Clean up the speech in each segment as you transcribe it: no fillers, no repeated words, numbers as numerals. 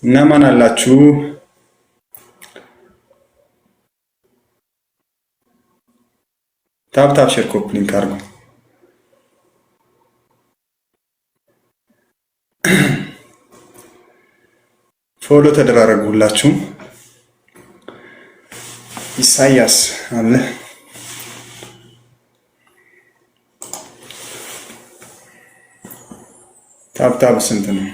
እነማን አላችሁ? Tap tap share copy link አድርጉ። Follow ተደራረጉ ሁላችሁም። ኢሳያስ አለ። Tap tap ስንት ነው?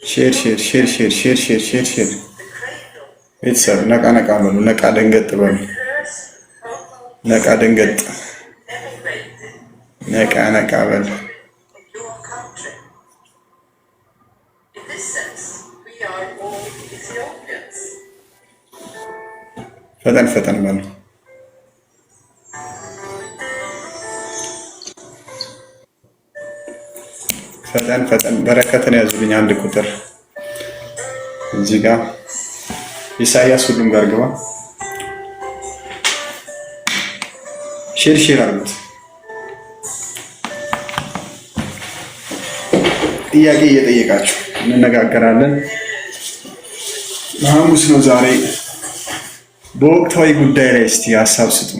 Share share share share share share share share። ቤተሰብ ነቃ ነቃ በሉ። ነቃ ደንገጥ በሉ። ነቃ ደንገጥ፣ ነቃ ነቃ በሉ። ፈጠን ፈጠን በሉ። ፈጠን ፈጠን። በረከትን ያዙልኝ አንድ ቁጥር እዚህ ጋር ኢሳያስ ሁሉም ጋር ግባ። Share share አድርጉት። ጥያቄ እየጠየቃችሁ እንነጋገራለን። ሐሙስ ነው ዛሬ። በወቅታዊ ጉዳይ ላይ እስቲ ሀሳብ ስጡ።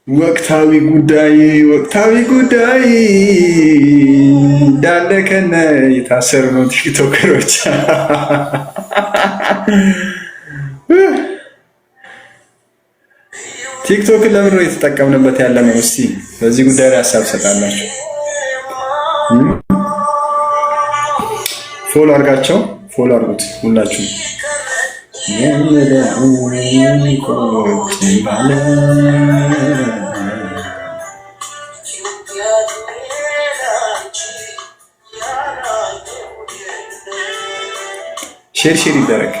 ወቅታዊ ጉዳይ ወቅታዊ ጉዳይ እንዳለ ከነ የታሰሩ ነው ቲክቶከሮች። ቲክቶክን ለምን ነው የተጠቀምንበት ያለ ነው? እስቲ በዚህ ጉዳይ ላይ ሀሳብ ሰጣላችሁ። Follow አድርጋቸው፣ follow አድርጉት ሁላችሁ። Share share ይደረግ።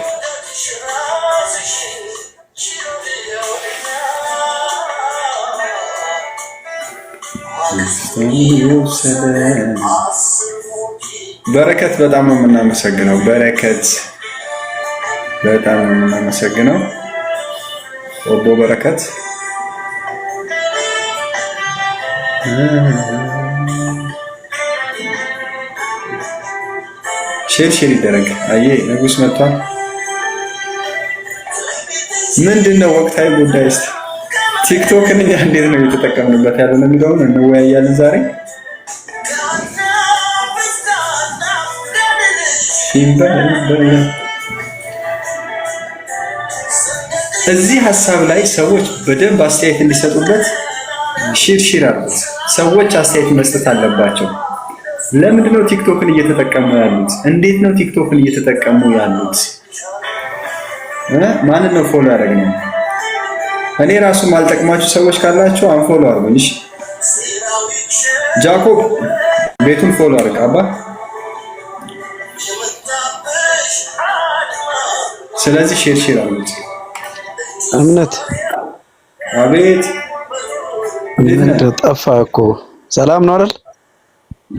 በረከት በጣም ነው የምናመሰግነው። በረከት በጣም ነው የምናመሰግነው። ኦቦ በረከት Share share ይደረግ። አየ ንጉስ መጥቷል። ምንድን ነው ወቅታዊ ጉዳይ? እስቲ ቲክቶክን እኛ እንዴት ነው እየተጠቀምንበት ያለ ነው የሚለውን እንወያያለን ዛሬ። እዚህ ሀሳብ ላይ ሰዎች በደንብ አስተያየት እንዲሰጡበት share share አድርጉት። ሰዎች አስተያየት መስጠት አለባቸው። ለምንድን ነው ቲክቶክን እየተጠቀሙ ያሉት? እንዴት ነው ቲክቶክን እየተጠቀሙ ያሉት? ማንን ነው follow ያደረግነው? እኔ ራሱ ማልጠቅማችሁ ሰዎች ካላችሁ unfollow አድርጉኝ። እሺ ጃኮብ ቤቱን follow አድርግ አባ። ስለዚህ share share አድርጉት። እምነት አቤት ምንድን ጠፋ እኮ ሰላም ነው አይደል?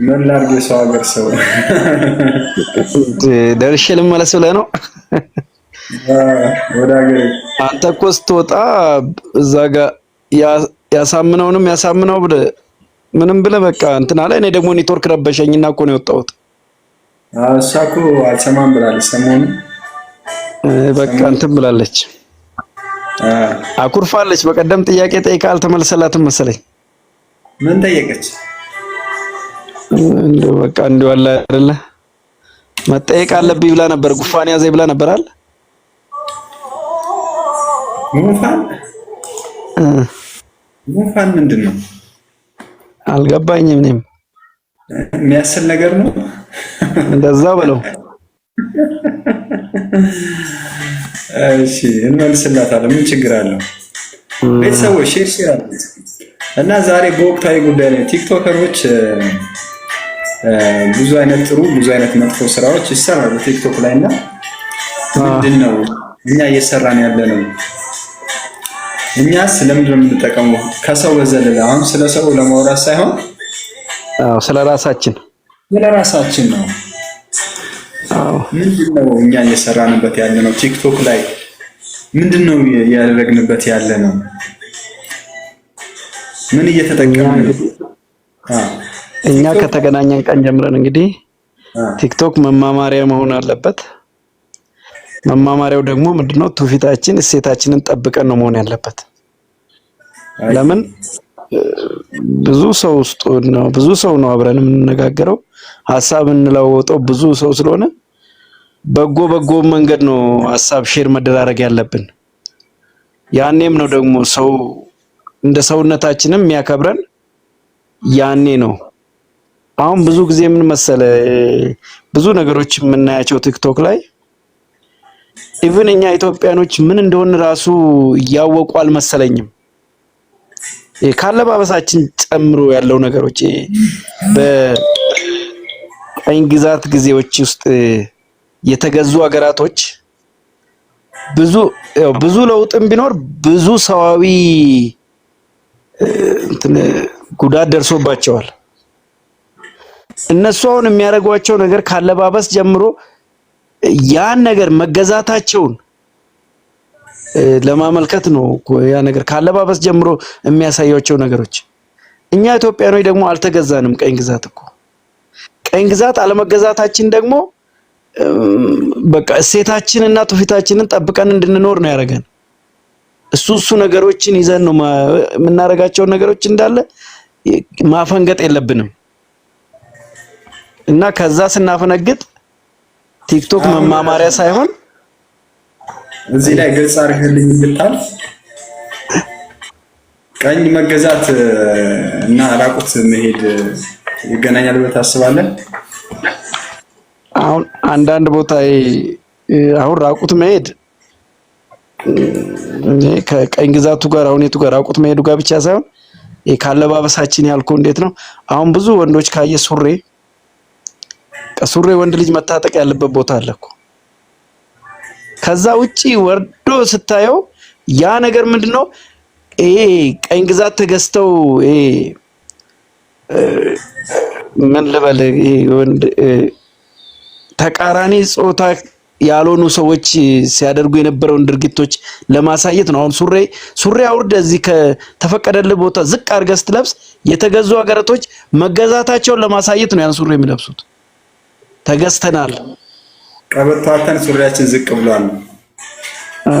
ምን ላድርግ፣ የሰው ሀገር ሰው ደርሼ ልመለስ ብለህ ነው? ወደ ሀገር። አንተ እኮ ስትወጣ እዛ ጋር ያሳምነውንም ያሳምነው ብለህ ምንም ብለህ በቃ እንትን አለ። እኔ ደግሞ ኔትወርክ ረበሸኝና እኮ ነው የወጣሁት። እሷ እኮ አልሰማም ብላለች ሰሞኑን። በቃ እንትን ብላለች፣ አኩርፋለች። በቀደም ጥያቄ ጠይቃ አልተመለሰላትም መሰለኝ። ምን ጠየቀች? እንደው በቃ እንደው አለ አይደለ መጠየቅ አለብኝ ብላ ነበር። ጉፋን ያዘኝ ብላ ነበር አይደል? ጉንፋን ጉንፋን ምንድን ነው? አልገባኝም። እኔም የሚያስል ነገር ነው እንደዛ ብለው። እሺ እንመልስላታለን። ምን ችግር አለው? ቤተሰቦች share share አለ እና ዛሬ በወቅታዊ ጉዳይ ላይ ቲክቶከሮች ብዙ አይነት ጥሩ ብዙ አይነት መጥፎ ስራዎች ይሰራሉ ቲክቶክ ላይ እና ምንድን ነው እኛ እየሰራን ያለ ነው? እኛስ ለምንድን ነው የምንጠቀመው? ከሰው በዘለለ አሁን ስለ ሰው ለማውራት ሳይሆን አዎ፣ ስለ ራሳችን ስለ ራሳችን ነው። አዎ፣ ምንድን ነው እኛ እየሰራንበት ያለ ነው? ቲክቶክ ላይ ምንድን ነው ያደረግንበት ያለ ነው? ምን እየተጠቀምን ነው? እኛ ከተገናኘን ቀን ጀምረን እንግዲህ ቲክቶክ መማማሪያ መሆን አለበት። መማማሪያው ደግሞ ምንድነው? ትውፊታችን እሴታችንን ጠብቀን ነው መሆን ያለበት። ለምን ብዙ ሰው ውስጥ ነው፣ ብዙ ሰው ነው አብረን የምንነጋገረው፣ ሀሳብ እንለዋወጠው ብዙ ሰው ስለሆነ በጎ በጎ መንገድ ነው ሀሳብ share መደራረግ ያለብን። ያኔም ነው ደግሞ ሰው እንደ ሰውነታችንም የሚያከብረን ያኔ ነው። አሁን ብዙ ጊዜ ምን መሰለ፣ ብዙ ነገሮች የምናያቸው ቲክቶክ ላይ even እኛ ኢትዮጵያኖች ምን እንደሆን ራሱ እያወቁ አልመሰለኝም። ካለባበሳችን ጨምሮ ያለው ነገሮች በቀኝ ግዛት ጊዜዎች ውስጥ የተገዙ ሀገራቶች ብዙ ብዙ ለውጥም ቢኖር ብዙ ሰዋዊ እንትን ጉዳት ደርሶባቸዋል። እነሱ አሁን የሚያደርጓቸው ነገር ካለባበስ ጀምሮ ያን ነገር መገዛታቸውን ለማመልከት ነው። ያ ነገር ካለባበስ ጀምሮ የሚያሳያቸው ነገሮች። እኛ ኢትዮጵያኖች ደግሞ አልተገዛንም። ቀኝ ግዛት እኮ ቀኝ ግዛት አለመገዛታችን ደግሞ በቃ እሴታችንና ትውፊታችንን ጠብቀን እንድንኖር ነው ያደረገን። እሱ እሱ ነገሮችን ይዘን ነው የምናደርጋቸውን ነገሮች እንዳለ ማፈንገጥ የለብንም እና ከዛ ስናፈነግጥ ቲክቶክ መማማሪያ ሳይሆን እዚህ ላይ ግልጽ አድርገልኝ እንድታልፍ ቀኝ መገዛት እና ራቁት መሄድ ይገናኛል ብለህ ታስባለህ? አሁን አንዳንድ ቦታ አሁን ራቁት መሄድ ከቀኝ ግዛቱ ጋር አሁን የቱ ጋር ራቁት መሄዱ ጋር ብቻ ሳይሆን ካለባበሳችን ያልኩህ እንዴት ነው? አሁን ብዙ ወንዶች ካየ ሱሪ ሱሪ ወንድ ልጅ መታጠቅ ያለበት ቦታ አለ እኮ። ከዛ ውጪ ወርዶ ስታየው ያ ነገር ምንድነው? ይሄ ቀኝ ግዛት ተገዝተው ይሄ ምን ልበል፣ ይሄ ወንድ ተቃራኒ ጾታ ያልሆኑ ሰዎች ሲያደርጉ የነበረውን ድርጊቶች ለማሳየት ነው። አሁን ሱሪ ሱሪ አውርደ እዚህ ከተፈቀደልህ ቦታ ዝቅ አድርገህ ስትለብስ የተገዙ ሀገራቶች መገዛታቸውን ለማሳየት ነው ያን ሱሪ የሚለብሱት። ተገዝተናል፣ ቀበቶ አተን ሱሪያችን ዝቅ ብሏል።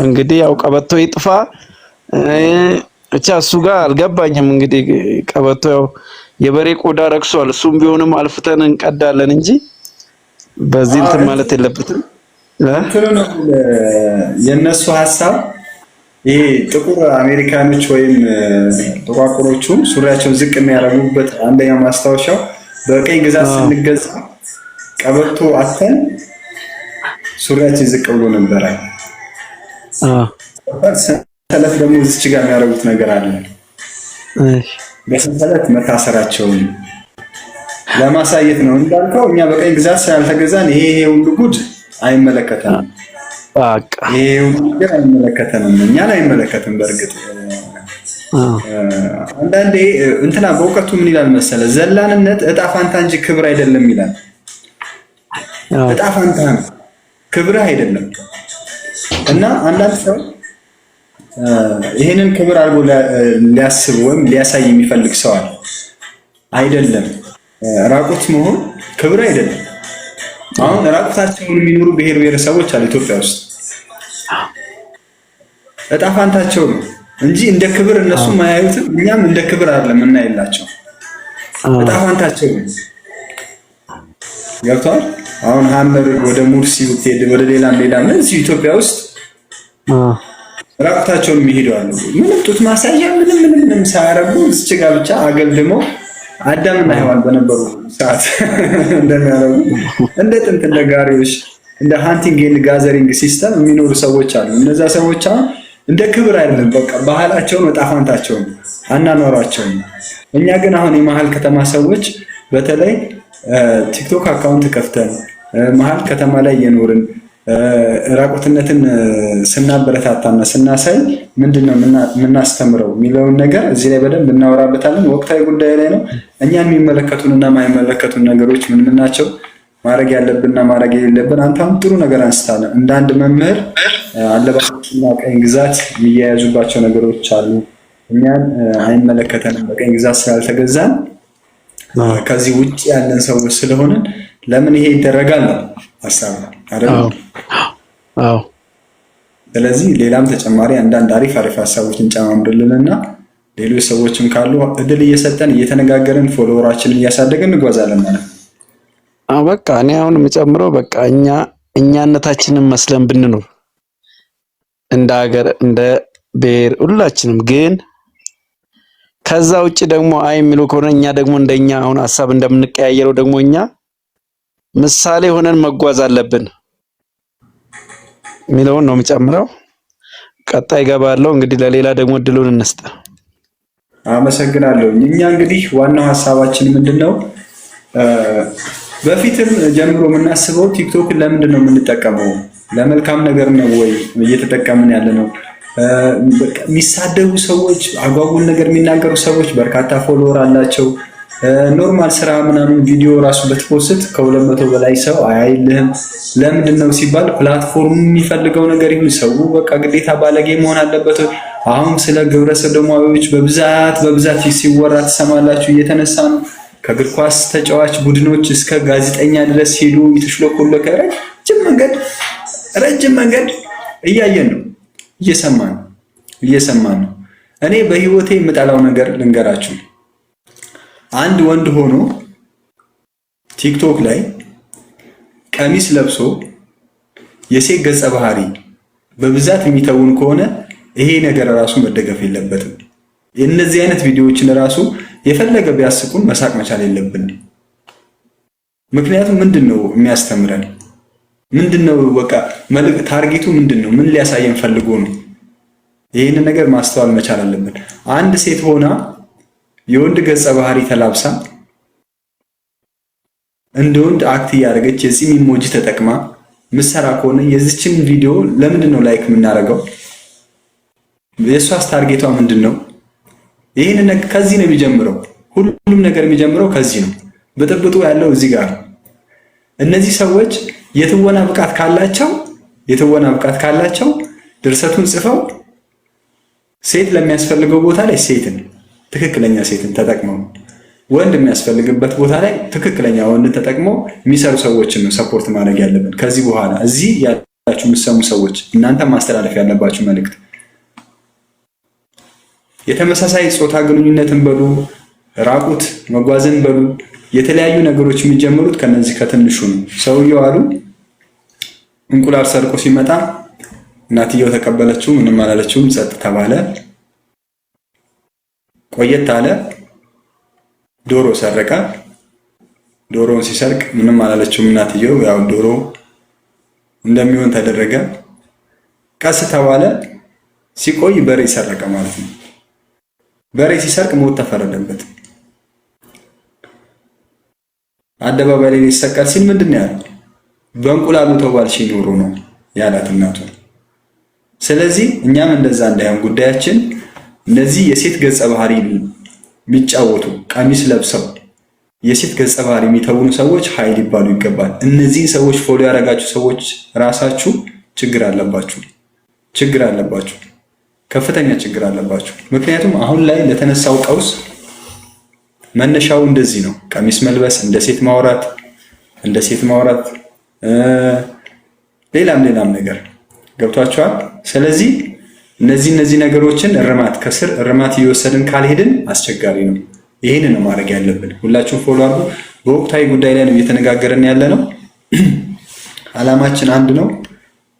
እንግዲህ ያው ቀበቶ ይጥፋ ብቻ እሱ ጋር አልገባኝም። እንግዲህ ቀበቶ ያው የበሬ ቆዳ ረክሷል። እሱም ቢሆንም አልፍተን እንቀዳለን እንጂ በዚህ እንትን ማለት የለበትም። እንትኑ ነው የእነሱ ሀሳብ። ይሄ ጥቁር አሜሪካኖች ወይም ጥቋቁሮቹ ሱሪያቸውን ዝቅ የሚያደርጉበት አንደኛው ማስታወሻው በቀኝ ግዛት ስንገዛ ቀበቶ አተን ሱሪያችን ዝቅ ብሎ ነበረ። ሰንሰለት ደግሞ እዚች ጋር የሚያደርጉት ነገር አለ። በሰንሰለት መታሰራቸውን ለማሳየት ነው። እንዳልከው እኛ በቀኝ ግዛት ስላልተገዛን ይሄ ሁሉ ጉድ አይመለከተንም። ይሄ ሁሉ ነገር አይመለከተንም፣ እኛን አይመለከትም። በእርግጥ አንዳንዴ እንትና በእውቀቱ ምን ይላል መሰለ፣ ዘላንነት እጣ ፋንታ እንጂ ክብር አይደለም ይላል። እጣ ፋንታ ነው፣ ክብርህ አይደለም። እና አንዳንድ ሰው ይሄንን ክብር አድርጎ ሊያስብ ወይም ሊያሳይ የሚፈልግ ሰው አለ። አይደለም፣ ራቁት መሆን ክብር አይደለም። አሁን ራቁታቸውን የሚኖሩ ብሔር ብሔረሰቦች አሉ ኢትዮጵያ ውስጥ። እጣ ፋንታቸው ነው እንጂ እንደ ክብር እነሱም አያዩትም፣ እኛም እንደ ክብር አይደለም እናይላቸው። እጣ ፋንታቸው ነው። ገብቷል። አሁን ሀመር ወደ ሙርሲ ብትሄድ ወደ ሌላም ሌላም እዚሁ ኢትዮጵያ ውስጥ ራቁታቸውን የሚሄዱ አሉ። ምንም ጡት ማሳያ ምንም ምንም ምንም ሳያረጉ እዚች ጋር ብቻ አገልድመው አዳምና ሔዋን በነበሩ ሰዓት እንደሚያደርጉ እንደ ጥንት እንደ ጋሪዎች እንደ hunting and gathering system የሚኖሩ ሰዎች አሉ። እነዛ ሰዎች አሁን እንደ ክብር አይደለም፣ በቃ ባህላቸውን ዕጣ ፋንታቸውን አናኗሯቸውን። እኛ ግን አሁን የመሀል ከተማ ሰዎች በተለይ ቲክቶክ account ከፍተን መሀል ከተማ ላይ እየኖርን ራቁትነትን ስናበረታታና ስናሳይ ምንድን ነው የምናስተምረው የሚለውን ነገር እዚህ ላይ በደንብ እናወራበታለን። ወቅታዊ ጉዳይ ላይ ነው። እኛን የሚመለከቱን እና የማይመለከቱን ነገሮች ምን ምን ናቸው? ማድረግ ያለብንና ማድረግ የሌለብን። አንተ አሁን ጥሩ ነገር አንስታለ። እንደ አንድ መምህር አለባበስና ቀኝ ግዛት የሚያያዙባቸው ነገሮች አሉ። እኛን አይመለከተንም፣ በቀኝ ግዛት ስላልተገዛን ከዚህ ውጭ ያለን ሰዎች ስለሆንን ለምን ይሄ ይደረጋል ነው ሀሳብ አይደል? አዎ። ስለዚህ ሌላም ተጨማሪ አንዳንድ አሪፍ አሪፍ ሀሳቦችን ጨማምርልንና ሌሎች ሰዎችም ካሉ እድል እየሰጠን እየተነጋገርን follower ኣችንን እያሳደግን እንጓዛለን ማለት ነው። አዎ በቃ እኔ አሁን የምጨምረው በቃ እኛ እኛነታችንን መስለን ብንኖር እንደ ሀገር እንደ ብሔር ሁላችንም ግን ከዛ ውጭ ደግሞ አይ የሚሉ ከሆነ እኛ ደግሞ እንደኛ አሁን ሀሳብ እንደምንቀያየረው ደግሞ እኛ ምሳሌ ሆነን መጓዝ አለብን የሚለውን ነው የምጨምረው። ቀጣይ እገባለሁ። እንግዲህ ለሌላ ደግሞ እድሉን እንስጥ። አመሰግናለሁ። እኛ እንግዲህ ዋናው ሀሳባችን ምንድን ነው? በፊትም ጀምሮ የምናስበው ቲክቶክን ለምንድን ነው የምንጠቀመው? ለመልካም ነገር ነው ወይ እየተጠቀምን ያለ ነው? የሚሳደቡ ሰዎች፣ አጓጉል ነገር የሚናገሩ ሰዎች በርካታ follower አላቸው። Normal ስራ ምናምን ቪዲዮ ራሱ ብት post ከ200 በላይ ሰው አያይልህም። ለምንድን ነው ሲባል platform ኡ የሚፈልገው ነገር ይሁን ሰው በቃ ግዴታ ባለጌ መሆን አለበት። አሁን ስለ ግብረ ሰዶማዊዎች በብዛት በብዛት ሲወራ ትሰማላችሁ፣ እየተነሳ ነው። ከእግር ኳስ ተጫዋች ቡድኖች እስከ ጋዜጠኛ ድረስ ሄዱ የተሽሎኮለከ ረጅም መንገድ ረጅም መንገድ እያየን ነው፣ እየሰማን ነው፣ እየሰማን ነው። እኔ በህይወቴ የምጠላው ነገር ልንገራችሁ። አንድ ወንድ ሆኖ ቲክቶክ ላይ ቀሚስ ለብሶ የሴት ገጸ ባህሪ በብዛት የሚተውን ከሆነ ይሄ ነገር ራሱ መደገፍ የለበትም። እነዚህ አይነት ቪዲዮዎችን ራሱ የፈለገ ቢያስቁን መሳቅ መቻል የለብንም። ምክንያቱም ምንድን ነው የሚያስተምረን? ምንድን ነው በቃ መልእክት target ኡ ምንድን ነው? ምን ሊያሳየን ፈልጎ ነው? ይህንን ነገር ማስተዋል መቻል አለብን። አንድ ሴት ሆና የወንድ ገጸ ባህሪ ተላብሳ እንደ ወንድ act እያደረገች የፂም emoji ተጠቅማ ምሰራ ከሆነ የዚችን ቪዲዮ ለምንድን ነው like የምናደርገው? የእሷስ target ኧ ምንድን ነው? ይህን ከዚህ ነው የሚጀምረው። ሁሉም ነገር የሚጀምረው ከዚህ ነው። ብጥብጡ ያለው እዚህ ጋር ነው። እነዚህ ሰዎች የትወና ብቃት ካላቸው የትወና ብቃት ካላቸው ድርሰቱን ጽፈው ሴት ለሚያስፈልገው ቦታ ላይ ሴትን ትክክለኛ ሴትን ተጠቅመው ወንድ የሚያስፈልግበት ቦታ ላይ ትክክለኛ ወንድን ተጠቅመው የሚሰሩ ሰዎችን ነው support ማድረግ ያለብን። ከዚህ በኋላ እዚህ ያላችሁ የምትሰሙ ሰዎች እናንተ ማስተላለፍ ያለባችሁ መልእክት የተመሳሳይ ጾታ ግንኙነትን በሉ ራቁት መጓዝን በሉ የተለያዩ ነገሮች የሚጀምሩት ከነዚህ ከትንሹ ነው። ሰውየው አሉ እንቁላል ሰርቆ ሲመጣ እናትየው ተቀበለችው፣ ምንም አላለችውም፣ ጸጥ ተባለ። ቆየት አለ፣ ዶሮ ሰረቀ። ዶሮውን ሲሰርቅ ምንም አላለችውም እናትየው፣ ያው ዶሮ እንደሚሆን ተደረገ። ቀስ ተባለ፣ ሲቆይ በሬ ሰረቀ ማለት ነው። በሬ ሲሰርቅ ሞት ተፈረደበት። አደባባይ ላይ ሊሰቀል ሲል ምንድን ነው ያለው? በእንቁላሉ ተባልሽ ኖሮ ነው ያላት እናቱ። ስለዚህ እኛም እንደዛ እንዳይሆን ጉዳያችን እነዚህ የሴት ገጸ ባህሪ የሚጫወቱ ቀሚስ ለብሰው የሴት ገጸ ባህሪ የሚተውኑ ሰዎች ሀይ ሊባሉ ይገባል። እነዚህን ሰዎች follow ያደረጋችሁ ሰዎች ራሳችሁ ችግር አለባችሁ፣ ችግር አለባችሁ፣ ከፍተኛ ችግር አለባችሁ። ምክንያቱም አሁን ላይ ለተነሳው ቀውስ መነሻው እንደዚህ ነው። ቀሚስ መልበስ፣ እንደ ሴት ማውራት፣ እንደ ሴት ማውራት፣ ሌላም ሌላም ነገር ገብቷቸዋል። ስለዚህ እነዚህ ነገሮችን እርማት ከስር እርማት እየወሰድን ካልሄድን አስቸጋሪ ነው። ይህን ነው ማድረግ ያለብን። ሁላችሁም follow አድርጉ። በወቅታዊ ጉዳይ ላይ ነው እየተነጋገርን ያለ ነው። አላማችን አንድ ነው።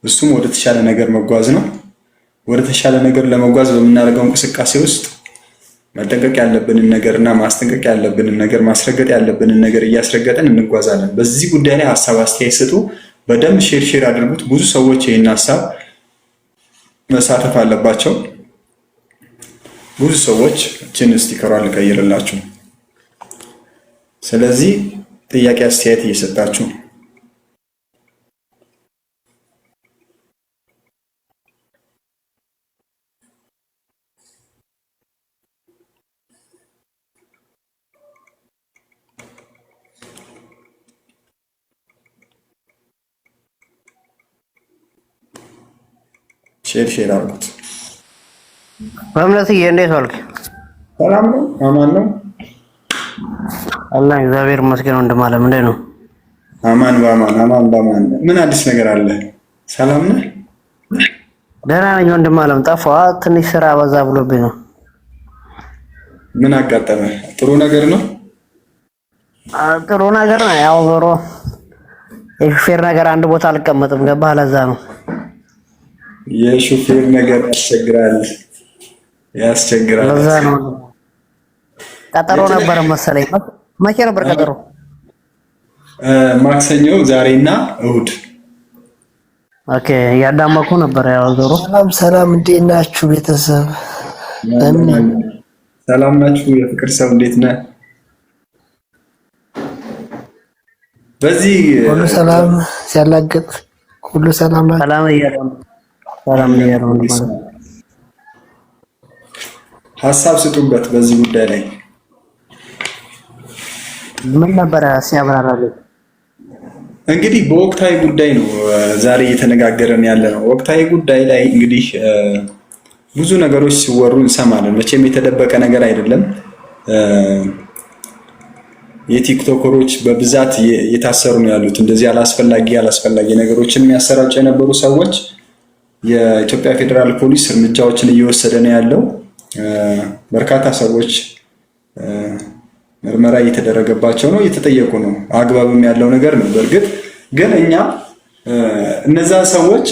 እሱም ወደ ተሻለ ነገር መጓዝ ነው። ወደ ተሻለ ነገር ለመጓዝ በምናደርገው እንቅስቃሴ ውስጥ መጠንቀቅ ያለብንን ነገርና ማስጠንቀቅ ያለብንን ነገር ማስረገጥ ያለብንን ነገር እያስረገጥን እንጓዛለን። በዚህ ጉዳይ ላይ ሀሳብ አስተያየት ስጡ። በደንብ share share አድርጉት። ብዙ ሰዎች ይህን ሀሳብ መሳተፍ አለባቸው። ብዙ ሰዎች እችን sticker ሯን ልቀይርላችሁ። ስለዚህ ጥያቄ አስተያየት እየሰጣችሁ Share share አድርጉት። በእምነትዬ እንዴት ዋልክ? ሰላም ነው? አማን ነው? አላህ እግዚአብሔር ይመስገን። ወንድም አለም እንዴት ነው? አማን በአማን፣ አማን በአማን። ምን አዲስ ነገር አለ? ሰላም ነህ? ደህና ነኝ ወንድም አለም። ጠፋህ። ትንሽ ስራ በዛ ብሎብኝ ነው። ምን አጋጠመ? ጥሩ ነገር ነው? ጥሩ ነገር ነው። ያው ዞሮ የሹፌር ነገር አንድ ቦታ አልቀመጥም። ገባህ? ለዛ ነው። የሹፌር ነገር ያስቸግራል፣ ያስቸግራል። ለዛ ነው። ቀጠሮ ነበር መሰለኝ። መቼ ነበር ቀጠሮ? ማክሰኞ፣ ዛሬና እሁድ። Okay፣ እያዳመኩ ነበር። ያው ዞሮ ሰላም ሰላም፣ እንዴት ናችሁ ቤተሰብ? ሰላም ናችሁ? የፍቅር ሰው እንዴት ነህ? በዚህ ሁሉ ሰላም ሲያላግጥ ሁሉ ሰላም ናችሁ? ሰላም እያለው ሰላም እያለው ሀሳብ ስጡበት በዚህ ጉዳይ ላይ። ምን ነበረ ሲያብራራልኝ? እንግዲህ በወቅታዊ ጉዳይ ነው ዛሬ እየተነጋገረን ያለ ነው። ወቅታዊ ጉዳይ ላይ እንግዲህ ብዙ ነገሮች ሲወሩ እንሰማለን። መቼም የተደበቀ ነገር አይደለም። የቲክቶከሮች በብዛት የታሰሩ ነው ያሉት። እንደዚህ አላስፈላጊ አላስፈላጊ ነገሮችን የሚያሰራጩ የነበሩ ሰዎች የኢትዮጵያ ፌዴራል ፖሊስ እርምጃዎችን እየወሰደ ነው ያለው። በርካታ ሰዎች ምርመራ እየተደረገባቸው ነው፣ እየተጠየቁ ነው። አግባብም ያለው ነገር ነው። በእርግጥ ግን እኛ እነዛ ሰዎች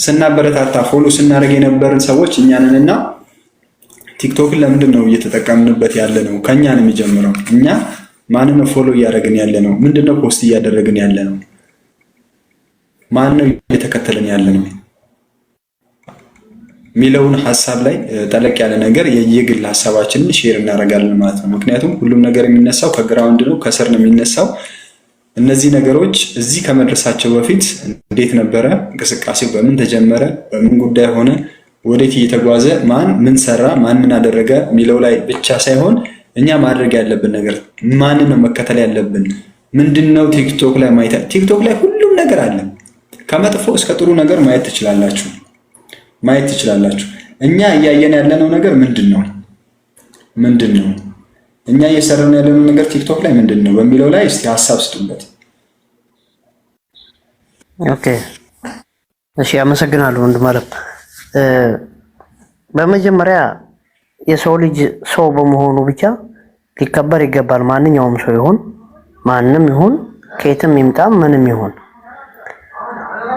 ስናበረታታ follow ስናደርግ የነበርን ሰዎች እኛ ነንና ቲክቶክን ለምንድን ነው እየተጠቀምንበት ያለ ነው? ከኛ ነው የሚጀምረው። እኛ ማንን ነው follow እያደረግን ያለ ነው? ምንድን ነው post እያደረግን ያለ ነው? ማን ነው እየተከተልን ያለ ነው የሚለውን ሀሳብ ላይ ጠለቅ ያለ ነገር የየግል ሀሳባችንን share እናደርጋለን ማለት ነው። ምክንያቱም ሁሉም ነገር የሚነሳው ከ ground ነው፣ ከስር ነው የሚነሳው። እነዚህ ነገሮች እዚህ ከመድረሳቸው በፊት እንዴት ነበረ እንቅስቃሴው? በምን ተጀመረ? በምን ጉዳይ ሆነ? ወዴት እየተጓዘ? ማን ምን ሰራ? ማን ምን አደረገ የሚለው ላይ ብቻ ሳይሆን እኛ ማድረግ ያለብን ነገር ማንን ነው መከተል ያለብን? ምንድን ነው ቲክቶክ ላይ ማየት? ቲክቶክ ላይ ሁሉም ነገር አለ። ከመጥፎ እስከ ጥሩ ነገር ማየት ትችላላችሁ፣ ማየት ትችላላችሁ። እኛ እያየን ያለነው ነገር ምንድን ነው? ምንድን ነው እኛ እየሰራን ያለነው ነገር ቲክቶክ ላይ ምንድን ነው በሚለው ላይ እስቲ ሀሳብ ስጡበት። Okay፣ እሺ፣ አመሰግናለሁ ወንድም አለም። በመጀመሪያ የሰው ልጅ ሰው በመሆኑ ብቻ ሊከበር ይገባል። ማንኛውም ሰው ይሁን ማንም ይሁን ከየትም ይምጣ ምንም ይሁን፣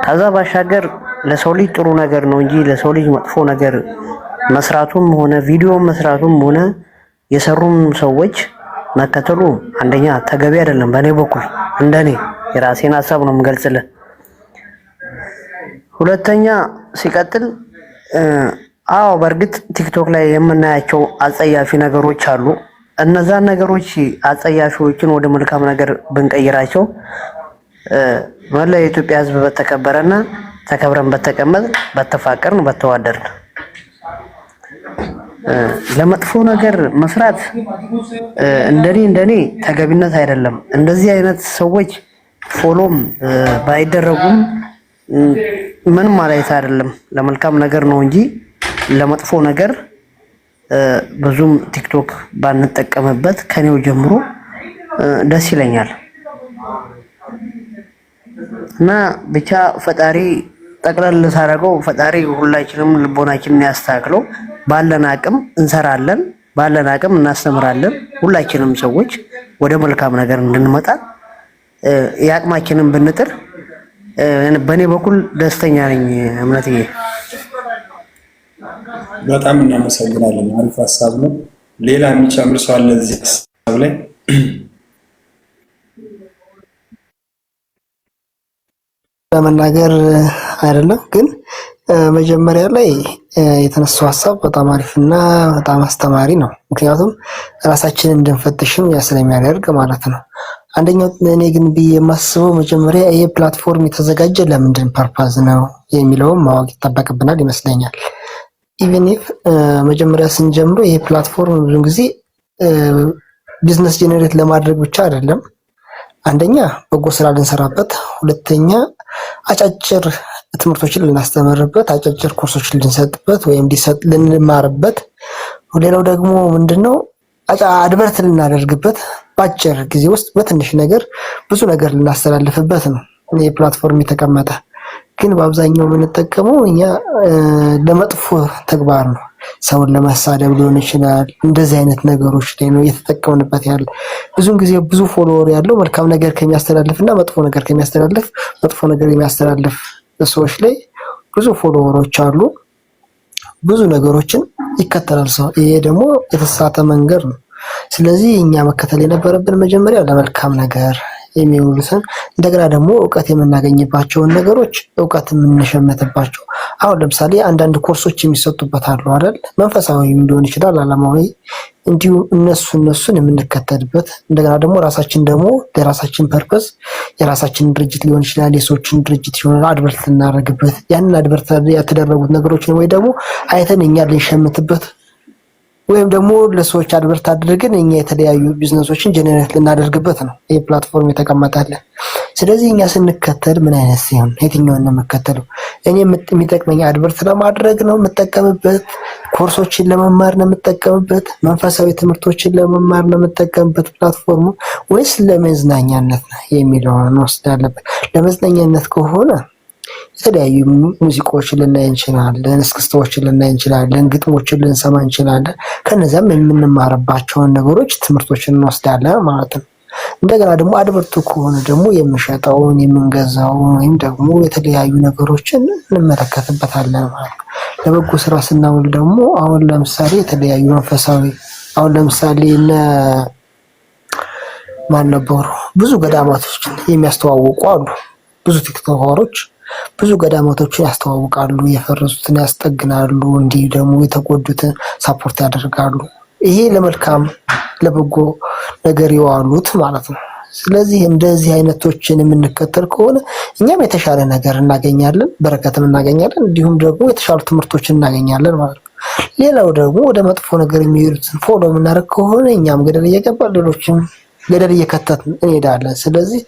ከዛ ባሻገር ለሰው ልጅ ጥሩ ነገር ነው እንጂ ለሰው ልጅ መጥፎ ነገር መስራቱም ሆነ ቪዲዮ መስራቱም ሆነ የሰሩም ሰዎች መከተሉ አንደኛ ተገቢ አይደለም። በእኔ በኩል እንደኔ የራሴን ሀሳብ ነው የምገልጽልህ። ሁለተኛ ሲቀጥል፣ አዎ በእርግጥ ቲክቶክ ላይ የምናያቸው አጸያፊ ነገሮች አሉ። እነዛን ነገሮች አጸያፊዎችን ወደ መልካም ነገር ብንቀይራቸው መላ የኢትዮጵያ ሕዝብ በተከበረና ተከብረን በተቀመጥን፣ በተፋቀርን፣ በተዋደርን፣ ለመጥፎ ነገር መስራት እንደኔ እንደኔ ተገቢነት አይደለም። እንደዚህ አይነት ሰዎች follow ም ባይደረጉም ምንም ማለት አይደለም። ለመልካም ነገር ነው እንጂ ለመጥፎ ነገር ብዙም ቲክቶክ ባንጠቀምበት ከኔው ጀምሮ ደስ ይለኛል። እና ብቻ ፈጣሪ ጠቅለል ሳደርገው ፈጣሪ ሁላችንም ልቦናችንን ያስተካክለው። ባለን አቅም እንሰራለን፣ ባለን አቅም እናስተምራለን። ሁላችንም ሰዎች ወደ መልካም ነገር እንድንመጣ የአቅማችንን ብንጥር በእኔ በኩል ደስተኛ ነኝ። እምነትዬ በጣም እናመሰግናለን። አሪፍ ሀሳብ ነው። ሌላ የሚጨምር ሰው አለ እዚህ ሀሳብ ላይ? ለመናገር አይደለም ግን መጀመሪያ ላይ የተነሳው ሀሳብ በጣም አሪፍና በጣም አስተማሪ ነው። ምክንያቱም ራሳችንን እንድንፈትሽም ያ ስለሚያደርግ ማለት ነው። አንደኛው እኔ ግን ብዬ የማስበው መጀመሪያ ይሄ platform የተዘጋጀ ለምንድን purpose ነው የሚለውን ማወቅ ይጠበቅብናል ይመስለኛል። Even if መጀመሪያ ስንጀምረው ይሄ platform ብዙ ጊዜ business generate ለማድረግ ብቻ አይደለም። አንደኛ በጎ ስራ ልንሰራበት፣ ሁለተኛ አጫጭር ትምህርቶችን ልናስተምርበት፣ አጫጭር ኮርሶችን ልንሰጥበት ወይም ልንማርበት፣ ሌላው ደግሞ ምንድነው advert ልናደርግበት፣ በአጭር ጊዜ ውስጥ በትንሽ ነገር ብዙ ነገር ልናስተላልፍበት ነው ይህ platform የተቀመጠ። ግን በአብዛኛው የምንጠቀመው እኛ ለመጥፎ ተግባር ነው። ሰውን ለመሳደብ ሊሆን ይችላል። እንደዚህ አይነት ነገሮች ላይ ነው እየተጠቀምንበት ያለ። ብዙን ጊዜ ብዙ follower ያለው መልካም ነገር ከሚያስተላልፍ እና መጥፎ ነገር ከሚያስተላልፍ መጥፎ ነገር የሚያስተላልፍ ሰዎች ላይ ብዙ follower ኦች አሉ። ብዙ ነገሮችን ይከተላል ሰው። ይሄ ደግሞ የተሳሳተ መንገድ ነው። ስለዚህ እኛ መከተል የነበረብን መጀመሪያ ለመልካም ነገር የሚውሉትን፣ እንደገና ደግሞ እውቀት የምናገኝባቸውን ነገሮች፣ እውቀት የምንሸምትባቸው፣ አሁን ለምሳሌ አንዳንድ ኮርሶች የሚሰጡበት አሉ አይደል? መንፈሳዊም ሊሆን ይችላል፣ ዓለማዊ እንዲሁ፣ እነሱን የምንከተልበት፣ እንደገና ደግሞ ራሳችን ደግሞ ለራሳችን purpose የራሳችንን ድርጅት ሊሆን ይችላል፣ የሰዎችን ድርጅት ይሆናል፣ advert ልናደርግበት፣ ያንን advert ያተደረጉት ነገሮችን ወይ ደግሞ አይተን እኛ ልንሸምትበት ወይም ደግሞ ለሰዎች advert አድርገን እኛ የተለያዩ business ኦችን generate ልናደርግበት ነው ይህ platform የተቀመጠልን። ስለዚህ እኛ ስንከተል ምን አይነት ሲሆን የትኛውን ነው የምከተለው? እኔ የሚጠቅመኝ advert ለማድረግ ነው የምጠቀምበት፣ ኮርሶችን ለመማር ነው የምጠቀምበት፣ መንፈሳዊ ትምህርቶችን ለመማር ነው የምጠቀምበት platform ኡ ወይስ ለመዝናኛነት ነው የሚለውን መውሰድ አለብን። ለመዝናኛነት ከሆነ የተለያዩ ሙዚቃዎችን ልናይ እንችላለን፣ እስክስታዎችን ልናይ እንችላለን፣ ግጥሞችን ልንሰማ እንችላለን። ከነዚያም የምንማርባቸውን ነገሮች ትምህርቶችን እንወስዳለን ማለት ነው። እንደገና ደግሞ advert ኡ ከሆነ ደግሞ የምንሸጠውን፣ የምንገዛውን ወይም ደግሞ የተለያዩ ነገሮችን እንመለከትበታለን ማለት ነው። ለበጎ ስራ ስናውል ደግሞ አሁን ለምሳሌ የተለያዩ መንፈሳዊ፣ አሁን ለምሳሌ እነ ማን ነበሩ፣ ብዙ ገዳማቶችን የሚያስተዋውቁ አሉ። ብዙ ቲክቶከሮች ብዙ ገዳማቶችን ያስተዋውቃሉ፣ የፈረሱትን ያስጠግናሉ፣ እንዲህ ደግሞ የተጎዱትን support ያደርጋሉ። ይሄ ለመልካም ለበጎ ነገር የዋሉት ማለት ነው። ስለዚህ እንደዚህ አይነቶችን የምንከተል ከሆነ እኛም የተሻለ ነገር እናገኛለን፣ በረከትም እናገኛለን፣ እንዲሁም ደግሞ የተሻሉ ትምህርቶችን እናገኛለን ማለት ነው። ሌላው ደግሞ ወደ መጥፎ ነገር የሚሄዱትን follow የምናደርግ ከሆነ እኛም ገደል እየገባ ሌሎችም ገደል እየከተትን እንሄዳለን። ስለዚህ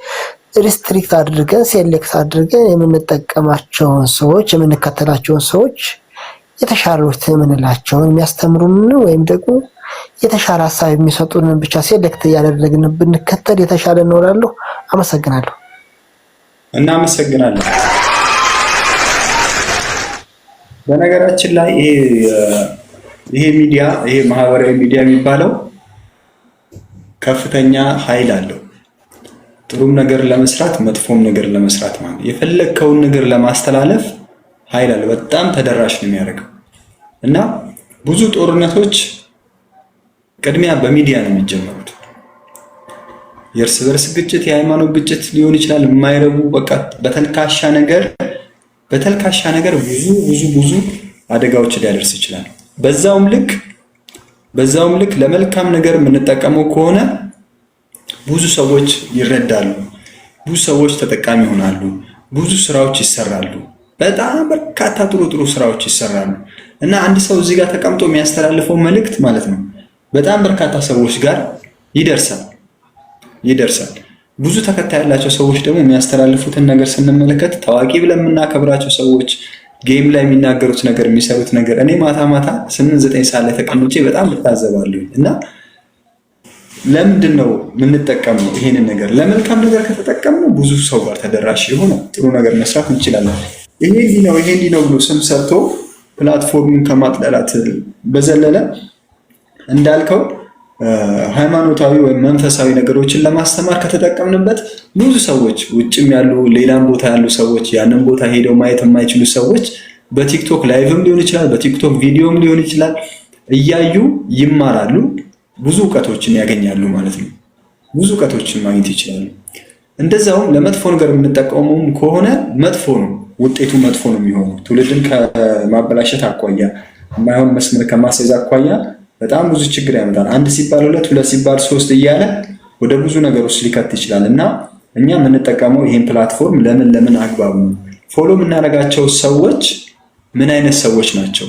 restrict አድርገን፣ select አድርገን የምንጠቀማቸውን ሰዎች፣ የምንከተላቸውን ሰዎች፣ የተሻሉት የምንላቸውን፣ የሚያስተምሩንን ወይም ደግሞ የተሻለ ሀሳብ የሚሰጡንን ብቻ select እያደረግን ብንከተል የተሻለ እንሆናለሁ። አመሰግናለሁ። እናመሰግናለን። በነገራችን ላይ ይሄ ሚዲያ፣ ይሄ ማህበራዊ ሚዲያ የሚባለው ከፍተኛ ኃይል አለው። ጥሩም ነገር ለመስራት መጥፎም ነገር ለመስራት ማለት የፈለግከውን ነገር ለማስተላለፍ ኃይል አለው። በጣም ተደራሽ ነው የሚያደርገው እና ብዙ ጦርነቶች ቅድሚያ በሚዲያ ነው የሚጀመሩት። የእርስ በርስ ግጭት፣ የሃይማኖት ግጭት ሊሆን ይችላል። የማይረቡ በቃ በተልካሻ ነገር ብዙ ብዙ ብዙ አደጋዎች ሊያደርስ ይችላል። በዛውም ልክ ለመልካም ነገር የምንጠቀመው ከሆነ ብዙ ሰዎች ይረዳሉ፣ ብዙ ሰዎች ተጠቃሚ ይሆናሉ፣ ብዙ ስራዎች ይሰራሉ። በጣም በርካታ ጥሩ ጥሩ ስራዎች ይሰራሉ እና አንድ ሰው እዚህ ጋር ተቀምጦ የሚያስተላልፈው መልእክት ማለት ነው በጣም በርካታ ሰዎች ጋር ይደርሳል ይደርሳል። ብዙ ተከታይ ያላቸው ሰዎች ደግሞ የሚያስተላልፉትን ነገር ስንመለከት፣ ታዋቂ ብለን የምናከብራቸው ሰዎች game ላይ የሚናገሩት ነገር፣ የሚሰሩት ነገር፣ እኔ ማታ ማታ 8-9 ሰዓት ላይ ተቀምጬ በጣም እታዘባለሁ። እና ለምንድን ነው የምንጠቀመው ይሄንን ነገር? ለመልካም ነገር ከተጠቀምነው ብዙ ሰው ጋር ተደራሽ የሆነ ጥሩ ነገር መስራት እንችላለን። ይሄ እንዲህ ነው፣ ይሄ እንዲህ ነው ብሎ ስም ሰጥቶ platform ኡን ከማጥላላት በዘለለ እንዳልከው ሃይማኖታዊ ወይም መንፈሳዊ ነገሮችን ለማስተማር ከተጠቀምንበት ብዙ ሰዎች፣ ውጭም ያሉ ሌላም ቦታ ያሉ ሰዎች፣ ያንን ቦታ ሄደው ማየት የማይችሉ ሰዎች በቲክቶክ live ም ሊሆን ይችላል፣ በቲክቶክ ቪዲዮም ሊሆን ይችላል፣ እያዩ ይማራሉ፣ ብዙ እውቀቶችን ያገኛሉ ማለት ነው። ብዙ እውቀቶችን ማግኘት ይችላሉ። እንደዛውም ለመጥፎ ነገር የምንጠቀመውም ከሆነ መጥፎ ነው፣ ውጤቱ መጥፎ ነው የሚሆነው። ትውልድን ከማበላሸት አኳያ፣ የማይሆን መስመር ከማስያዝ አኳያ በጣም ብዙ ችግር ያመጣል። አንድ ሲባል ሁለት፣ ሁለት ሲባል ሶስት እያለ ወደ ብዙ ነገሮች ሊከት ይችላል። እና እኛ የምንጠቀመው ይህን platform ለምን ለምን አግባብ ነው? Follow የምናደርጋቸው ሰዎች ምን አይነት ሰዎች ናቸው?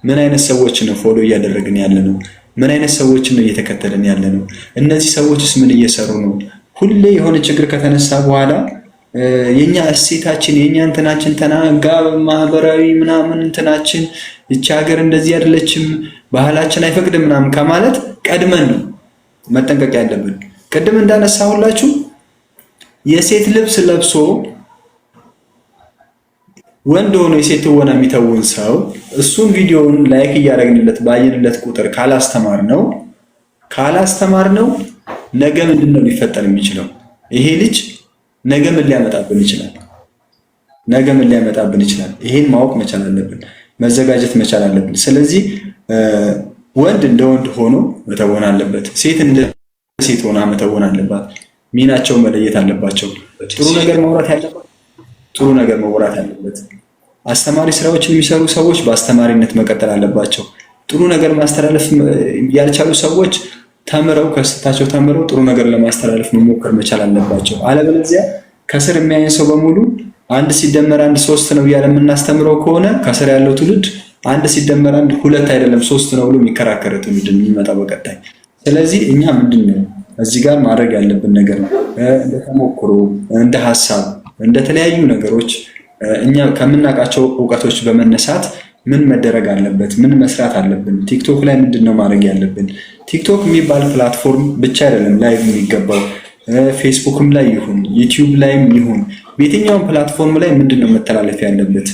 ምን አይነት ሰዎች ነው follow እያደረግን ያለ ነው? ምን አይነት ሰዎችን ነው እየተከተልን ያለ ነው? እነዚህ ሰዎችስ ምን እየሰሩ ነው? ሁሌ የሆነ ችግር ከተነሳ በኋላ የኛ እሴታችን የኛ እንትናችን ተናጋ ማህበራዊ ምናምን እንትናችን ይቺ ሀገር እንደዚህ አይደለችም፣ ባህላችን አይፈቅድም ምናምን ከማለት ቀድመን ነው መጠንቀቅ ያለብን። ቅድም እንዳነሳሁላችሁ የሴት ልብስ ለብሶ ወንድ ሆኖ የሴት ትወና የሚተውን ሰው እሱን ቪዲዮውን like እያደረግንለት ባየንለት ቁጥር ካላስተማር ነው ነገ ምንድን ነው ሊፈጠር የሚችለው? ይሄ ልጅ ነገ ምን ሊያመጣብን ይችላል? ነገ ምን ሊያመጣብን ይችላል? ይሄን ማወቅ መቻል አለብን፣ መዘጋጀት መቻል አለብን። ስለዚህ ወንድ እንደ ወንድ ሆኖ መተወን አለበት፣ ሴት እንደ ሴት ሆና መተወን አለባት። ሚናቸው መለየት አለባቸው። ጥሩ ነገር ማውራት ያለባት ጥሩ ነገር መወራት አለበት። አስተማሪ ስራዎችን የሚሰሩ ሰዎች በአስተማሪነት መቀጠል አለባቸው። ጥሩ ነገር ማስተላለፍ ያልቻሉ ሰዎች ተምረው ከስህተታቸው ተምረው ጥሩ ነገር ለማስተላለፍ መሞከር መቻል አለባቸው። አለበለዚያ ከስር የሚያየን ሰው በሙሉ አንድ ሲደመር አንድ ሶስት ነው እያለ የምናስተምረው ከሆነ ከስር ያለው ትውልድ አንድ ሲደመር አንድ ሁለት አይደለም ሶስት ነው ብሎ የሚከራከር ትውልድ የሚመጣ በቀጣይ። ስለዚህ እኛ ምንድን ነው እዚህ ጋር ማድረግ ያለብን ነገር እንደ ተሞክሮ፣ እንደ ሀሳብ፣ እንደተለያዩ ነገሮች እኛ ከምናውቃቸው እውቀቶች በመነሳት ምን መደረግ አለበት፣ ምን መስራት አለብን፣ ቲክቶክ ላይ ምንድን ነው ማድረግ ያለብን። ቲክቶክ የሚባል platform ብቻ አይደለም live የሚገባው፣ ፌስቡክም ላይ ይሁን ዩቲዩብ ላይም ይሁን በየትኛውም platform ላይ ምንድን ነው መተላለፍ ያለበት፣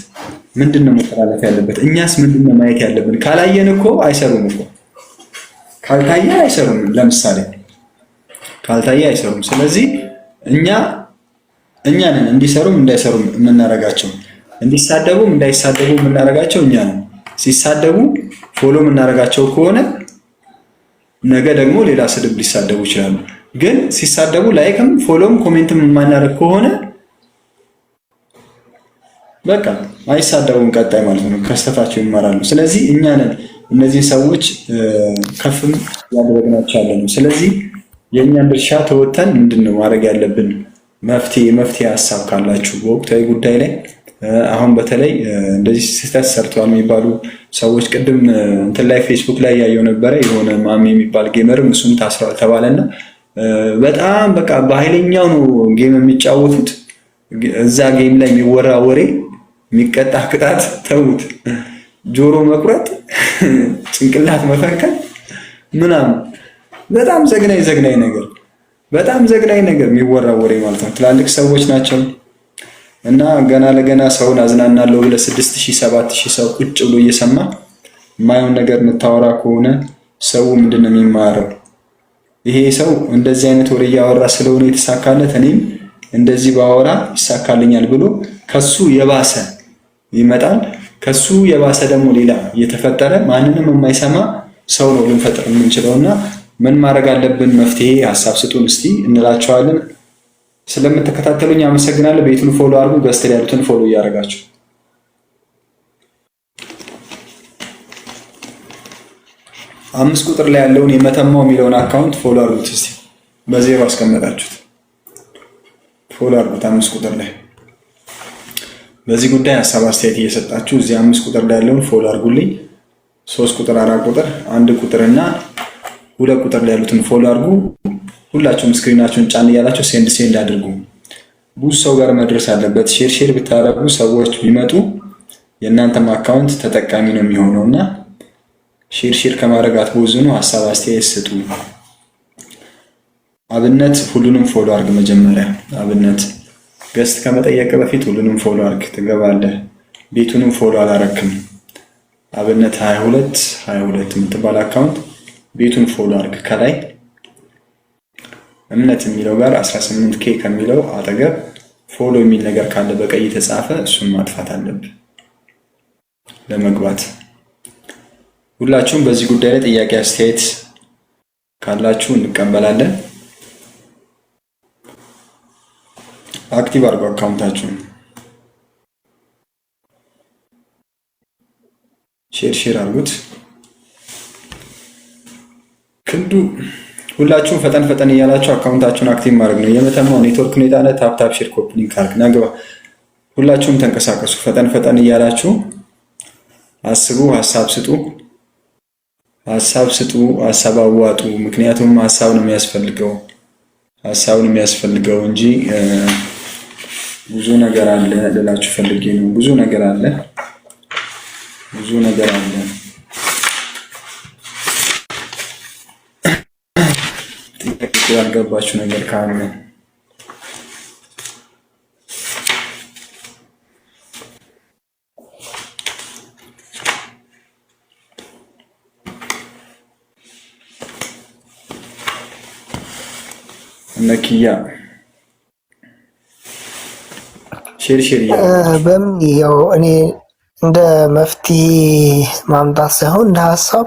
ምንድን ነው መተላለፍ ያለበት፣ እኛስ ምንድን ነው ማየት ያለብን? ካላየን እኮ አይሰሩም እኮ፣ ካልታየ አይሰሩም። ለምሳሌ ካልታየ አይሰሩም። ስለዚህ እኛ ነን እንዲሰሩም እንዳይሰሩም የምናደርጋቸው፣ እንዲሳደቡም እንዳይሳደቡ የምናደርጋቸው እኛ ነን። ሲሳደቡ follow የምናደርጋቸው ከሆነ ነገ ደግሞ ሌላ ስድብ ሊሳደቡ ይችላሉ። ግን ሲሳደቡ like ም follow ም comment ም የማናደርግ ከሆነ በቃ አይሳደቡም ቀጣይ ማለት ነው። ከስተታቸው ይማራሉ። ስለዚህ እኛ ነን እነዚህን ሰዎች ከፍም ያደረግናቸው ያለ ነው። ስለዚህ የእኛን ድርሻ ተወጥተን ምንድን ነው ማድረግ ያለብን? መፍትሄ የመፍትሄ ሀሳብ ካላችሁ በወቅታዊ ጉዳይ ላይ፣ አሁን በተለይ እንደዚህ ስህተት ሰርተዋል የሚባሉ ሰዎች፣ ቅድም እንትን ላይ ፌስቡክ ላይ ያየው ነበረ። የሆነ ማሚ የሚባል gamer ም እሱም ታስሯል ተባለና በጣም በቃ በኃይለኛው ነው game የሚጫወቱት። እዛ game ላይ የሚወራ ወሬ፣ የሚቀጣ ቅጣት ተዉት፣ ጆሮ መቁረጥ፣ ጭንቅላት መፈንከት ምናምን፣ በጣም ዘግናኝ ዘግናኝ ነገር፣ በጣም ዘግናኝ ነገር የሚወራ ወሬ ማለት ነው። ትላልቅ ሰዎች ናቸው እና ገና ለገና ሰውን አዝናናለሁ ብለህ 6,000 7,000 ሰው ቁጭ ብሎ እየሰማ የማየውን ነገር የምታወራ ከሆነ ሰው ምንድን ነው የሚማረው? ይሄ ሰው እንደዚህ አይነት ወሬ እያወራ ስለሆነ የተሳካለት እኔም እንደዚህ ባወራ ይሳካልኛል ብሎ ከሱ የባሰ ይመጣል። ከሱ የባሰ ደግሞ ሌላ እየተፈጠረ ማንንም የማይሰማ ሰው ነው ልንፈጥር የምንችለው። እና ምን ማድረግ አለብን? መፍትሄ ሀሳብ ስጡን እስቲ እንላቸዋለን። ስለምትከታተሉኝ አመሰግናለሁ። ቤቱን follow አድርጉ። Guest ላይ ያሉትን follow እያደረጋችሁ 5 ቁጥር ላይ ያለውን የመተማው የሚለውን account follow አድርጉት እስቲ። በዜሮ አስቀመጣችሁት፣ follow አድርጉት። 5 ቁጥር ላይ በዚህ ጉዳይ ሀሳብ አስተያየት እየሰጣችሁ እዚህ 5 ቁጥር ላይ ያለውን follow አድርጉልኝ። 3 ቁጥር፣ 4 ቁጥር፣ 1 ቁጥር እና 2 ቁጥር ላይ ያሉትን follow አድርጉ። ሁላችሁም screen ኣችሁን ጫን እያላችሁ send send አድርጉ። ብዙ ሰው ጋር መድረስ አለበት። Share share ብታደርጉ ሰዎች ቢመጡ የእናንተም account ተጠቃሚ ነው የሚሆነው እና share share ከማድረግ አትቦዝኑ። ሀሳብ አስተያየት ስጡ። አብነት ሁሉንም follow አድርግ። መጀመሪያ አብነት guest ከመጠየቅ በፊት ሁሉንም follow አድርግ፣ ትገባለህ። ቤቱንም follow አላረክም። አብነት 22 22 የምትባል account ቤቱን follow አድርግ። ከላይ እምነት የሚለው ጋር 18 K ከሚለው አጠገብ follow የሚል ነገር ካለ በቀይ የተጻፈ እሱን ማጥፋት አለብህ ለመግባት። ሁላችሁም በዚህ ጉዳይ ላይ ጥያቄ አስተያየት ካላችሁ እንቀበላለን። Active አድርጉ account ኣችሁን። Share share አድርጉት። ክንዱ ሁላችሁም ፈጠን ፈጠን እያላችሁ account ኣችሁን active ማድረግ ነው። የመተማው ኔትወርክ ሁኔታ ነ tap tap share copy link አድርግ ናግባ። ሁላችሁም ተንቀሳቀሱ። ፈጠን ፈጠን እያላችሁ አስቡ፣ ሀሳብ ስጡ፣ ሀሳብ ስጡ፣ ሀሳብ አዋጡ። ምክንያቱም ሀሳብ ነው የሚያስፈልገው፣ ሀሳብ ነው የሚያስፈልገው እንጂ ብዙ ነገር አለ ልላችሁ ፈልጌ ነው። ብዙ ነገር አለ፣ ብዙ ነገር አለ። ጥያቄ ያልገባችሁ ነገር ካለ እነ ኪያ share share በምን ያው እኔ እንደ መፍትሄ ማምጣት ሳይሆን እንደ ሀሳብ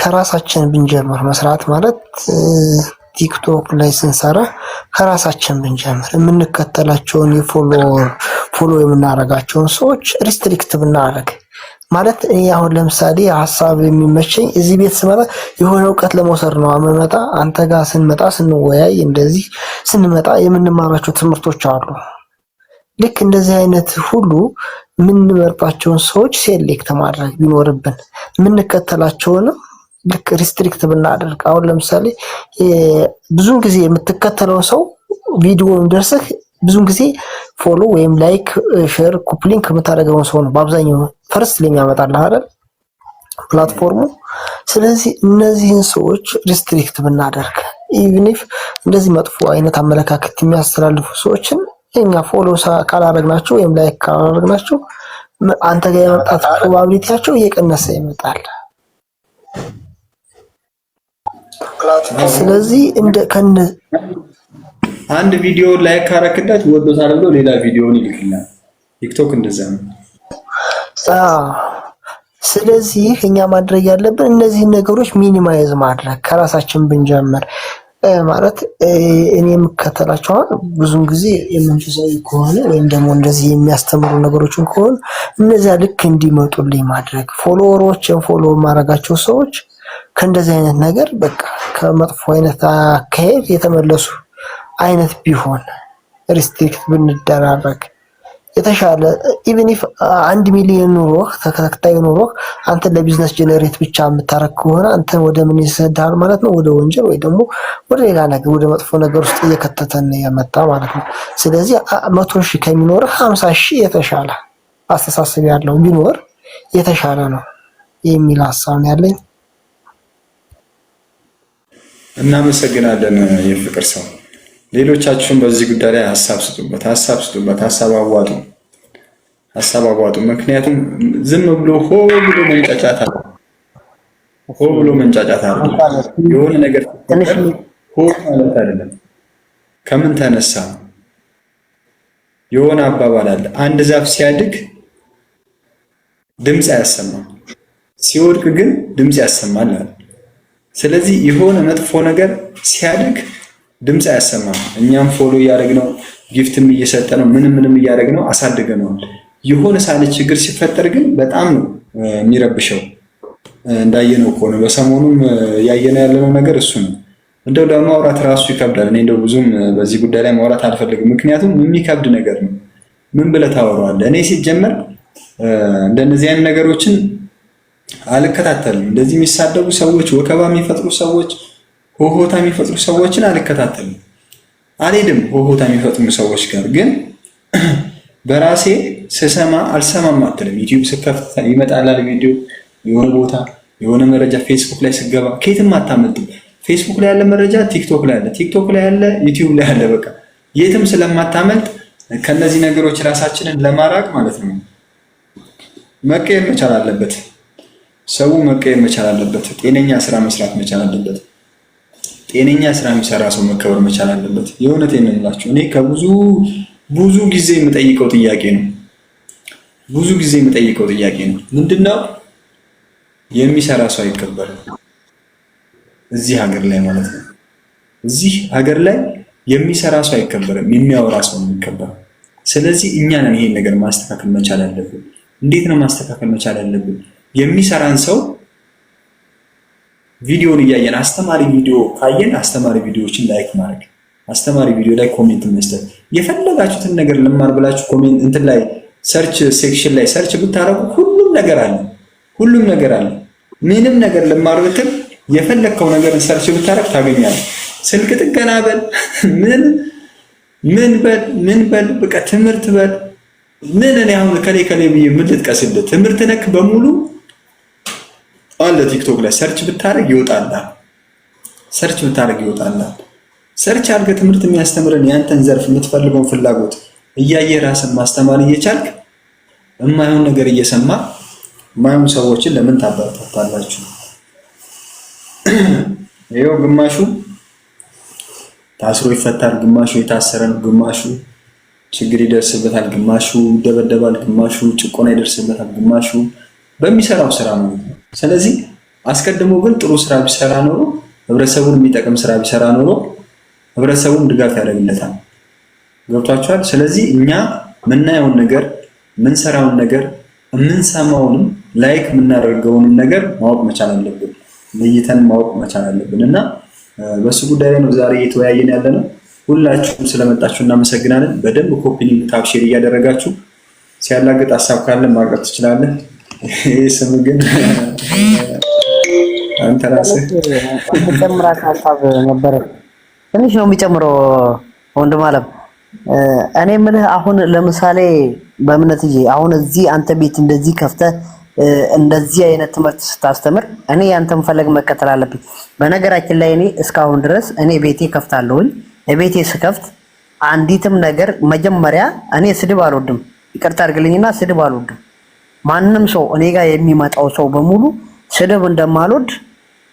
ከራሳችን ብንጀምር መስራት ማለት ቲክቶክ ላይ ስንሰራ ከራሳችን ብንጀምር የምንከተላቸውን የ follower follow የምናደርጋቸውን ሰዎች restrict ብናደርግ ማለት እኔ አሁን ለምሳሌ ሀሳብ የሚመቸኝ እዚህ ቤት ስመጣ የሆነ እውቀት ለመውሰድ ነው የምመጣ። አንተ ጋር ስንመጣ ስንወያይ እንደዚህ ስንመጣ የምንማራቸው ትምህርቶች አሉ። ልክ እንደዚህ አይነት ሁሉ የምንመርጣቸውን ሰዎች select ማድረግ ቢኖርብን የምንከተላቸውንም ልክ restrict ብናደርግ፣ አሁን ለምሳሌ ብዙን ጊዜ የምትከተለውን ሰው ቪዲዮ ደርስህ ብዙን ጊዜ follow ወይም like፣ share፣ copy link የምታደርገውን ሰው ነው በአብዛኛው first የሚያመጣልህ አይደል platform ኡ። ስለዚህ እነዚህን ሰዎች restrict ብናደርግ even if እንደዚህ መጥፎ አይነት አመለካከት የሚያስተላልፉ ሰዎችን እኛ follow ካላደረግናቸው ወይም like ካላደረግናቸው አንተ ጋር የመምጣት probability ያቸው እየቀነሰ ይመጣል። ስለዚህ እንደ ከነ አንድ ቪዲዮ like ካረክለት ወዶታል ብሎ ሌላ ቪዲዮውን ይልክልናል። ቲክቶክ እንደዛ ነው። ስለዚህ እኛ ማድረግ ያለብን እነዚህን ነገሮች minimize ማድረግ ከራሳችን ብንጀምር ማለት እኔ የምከተላቸው አሁን ብዙን ጊዜ የመንፈሳዊ ከሆነ ወይም ደግሞ እንደዚህ የሚያስተምሩ ነገሮችን ከሆነ እነዚያ ልክ እንዲመጡልኝ ማድረግ follower ኦችን follow የማደርጋቸው ሰዎች ከእንደዚህ አይነት ነገር በቃ ከመጥፎ አይነት አካሄድ የተመለሱ አይነት ቢሆን restrict ብንደራረግ የተሻለ even if 1 ሚሊዮን ኑሮህ ተከታይ ኑሮህ አንተን ለ business generate ብቻ የምታረግ ከሆነ አንተን ወደ ምን ይሰድሃል ማለት ነው? ወደ ወንጀል ወይ ደግሞ ወደ ሌላ ነገር፣ ወደ መጥፎ ነገር ውስጥ እየከተተን የመጣ ማለት ነው። ስለዚህ 100,000 ከሚኖርህ 50,000 የተሻለ አስተሳሰብ ያለው ቢኖር የተሻለ ነው የሚል ሀሳብ ነው ያለኝ። እናመሰግናለን የፍቅር ሰው። ሌሎቻችሁም በዚህ ጉዳይ ላይ ሀሳብ ስጡበት፣ ሀሳብ ስጡበት፣ ሀሳብ አዋጡ፣ ሀሳብ አዋጡ። ምክንያቱም ዝም ብሎ ሆ ብሎ መንጫጫት አለ፣ ሆ ብሎ መንጫጫት አለ። የሆነ ነገር ሆ ማለት አይደለም። ከምን ተነሳ? የሆነ አባባል አለ። አንድ ዛፍ ሲያድግ ድምፅ አያሰማም፣ ሲወድቅ ግን ድምፅ ያሰማል አለ። ስለዚህ የሆነ መጥፎ ነገር ሲያድግ ድምፅ አያሰማም። እኛም follow እያደረግነው gift ም እየሰጠ ነው ምንም ምንም እያደረግነው አሳድገነዋል። የሆነ ሳለ ችግር ሲፈጠር ግን በጣም ነው የሚረብሸው። እንዳየነው ከሆነ በሰሞኑም ያየነው ያለነው ነገር እሱ ነው። እንደው ለማውራት ራሱ ይከብዳል። እኔ እንደው ብዙም በዚህ ጉዳይ ላይ ማውራት አልፈልግም፣ ምክንያቱም የሚከብድ ነገር ነው። ምን ብለህ ታወራዋለህ? እኔ ሲጀመር እንደነዚህ አይነት ነገሮችን አልከታተልም። እንደዚህ የሚሳደቡ ሰዎች፣ ወከባ የሚፈጥሩ ሰዎች፣ ሆሆታ የሚፈጥሩ ሰዎችን አልከታተልም፣ አልሄድም ሆሆታ የሚፈጥሩ ሰዎች ጋር። ግን በራሴ ስሰማ አልሰማም አትልም። ዩቲዩብ ስከፍት ይመጣላል ቪዲዮ የሆነ ቦታ የሆነ መረጃ፣ ፌስቡክ ላይ ስገባ ከየትም አታመልጥም። ፌስቡክ ላይ ያለ መረጃ ቲክቶክ ላይ አለ፣ ቲክቶክ ላይ ያለ ዩቲዩብ ላይ አለ። በቃ የትም ስለማታመልጥ ከነዚህ ነገሮች ራሳችንን ለማራቅ ማለት ነው መቀየር መቻል አለበት። ሰው መቀየር መቻል አለበት። ጤነኛ ስራ መስራት መቻል አለበት። ጤነኛ ስራ የሚሰራ ሰው መከበር መቻል አለበት። የእውነቴን ነው የምላችሁ። እኔ ከብዙ ብዙ ጊዜ የምጠይቀው ጥያቄ ነው። ብዙ ጊዜ የምጠይቀው ጥያቄ ነው። ምንድነው የሚሰራ ሰው አይከበርም እዚህ ሀገር ላይ ማለት ነው። እዚህ ሀገር ላይ የሚሰራ ሰው አይከበርም፣ የሚያወራ ሰው ነው የሚከበረው። ስለዚህ እኛ ነን ይሄን ነገር ማስተካከል መቻል አለብን። እንዴት ነው ማስተካከል መቻል ያለብን? የሚሰራን ሰው ቪዲዮን እያየን አስተማሪ ቪዲዮ ካየን አስተማሪ ቪዲዮዎችን like ማድረግ፣ አስተማሪ ቪዲዮ ላይ comment መስጠት፣ የፈለጋችሁትን ነገር ልማር ብላችሁ comment እንትን ላይ search section ላይ search ብታረጉ ሁሉም ነገር አለ። ሁሉም ነገር አለ። ምንም ነገር ልማር ብትል የፈለግከው ነገር search ብታረግ ታገኛለህ። ስልክ ጥገና በል ምን ምን በል ምን በል በቃ ትምህርት በል ምን፣ እኔ አሁን ከሌ ከሌ ብዬ ምን ልጥቀስልህ? ትምህርት ነክ በሙሉ አለ ቲክቶክ ላይ search ብታደርግ ይወጣልሃል። Search ብታደርግ ይወጣልሃል። Search አድርገህ ትምህርት የሚያስተምርን ያንተን ዘርፍ የምትፈልገውን ፍላጎት እያየ ራስን ማስተማር እየቻልክ የማይሆን ነገር እየሰማ የማይሆን ሰዎችን ለምን ታበረታታላችሁ? ይኸው ግማሹ ታስሮ ይፈታል፣ ግማሹ የታሰረ ነው፣ ግማሹ ችግር ይደርስበታል፣ ግማሹ ይደበደባል፣ ግማሹ ጭቆና ይደርስበታል፣ ግማሹ በሚሰራው ስራ ማለት ነው። ስለዚህ አስቀድሞ ግን ጥሩ ስራ ቢሰራ ኖሮ፣ ህብረተሰቡን የሚጠቅም ስራ ቢሰራ ኖሮ ህብረተሰቡም ድጋፍ ያደርግለታል። ገብቷችኋል? ስለዚህ እኛ የምናየውን ነገር፣ የምንሰራውን ነገር፣ የምንሰማውንም like የምናደርገውንም ነገር ማወቅ መቻል አለብን። ለይተን ማወቅ መቻል አለብን እና በሱ ጉዳይ ላይ ነው ዛሬ እየተወያየን ያለ ነው። ሁላችሁም ስለመጣችሁ እናመሰግናለን። በደንብ copy link፣ tap፣ share እያደረጋችሁ ሲያላግጥ ሀሳብ ካለ ማቅረብ ትችላለህ። ይህ ስም ግን አንተ ራስህ ጨምራት ሀሳብ ነበረ። ትንሽ ነው የሚጨምረው ወንድም አለም። እኔ የምልህ አሁን ለምሳሌ በእምነትዬ አሁን እዚህ አንተ ቤት እንደዚህ ከፍተህ እንደዚህ አይነት ትምህርት ስታስተምር እኔ ያንተን ፈለግ መከተል አለብኝ። በነገራችን ላይ እኔ እስካሁን ድረስ እኔ ቤቴ ከፍታለሁኝ። ቤቴ ስከፍት አንዲትም ነገር መጀመሪያ እኔ ስድብ አልወድም፣ ይቅርታ አድርግልኝና ስድብ አልወድም። ማንም ሰው እኔ ጋር የሚመጣው ሰው በሙሉ ስድብ እንደማልወድ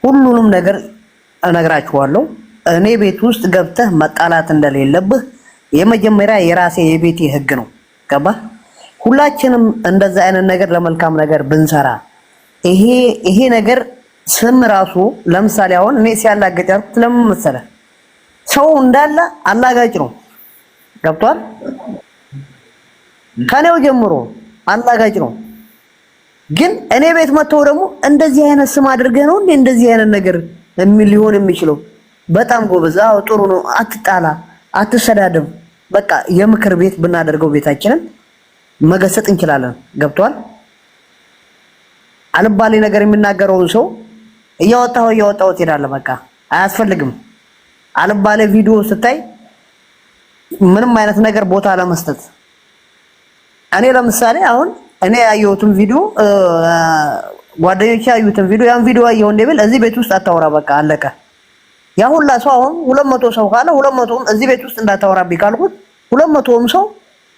ሁሉንም ነገር እነግራችኋለሁ። እኔ ቤት ውስጥ ገብተህ መጣላት እንደሌለብህ የመጀመሪያ የራሴ የቤቴ ህግ ነው። ገባህ? ሁላችንም እንደዛ አይነት ነገር ለመልካም ነገር ብንሰራ ይሄ ነገር ስም ራሱ ለምሳሌ አሁን እኔ ሲያላገጭ ያልኩት ለምን መሰለህ? ሰው እንዳለ አላጋጭ ነው። ገብቷል? ከኔው ጀምሮ አላጋጭ ነው። ግን እኔ ቤት መጥተው ደግሞ እንደዚህ አይነት ስም አድርገህ ነው እንዴ እንደዚህ አይነት ነገር ሊሆን የሚችለው? በጣም ጎበዝ፣ አዎ ጥሩ ነው፣ አትጣላ፣ አትሰዳደብ። በቃ የምክር ቤት ብናደርገው ቤታችንን መገሰጥ እንችላለን። ገብቷል? አልባሌ ነገር የሚናገረውን ሰው እያወጣው እያወጣው ትሄዳለህ። በቃ አያስፈልግም። አልባሌ ቪዲዮ ስታይ ምንም አይነት ነገር ቦታ ለመስጠት እኔ ለምሳሌ አሁን እኔ ያየሁትን ቪዲዮ ጓደኞቼ ያዩትን ቪዲዮ ያን ቪዲዮ አየሁ እንደብል እዚህ ቤት ውስጥ አታወራ፣ በቃ አለቀ። ያ ሁላ ሰው አሁን 200 ሰው ካለ 200ም እዚህ ቤት ውስጥ እንዳታወራብኝ ካልኩት 200ም ሰው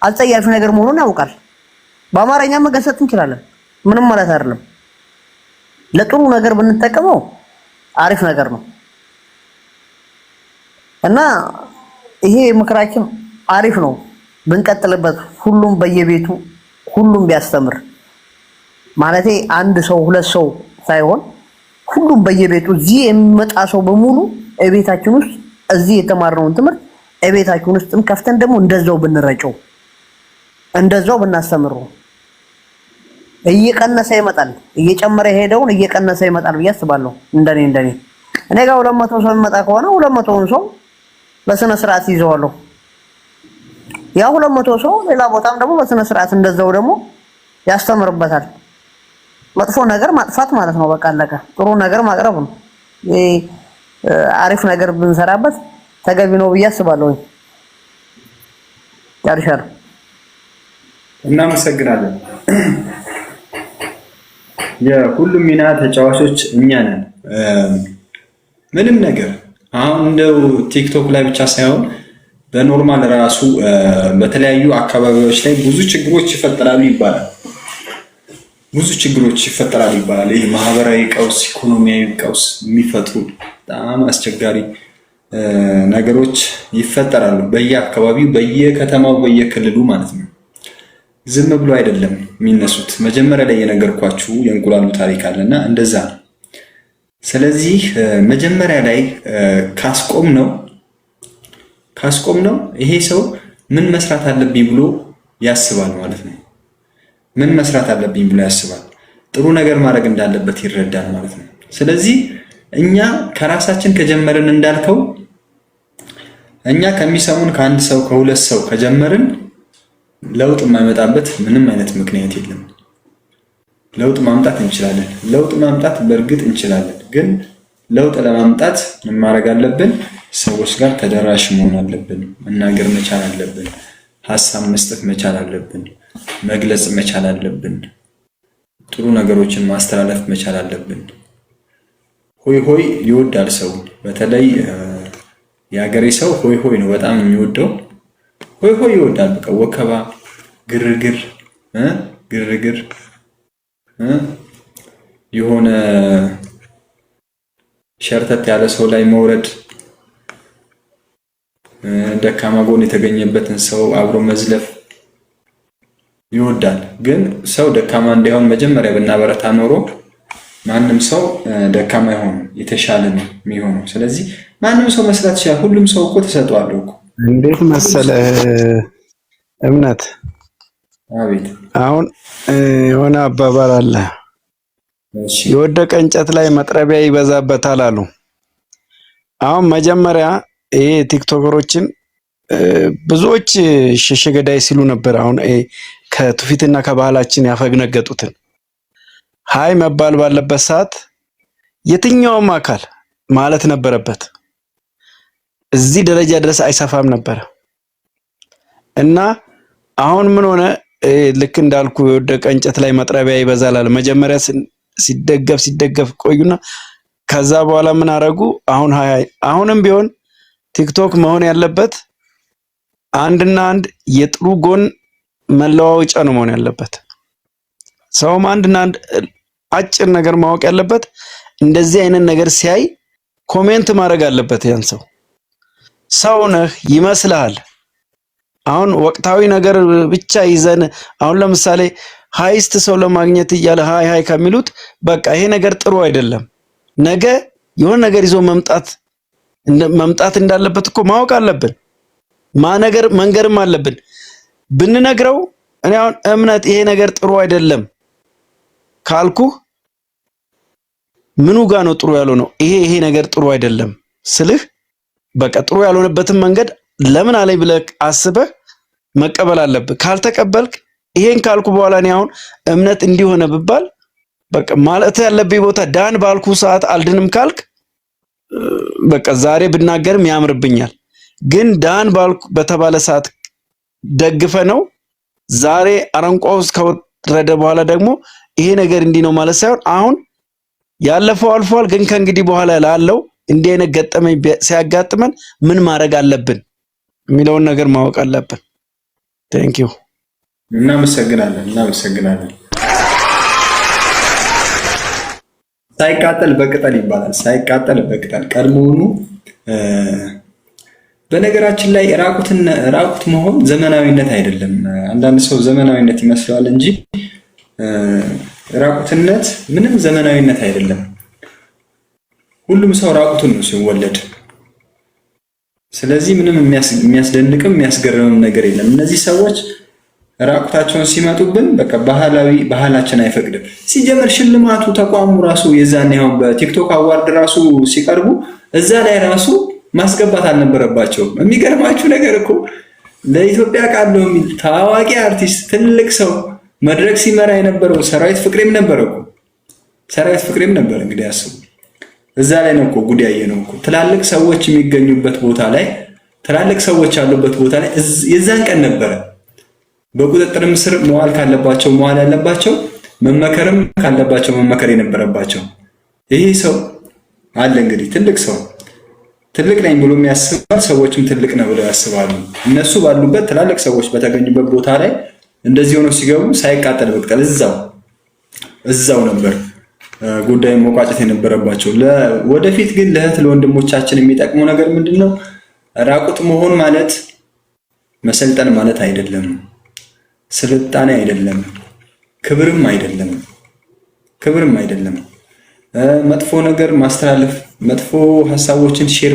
አጸያፊ ነገር መሆኑን ያውቃል። በአማርኛ መገሰጥ እንችላለን። ምንም ማለት አይደለም። ለጥሩ ነገር ብንጠቀመው አሪፍ ነገር ነው እና ይሄ ምክራችን አሪፍ ነው ብንቀጥልበት፣ ሁሉም በየቤቱ ሁሉም ቢያስተምር ማለቴ አንድ ሰው ሁለት ሰው ሳይሆን ሁሉም በየቤቱ እዚህ የሚመጣ ሰው በሙሉ እቤታችን ውስጥ እዚህ የተማርነውን ትምህርት እቤታችን ውስጥም ከፍተን ደግሞ እንደዛው ብንረጨው እንደዛው ብናስተምረው እየቀነሰ ይመጣል። እየጨመረ የሄደውን እየቀነሰ ይመጣል ብዬ አስባለሁ። እንደኔ እንደኔ እኔ ጋር 200 ሰው የሚመጣ ከሆነ 200ውን ሰው በስነ ስርዓት ይዘዋለሁ። ያ 200 ሰው ሌላ ቦታም ደግሞ በስነ ስርዓት እንደዛው ደግሞ ያስተምርበታል። መጥፎ ነገር ማጥፋት ማለት ነው። በቃ አለቀ። ጥሩ ነገር ማቅረብ ነው። ይሄ አሪፍ ነገር ብንሰራበት ተገቢ ነው ብዬ አስባለሁ። ጨርሻለሁ። እናመሰግናለን። የሁሉም ሚና ተጫዋቾች እኛ ነን። ምንም ነገር አሁን እንደው ቲክቶክ ላይ ብቻ ሳይሆን በ normal ራሱ በተለያዩ አካባቢዎች ላይ ብዙ ችግሮች ይፈጠራሉ ይባላል። ብዙ ችግሮች ይፈጠራሉ ይባላል። ይህ ማህበራዊ ቀውስ፣ ኢኮኖሚያዊ ቀውስ የሚፈጥሩ በጣም አስቸጋሪ ነገሮች ይፈጠራሉ በየአካባቢው፣ በየከተማው፣ በየክልሉ ማለት ነው። ዝም ብሎ አይደለም የሚነሱት። መጀመሪያ ላይ የነገርኳችሁ የእንቁላሉ ታሪክ አለና እንደዛ ነው። ስለዚህ መጀመሪያ ላይ ካስቆም ነው ይሄ ሰው ምን መስራት አለብኝ ብሎ ያስባል ማለት ነው። ምን መስራት አለብኝ ብሎ ያስባል። ጥሩ ነገር ማድረግ እንዳለበት ይረዳል ማለት ነው። ስለዚህ እኛ ከራሳችን ከጀመርን፣ እንዳልከው እኛ ከሚሰሙን ከአንድ ሰው ከሁለት ሰው ከጀመርን ለውጥ የማይመጣበት ምንም አይነት ምክንያት የለም። ለውጥ ማምጣት እንችላለን። ለውጥ ማምጣት በእርግጥ እንችላለን። ግን ለውጥ ለማምጣት ምን ማድረግ አለብን? ሰዎች ጋር ተደራሽ መሆን አለብን። መናገር መቻል አለብን። ሀሳብ መስጠት መቻል አለብን። መግለጽ መቻል አለብን። ጥሩ ነገሮችን ማስተላለፍ መቻል አለብን። ሆይ ሆይ ይወዳል ሰው። በተለይ የሀገሬ ሰው ሆይ ሆይ ነው በጣም የሚወደው። ሆይ ሆይ ይወዳል። በቃ ወከባ፣ ግርግር ግርግር የሆነ ሸርተት ያለ ሰው ላይ መውረድ፣ ደካማ ጎን የተገኘበትን ሰው አብሮ መዝለፍ ይወዳል። ግን ሰው ደካማ እንዳይሆን መጀመሪያ ብናበረታ ኖሮ ማንም ሰው ደካማ አይሆንም፣ የተሻለ ነው የሚሆነው። ስለዚህ ማንም ሰው መስራት ይችላል። ሁሉም ሰው እኮ ተሰጥቷል እኮ። እንዴት መሰለህ እምነት፣ አቤት። አሁን የሆነ አባባል አለ፣ የወደቀ እንጨት ላይ መጥረቢያ ይበዛበታል አሉ። አሁን መጀመሪያ ይሄ ቲክቶከሮችን ብዙዎች ሸሸገዳይ ሲሉ ነበር። አሁን ከትውፊትና ከባህላችን ያፈነገጡትን ሀይ መባል ባለበት ሰዓት የትኛውም አካል ማለት ነበረበት። እዚህ ደረጃ ድረስ አይሰፋም ነበረ እና አሁን ምን ሆነ? ልክ እንዳልኩ የወደቀ እንጨት ላይ መጥረቢያ ይበዛላል። መጀመሪያ ሲደገፍ ሲደገፍ ቆዩና ከዛ በኋላ ምን አረጉ? አሁን ሀይ አሁንም ቢሆን ቲክቶክ መሆን ያለበት አንድና አንድ የጥሩ ጎን መለዋወጫ ነው መሆን ያለበት። ሰውም አንድና አንድ አጭር ነገር ማወቅ ያለበት እንደዚህ አይነት ነገር ሲያይ comment ማድረግ አለበት። ያን ሰው ሰው ነህ ይመስልሃል። አሁን ወቅታዊ ነገር ብቻ ይዘን አሁን ለምሳሌ highest ሰው ለማግኘት እያለ ሀይ ሀይ ከሚሉት በቃ ይሄ ነገር ጥሩ አይደለም፣ ነገ የሆነ ነገር ይዞ መምጣት እንዳለበት እኮ ማወቅ አለብን። ማነገር መንገርም አለብን። ብንነግረው እኔ አሁን እምነት ይሄ ነገር ጥሩ አይደለም ካልኩህ ምኑ ጋ ነው ጥሩ ያልሆነው? ይሄ ይሄ ነገር ጥሩ አይደለም ስልህ በቃ ጥሩ ያልሆነበትን መንገድ ለምን አለኝ ብለህ አስበህ መቀበል አለብህ። ካልተቀበልክ ይሄን ካልኩ በኋላ እኔ አሁን እምነት እንዲሆነ ብባል በቃ ማለት ያለብኝ ቦታ ዳን ባልኩ ሰዓት አልድንም ካልክ በቃ ዛሬ ብናገርም ያምርብኛል። ግን ዳን ባልኩ በተባለ ሰዓት ደግፈ ነው ዛሬ አረንቋ ውስጥ ከወረደ በኋላ ደግሞ ይሄ ነገር እንዲህ ነው ማለት ሳይሆን አሁን ያለፈው አልፏል። ግን ከእንግዲህ በኋላ ላለው እንዲህ አይነት ገጠመኝ ሲያጋጥመን ምን ማድረግ አለብን የሚለውን ነገር ማወቅ አለብን። Thank you። እናመሰግናለን፣ እናመሰግናለን። ሳይቃጠል በቅጠል ይባላል። ሳይቃጠል በቅጠል ቀድሞውኑ። በነገራችን ላይ ራቁት መሆን ዘመናዊነት አይደለም። አንዳንድ ሰው ዘመናዊነት ይመስለዋል እንጂ ራቁትነት ምንም ዘመናዊነት አይደለም። ሁሉም ሰው ራቁቱን ነው ሲወለድ። ስለዚህ ምንም የሚያስደንቅም የሚያስገርምም ነገር የለም። እነዚህ ሰዎች ራቁታቸውን ሲመጡብን በቃ ባህላዊ ባህላችን አይፈቅድም። ሲጀመር ሽልማቱ ተቋሙ ራሱ የዛን ያሁን በቲክቶክ award ራሱ ሲቀርቡ እዛ ላይ ራሱ ማስገባት አልነበረባቸውም። የሚገርማችሁ ነገር እኮ ለኢትዮጵያ ቃለው የሚል ታዋቂ አርቲስት ትልቅ ሰው መድረክ ሲመራ የነበረው ሰራዊት ፍቅሬም ነበር እኮ ሰራዊት ፍቅሬም ነበር። እንግዲህ አስቡ። እዛ ላይ ነው እኮ ጉድ ያየነው እኮ ትላልቅ ሰዎች የሚገኙበት ቦታ ላይ ትላልቅ ሰዎች ያሉበት ቦታ ላይ የዛን ቀን ነበረ በቁጥጥርም ስር መዋል ካለባቸው መዋል ያለባቸው፣ መመከርም ካለባቸው መመከር የነበረባቸው። ይህ ሰው አለ እንግዲህ ትልቅ ሰው ትልቅ ነኝ ብሎ የሚያስባል፣ ሰዎችም ትልቅ ነው ብለው ያስባሉ። እነሱ ባሉበት ትላልቅ ሰዎች በተገኙበት ቦታ ላይ እንደዚህ ሆነው ሲገቡ ሳይቃጠል በቅጠል እዛው እዛው ነበር ጉዳዩን መቋጨት የነበረባቸው። ወደፊት ግን ለእህት ለወንድሞቻችን የሚጠቅመው ነገር ምንድን ነው? ራቁት መሆን ማለት መሰልጠን ማለት አይደለም፣ ስልጣኔ አይደለም፣ ክብርም አይደለም፣ ክብርም አይደለም። መጥፎ ነገር ማስተላለፍ፣ መጥፎ ሀሳቦችን share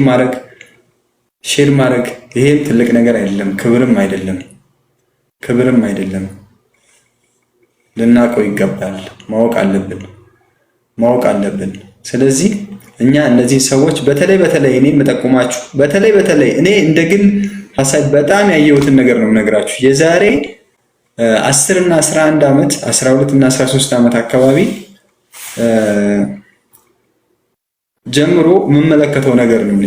ማድረግ ይሄም ትልቅ ነገር አይደለም፣ ክብርም አይደለም፣ ክብርም አይደለም። ልናውቀው ይገባል። ማወቅ አለብን፣ ማወቅ አለብን። ስለዚህ እኛ እነዚህን ሰዎች በተለይ በተለይ እኔ የምጠቁማችሁ በተለይ በተለይ እኔ እንደ ግል ሀሳብ በጣም ያየሁትን ነገር ነው የምነግራችሁ። የዛሬ 10 እና 11 ዓመት 12 እና 13 ዓመት አካባቢ ጀምሮ የምመለከተው ነገር ነው።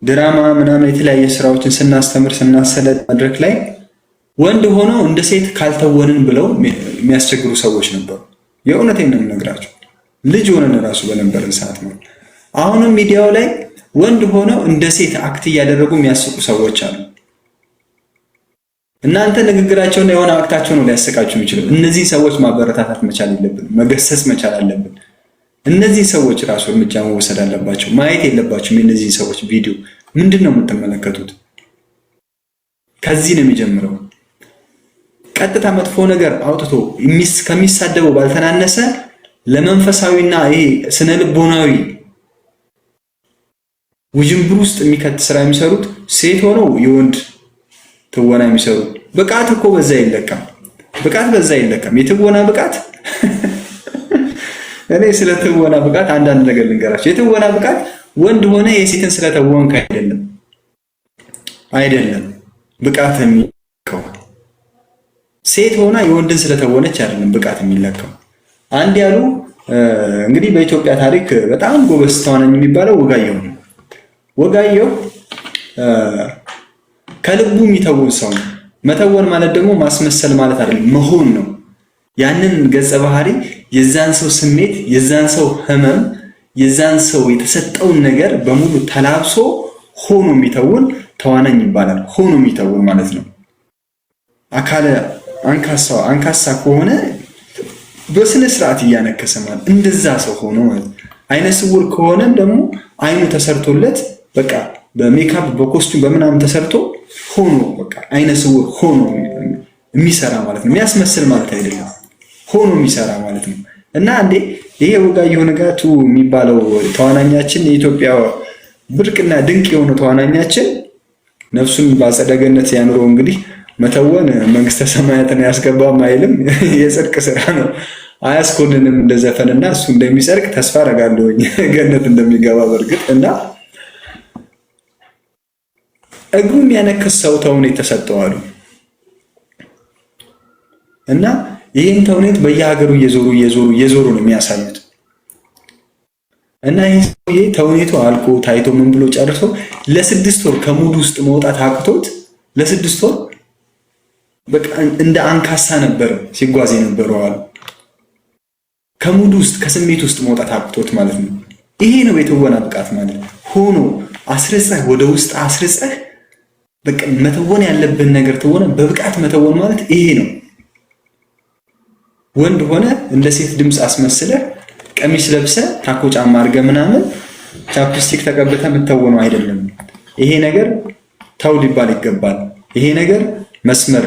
ድራማ ምናምን የተለያየ ስራዎችን ስናስተምር ስናሰለጥ መድረክ ላይ ወንድ ሆነው እንደ ሴት ካልተወንን ብለው የሚያስቸግሩ ሰዎች ነበሩ። የእውነቴን ነው የምነግራቸው። ልጅ ሆነን እራሱ በነበረን ሰዓት ነው። አሁንም ሚዲያው ላይ ወንድ ሆነው እንደ ሴት act እያደረጉ የሚያስቁ ሰዎች አሉ። እናንተ ንግግራቸውና የሆነ act ኣቸው ነው ሊያስቃችሁ የሚችለው። እነዚህ ሰዎች ማበረታታት መቻል የለብንም፣ መገሰጽ መቻል አለብን። እነዚህ ሰዎች ራሱ እርምጃ መወሰድ አለባቸው። ማየት የለባቸውም የእነዚህ ሰዎች ቪዲዮ። ምንድን ነው የምትመለከቱት? ከዚህ ነው የሚጀምረው። ቀጥታ መጥፎ ነገር አውጥቶ ከሚሳደበው ባልተናነሰ ለመንፈሳዊና ይሄ ስነ ልቦናዊ ውዥንብር ውስጥ የሚከት ስራ የሚሰሩት ሴት ሆነው የወንድ ትወና የሚሰሩ ብቃት እኮ በዛ አይለካም። ብቃት በዛ አይለካም። የትወና ብቃት እኔ ስለ ትወና ብቃት አንዳንድ ነገር ልንገራቸው። የትወና ብቃት ወንድ ሆነ የሴትን ስለተወንክ አይደለም አይደለም ብቃት የሚለካው ሴት ሆና የወንድን ስለተወነች አይደለም ብቃት የሚለካው። አንድ ያሉ እንግዲህ በኢትዮጵያ ታሪክ በጣም ጎበዝ ተዋናኝ የሚባለው ወጋየሁ ነው። ወጋየሁ ከልቡ የሚተውን ሰው ነው። መተወን ማለት ደግሞ ማስመሰል ማለት አይደለም፣ መሆን ነው። ያንን ገጸ ባህሪ የዛን ሰው ስሜት፣ የዛን ሰው ህመም፣ የዛን ሰው የተሰጠውን ነገር በሙሉ ተላብሶ ሆኖ የሚተውን ተዋናኝ ይባላል። ሆኖ የሚተውን ማለት ነው። አካለ አንካሳ ከሆነ በስነ ስርዓት እያነከሰ ማለት እንደዛ ሰው ሆኖ ማለት አይነ ስውር ከሆነም ደግሞ አይኑ ተሰርቶለት በቃ በ makeup በ costume በምናምን ተሰርቶ ሆኖ በቃ አይነ ስውር ሆኖ የሚሰራ ማለት ነው። የሚያስመስል ማለት አይደለም፣ ሆኖ የሚሰራ ማለት ነው። እና አንዴ ይሄ ወጋየሁ ንጋቱ የሚባለው ተዋናኛችን የኢትዮጵያ ብርቅና ድንቅ የሆነ ተዋናኛችን ነፍሱን በአጸደ ገነት ያኑረው። እንግዲህ መተወን መንግስተ ሰማያትን ያስገባም አይልም፣ የጽድቅ ስራ ነው፣ አያስኮንንም እንደ ዘፈንና እሱ እንደሚጸድቅ ተስፋ አደርጋለሁኝ ገነት እንደሚገባ በእርግጥ እና እግሩ የሚያነክስ ሰው ተውኔት ተሰጠው አሉ እና ይህን ተውኔት በየሀገሩ እየዞሩ እየዞሩ እየዞሩ ነው የሚያሳዩት። እና ይህ ሰውዬ ተውኔቱ አልቆ ታይቶ ምን ብሎ ጨርሶ ለ6 ወር ከ mood ውስጥ መውጣት አቅቶት ለ6 ወር በቃ እንደ አንካሳ ነበር ሲጓዝ የነበረው አሉ። ከ mood ውስጥ ከስሜት ውስጥ መውጣት አቅቶት ማለት ነው። ይሄ ነው የትወና ብቃት ማለት ሆኖ አስርጸህ ወደ ውስጥ አስርጸህ በቃ መተወን ያለብን ነገር ትወና በብቃት መተወን ማለት ይሄ ነው። ወንድ ሆነ እንደ ሴት ድምፅ አስመስለህ ቀሚስ ለብሰህ ታኮ ጫማ አድርገህ ምናምን chapstick ተቀብተህ የምትተወነው አይደለም። ይሄ ነገር ተው ሊባል ይገባል። ይሄ ነገር መስመር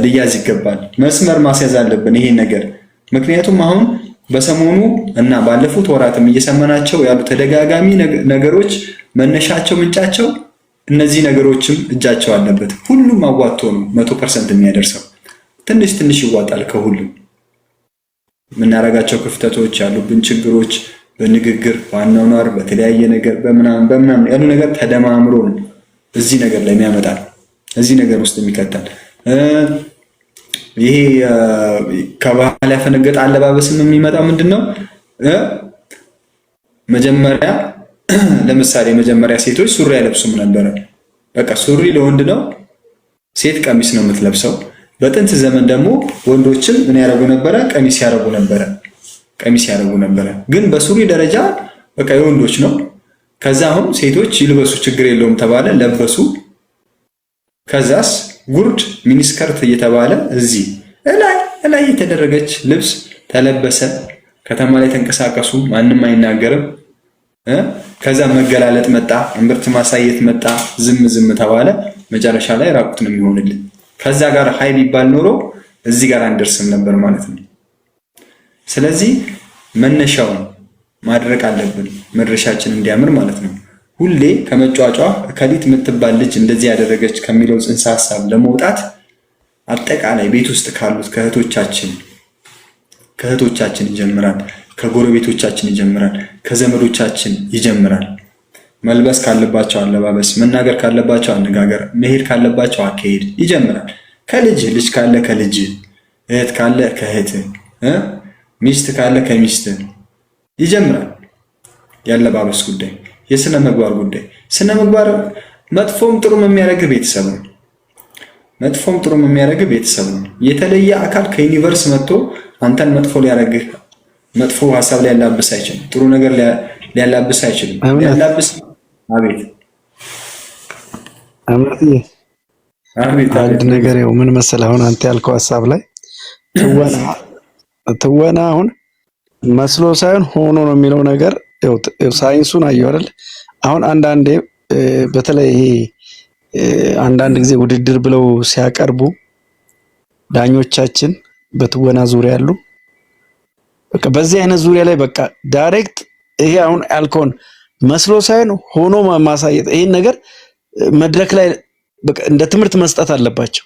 ሊያዝ ይገባል። መስመር ማስያዝ አለብን ይሄ ነገር። ምክንያቱም አሁን በሰሞኑ እና ባለፉት ወራትም እየሰማናቸው ያሉ ተደጋጋሚ ነገሮች መነሻቸው ምንጫቸው እነዚህ ነገሮችም እጃቸው አለበት። ሁሉም አዋጥቶ ነው 100% የሚያደርሰው። ትንሽ ትንሽ ይዋጣል ከሁሉም የምናደርጋቸው ክፍተቶች ያሉብን ችግሮች በንግግር በአኗኗር በተለያየ ነገር በምናምን በምናምን ያሉ ነገር ተደማምሮ ነው እዚህ ነገር ላይ የሚያመጣል እዚህ ነገር ውስጥ የሚከተል። ይሄ ከባህል ያፈነገጠ አለባበስም የሚመጣው ምንድን ነው? መጀመሪያ ለምሳሌ መጀመሪያ ሴቶች ሱሪ አይለብሱም ነበረ። በቃ ሱሪ ለወንድ ነው፣ ሴት ቀሚስ ነው የምትለብሰው። በጥንት ዘመን ደግሞ ወንዶችም ምን ያደርጉ ነበረ? ቀሚስ ያደርጉ ነበረ። ቀሚስ ያደርጉ ነበረ። ግን በሱሪ ደረጃ በቃ የወንዶች ነው። ከዛ አሁን ሴቶች ይልበሱ ችግር የለውም ተባለ፣ ለበሱ። ከዛስ ጉርድ miniskirt እየተባለ እዚህ እላይ እላይ የተደረገች ልብስ ተለበሰ። ከተማ ላይ ተንቀሳቀሱ፣ ማንም አይናገርም። ከዛ መገላለጥ መጣ፣ እምብርት ማሳየት መጣ። ዝም ዝም ተባለ። መጨረሻ ላይ ራቁት ነው የሚሆንልን። ከዛ ጋር ሀይ ቢባል ኖሮ እዚህ ጋር አንደርስም ነበር ማለት ነው። ስለዚህ መነሻውን ማድረቅ አለብን፣ መድረሻችን እንዲያምር ማለት ነው። ሁሌ ከመጯጯህ እከሊት የምትባል ልጅ እንደዚህ ያደረገች ከሚለው ጽንሰ ሀሳብ ለመውጣት አጠቃላይ ቤት ውስጥ ካሉት ከእህቶቻችን ይጀምራል፣ ከጎረቤቶቻችን ይጀምራል፣ ከዘመዶቻችን ይጀምራል። መልበስ ካለባቸው አለባበስ፣ መናገር ካለባቸው አነጋገር፣ መሄድ ካለባቸው አካሄድ ይጀምራል። ከልጅ ልጅ ካለ ከልጅ፣ እህት ካለ ከእህት፣ ሚስት ካለ ከሚስት ይጀምራል። ያለባበስ ጉዳይ፣ የስነ ምግባር ጉዳይ። ስነ ምግባር መጥፎም ጥሩም የሚያደርግህ ቤተሰብ ነው። መጥፎም ጥሩም የሚያደርግህ ቤተሰብ ነው። የተለየ አካል ከ universe መጥቶ አንተን መጥፎ ሊያደርግህ፣ መጥፎ ሀሳብ ሊያላብስ አይችልም። ጥሩ ነገር ሊያላብስ አይችልም። ሊያላብስ አቤት። እምነትዬ፣ አንድ ነገር ይኸው ምን መሰለህ፣ አሁን አንተ ያልከው ሀሳብ ላይ ትወና አሁን መስሎ ሳይሆን ሆኖ ነው የሚለው ነገር ሳይንሱን አየሁ አይደል? አሁን አንዳንዴ በተለይ ይሄ አንዳንድ ጊዜ ውድድር ብለው ሲያቀርቡ ዳኞቻችን በትወና ዙሪያ ያሉ በቃ በዚህ አይነት ዙሪያ ላይ በቃ direct ይሄ አሁን ያልከውን መስሎ ሳይሆን ሆኖ ማሳየት፣ ይሄን ነገር መድረክ ላይ በቃ እንደ ትምህርት መስጠት አለባቸው።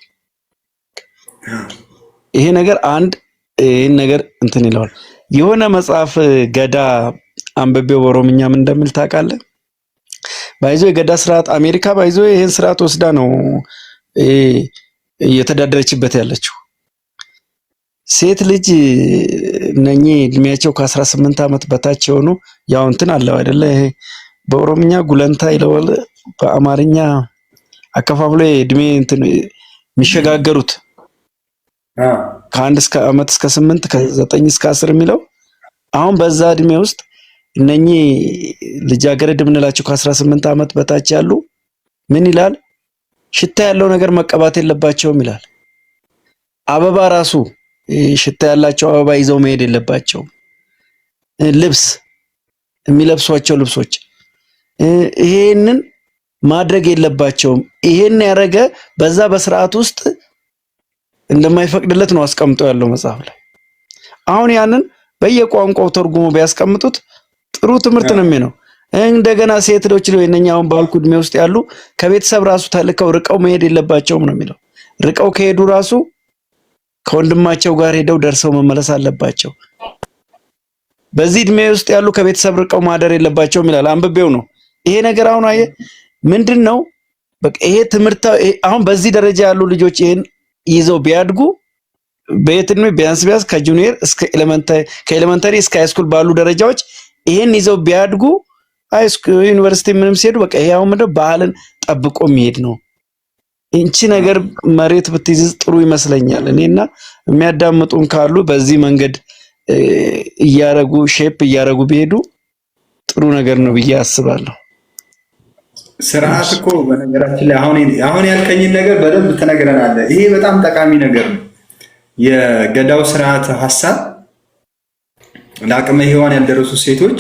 ይሄ ነገር አንድ ይሄን ነገር እንትን ይለዋል። የሆነ መጽሐፍ ገዳ አንብቤው በኦሮምኛ ምን እንደሚል ታውቃለህ? By the way የገዳ ስርዓት አሜሪካ by the way ይሄን ስርዓት ወስዳ ነው እየተዳደረችበት ያለችው። ሴት ልጅ እነኚህ እድሜያቸው ከ18 ዓመት በታች የሆኑ ያው እንትን አለው አይደለ? ይሄ በኦሮምኛ ጉለንታ ይለዋል፣ በአማርኛ አከፋፍሎ እድሜ እንትን የሚሸጋገሩት ከአንድ እስከ ዓመት እስከ 8፣ ከ9 እስከ 10 የሚለው። አሁን በዛ እድሜ ውስጥ እነኚህ ልጃገረድ የምንላቸው ከ18 ዓመት በታች ያሉ ምን ይላል? ሽታ ያለው ነገር መቀባት የለባቸውም ይላል። አበባ ራሱ ሽታ ያላቸው አበባ ይዘው መሄድ የለባቸውም። ልብስ፣ የሚለብሷቸው ልብሶች ይሄንን ማድረግ የለባቸውም። ይሄን ያደረገ በዛ በስርዓት ውስጥ እንደማይፈቅድለት ነው አስቀምጦ ያለው መጽሐፍ ላይ። አሁን ያንን በየቋንቋው ተርጉሞ ቢያስቀምጡት ጥሩ ትምህርት ነው የሚሆነው። እንደገና ሴት ልጆች ነው እነኛ አሁን ባልኩ እድሜ ውስጥ ያሉ ከቤተሰብ ራሱ ተልከው ርቀው መሄድ የለባቸውም ነው የሚለው። ርቀው ከሄዱ ራሱ ከወንድማቸው ጋር ሄደው ደርሰው መመለስ አለባቸው። በዚህ እድሜ ውስጥ ያሉ ከቤተሰብ ርቀው ማደር የለባቸውም ይላል። አንብቤው ነው ይሄ ነገር። አሁን አየህ ምንድን ነው በቃ ይሄ ትምህርት አሁን በዚህ ደረጃ ያሉ ልጆች ይሄን ይዘው ቢያድጉ በየት እድሜ ቢያንስ ቢያንስ ከ junior እስከ elementary፣ ከ elementary እስከ high school ባሉ ደረጃዎች ይሄን ይዘው ቢያድጉ high school፣ ዩኒቨርሲቲ ምንም ሲሄዱ በቃ ይሄ አሁን ምንድነው ባህልን ጠብቆ የሚሄድ ነው። እንቺ ነገር መሬት ብትይዝ ጥሩ ይመስለኛል። እኔና የሚያዳምጡን ካሉ በዚህ መንገድ እያረጉ shape እያረጉ ቢሄዱ ጥሩ ነገር ነው ብዬ አስባለሁ። ስርዓት እኮ በነገራችን ላይ አሁን ያልከኝን ነገር በደንብ ትነግረናለህ። ይሄ በጣም ጠቃሚ ነገር ነው። የገዳው ስርዓት ሀሳብ ለአቅመ ሔዋን ያልደረሱ ሴቶች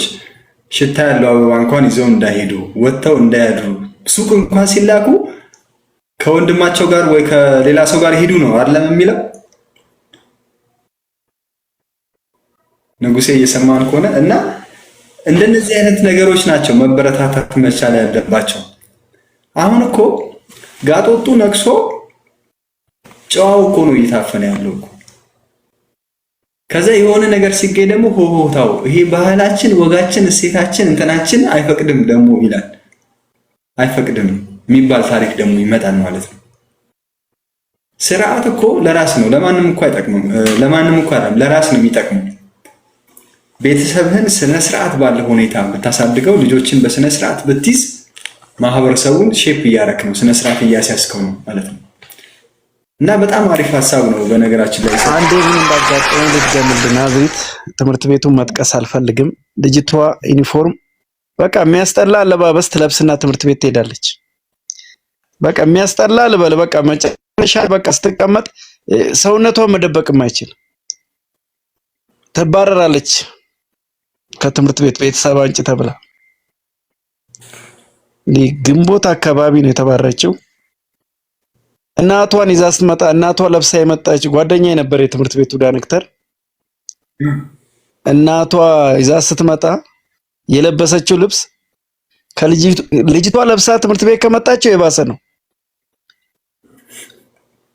ሽታ ያለው አበባ እንኳን ይዘው እንዳይሄዱ፣ ወጥተው እንዳያድሩ፣ ሱቅ እንኳን ሲላኩ ከወንድማቸው ጋር ወይ ከሌላ ሰው ጋር ሂዱ ነው አይደለም የሚለው? ንጉሴ እየሰማን ከሆነ እና እንደነዚህ አይነት ነገሮች ናቸው መበረታታት መቻል ያለባቸው። አሁን እኮ ጋጦጡ ነቅሶ ጨዋው እኮ ነው እየታፈነ ያለው እኮ። ከዛ የሆነ ነገር ሲገኝ ደግሞ ሆሆታው ይሄ ባህላችን፣ ወጋችን፣ እሴታችን፣ እንትናችን አይፈቅድም ደግሞ ይላል። አይፈቅድም የሚባል ታሪክ ደግሞ ይመጣል ማለት ነው። ስርዓት እኮ ለራስ ነው፣ ለማንም እኮ አይጠቅምም። ለማንም እኮ አይደለም፣ ለራስ ነው የሚጠቅመው። ቤተሰብህን ስነ ስርዓት ባለ ሁኔታ ብታሳድገው፣ ልጆችን በስነ ስርዓት ብትይዝ ማህበረሰቡን shape እያረክ ነው፣ ስነ ስርዓት እያስያዝከው ነው ማለት ነው። እና በጣም አሪፍ ሀሳብ ነው በነገራችን ላይ። አንዴ ምን እንዳጋጠመኝ ልድገምልህ። ናዝሬት ትምህርት ቤቱን መጥቀስ አልፈልግም። ልጅቷ ዩኒፎርም በቃ የሚያስጠላ አለባበስ ትለብስና ትምህርት ቤት ትሄዳለች። በቃ የሚያስጠላ ልበል፣ በቃ መጨረሻ በቃ ስትቀመጥ ሰውነቷን መደበቅ የማይችል፣ ትባረራለች ከትምህርት ቤት ቤተሰብ አንጭ ተብላ። ግንቦት አካባቢ ነው የተባረችው። እናቷን ይዛ ስትመጣ እናቷ ለብሳ የመጣች፣ ጓደኛ የነበረ የትምህርት ቤቱ ዳይሬክተር፣ እናቷ ይዛ ስትመጣ የለበሰችው ልብስ ከልጅቷ ለብሳ ትምህርት ቤት ከመጣችው የባሰ ነው።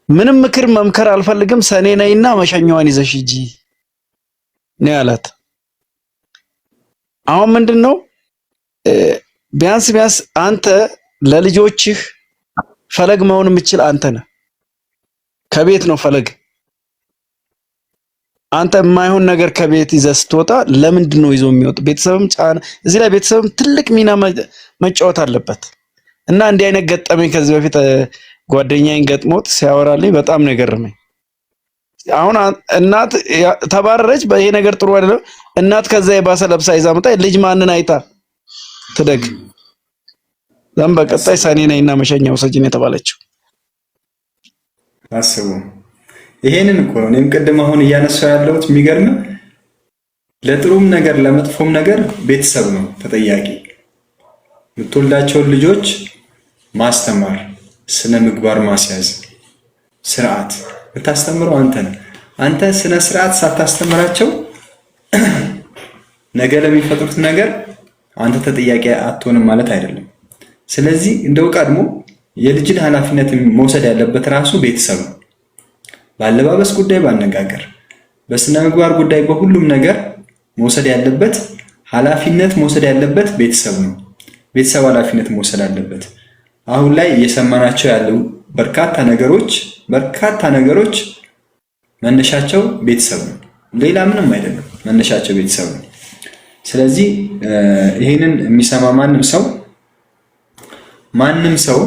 ምንም ምክር መምከር አልፈልግም፣ ሰኔ ነይና መሸኛዋን ይዘሽ ሂጂ ነው ያላት። አሁን ምንድን ነው፣ ቢያንስ ቢያንስ አንተ ለልጆችህ ፈለግ መሆን የምችል አንተ ነህ። ከቤት ነው ፈለግ። አንተ የማይሆን ነገር ከቤት ይዘህ ስትወጣ ለምንድን ነው ይዞ የሚወጡ? ቤተሰብም ጫና እዚህ ላይ ቤተሰብም ትልቅ ሚና መጫወት አለበት። እና እንዲህ አይነት ገጠመኝ ከዚህ በፊት ጓደኛዬን ገጥሞት ሲያወራልኝ በጣም ነው የገረመኝ። አሁን እናት ተባረረች፣ ይሄ ነገር ጥሩ አይደለም። እናት ከዛ የባሰ ለብሳ ይዛ መጣ። ልጅ ማንን አይታ ትደግ? ዘን በቀጣይ ሰኔ ነይና መሸኛ ውሰጂን የተባለችው አስቡ። ይሄንን እኮ ነው እኔም ቅድም አሁን እያነሳው ያለሁት። የሚገርም ለጥሩም ነገር ለመጥፎም ነገር ቤተሰብ ነው ተጠያቂ። የምትወልዳቸውን ልጆች ማስተማር፣ ስነ ምግባር ማስያዝ፣ ስርዓት የምታስተምረው አንተ ነህ። አንተ ስነ ስርዓት ሳታስተምራቸው ነገ ለሚፈጥሩት ነገር አንተ ተጠያቂ አትሆንም ማለት አይደለም። ስለዚህ እንደው ቀድሞ የልጅን ኃላፊነት መውሰድ ያለበት ራሱ ቤተሰብ ነው። በአለባበስ ጉዳይ፣ በአነጋገር፣ በስነ ምግባር ጉዳይ፣ በሁሉም ነገር መውሰድ ያለበት ኃላፊነት መውሰድ ያለበት ቤተሰብ ነው። ቤተሰብ ኃላፊነት መውሰድ አለበት። አሁን ላይ እየሰማናቸው ያሉ በርካታ ነገሮች በርካታ ነገሮች መነሻቸው ቤተሰብ ነው። ሌላ ምንም አይደለም። መነሻቸው ቤተሰብ ነው። ስለዚህ ይህንን የሚሰማ ማንም ሰው ማንም ሰው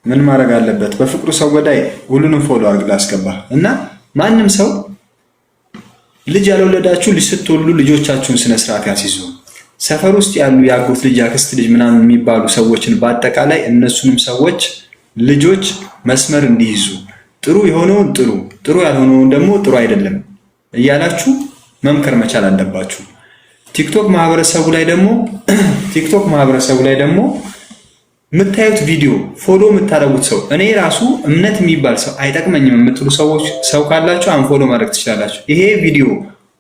ምን ማድረግ አለበት? በፍቅሩ ሰው ገዳይ ሁሉንም follow አድርግ ላስገባ እና ማንም ሰው ልጅ ያልወለዳችሁ ልጅ ስትወልዱ ልጆቻችሁን ስነ ስርዓት ያስይዙ። ሰፈር ውስጥ ያሉ የአጎት ልጅ የአክስት ልጅ ምናምን የሚባሉ ሰዎችን በአጠቃላይ እነሱንም ሰዎች ልጆች መስመር እንዲይዙ ጥሩ የሆነውን ጥሩ፣ ጥሩ ያልሆነውን ደግሞ ጥሩ አይደለም እያላችሁ መምከር መቻል አለባችሁ። ቲክቶክ ማህበረሰቡ ላይ ደግሞ ቲክቶክ ማህበረሰቡ ላይ ደግሞ የምታዩት ቪዲዮ follow የምታደርጉት ሰው እኔ ራሱ እምነት የሚባል ሰው አይጠቅመኝም የምትሉ ሰዎች ሰው ካላችሁ unfollow ማድረግ ትችላላችሁ። ይሄ ቪዲዮ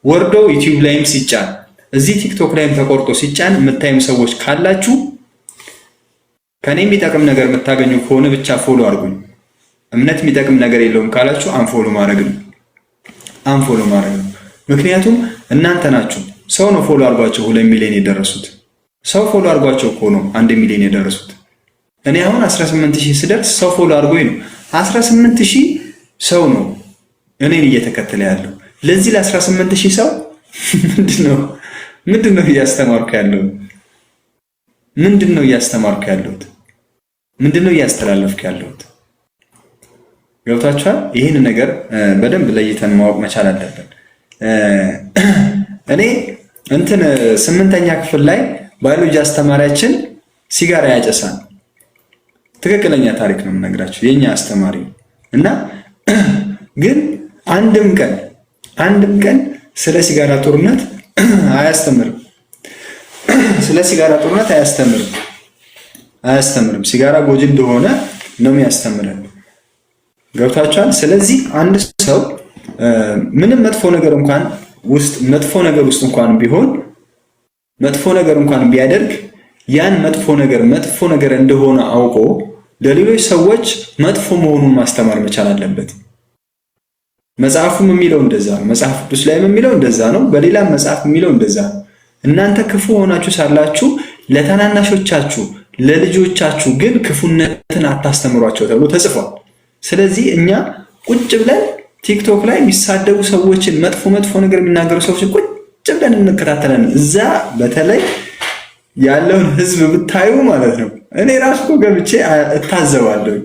ወርዶ ዩቲዩብ ላይም ሲጫን እዚህ ቲክቶክ ላይም ተቆርጦ ሲጫን የምታዩም ሰዎች ካላችሁ ከኔ የሚጠቅም ነገር የምታገኙ ከሆነ ብቻ follow አድርጉኝ። እምነት የሚጠቅም ነገር የለውም ካላችሁ unfollow ማድረግ ነው። unfollow ማድረግ ነው። ምክንያቱም እናንተ ናችሁ ሰው ነው follow አድርጓቸው 2 ሚሊዮን የደረሱት። ሰው follow አድርጓቸው እኮ ነው 1 ሚሊዮን የደረሱት። እኔ አሁን 18 ሺህ ስደርስ ሰው follow አድርጎኝ ነው። 18 ሺህ ሰው ነው እኔን እየተከተለ ያለው። ለዚህ ለ18 ሺህ ሰው ምንድነው ምንድነው እያስተማርኩ ያለሁት? ምንድነው እያስተማርኩ ያለሁት? ምንድነው እያስተላለፍኩ ያለሁት? ገብታችኋል? ይህን ነገር በደንብ ለይተን ማወቅ መቻል አለብን። እኔ እንትን ስምንተኛ ክፍል ላይ ባዮሎጂ አስተማሪያችን ሲጋራ ያጨሳል። ትክክለኛ ታሪክ ነው የምነግራችሁ፣ የኛ አስተማሪ እና ግን አንድም ቀን አንድም ቀን ስለ ሲጋራ ጦርነት አያስተምርም። ስለ ሲጋራ ጦርነት አያስተምርም አያስተምርም። ሲጋራ ጎጂ እንደሆነ ነው የሚያስተምረን። ገብታችኋል? ስለዚህ አንድ ሰው ምንም መጥፎ ነገር እንኳን ውስጥ መጥፎ ነገር ውስጥ እንኳን ቢሆን መጥፎ ነገር እንኳን ቢያደርግ ያን መጥፎ ነገር መጥፎ ነገር እንደሆነ አውቆ ለሌሎች ሰዎች መጥፎ መሆኑን ማስተማር መቻል አለበት። መጽሐፉም የሚለው እንደዛ ነው። መጽሐፍ ቅዱስ ላይም የሚለው እንደዛ ነው። በሌላም መጽሐፍ የሚለው እንደዛ ነው። እናንተ ክፉ ሆናችሁ ሳላችሁ ለታናናሾቻችሁ ለልጆቻችሁ ግን ክፉነትን አታስተምሯቸው ተብሎ ተጽፏል። ስለዚህ እኛ ቁጭ ብለን ቲክቶክ ላይ የሚሳደቡ ሰዎችን መጥፎ መጥፎ ነገር የሚናገሩ ሰዎችን ቁጭ ብለን እንከታተላለን። እዛ በተለይ ያለውን ህዝብ ብታዩ ማለት ነው። እኔ ራሱ እኮ ገብቼ እታዘባለሁ።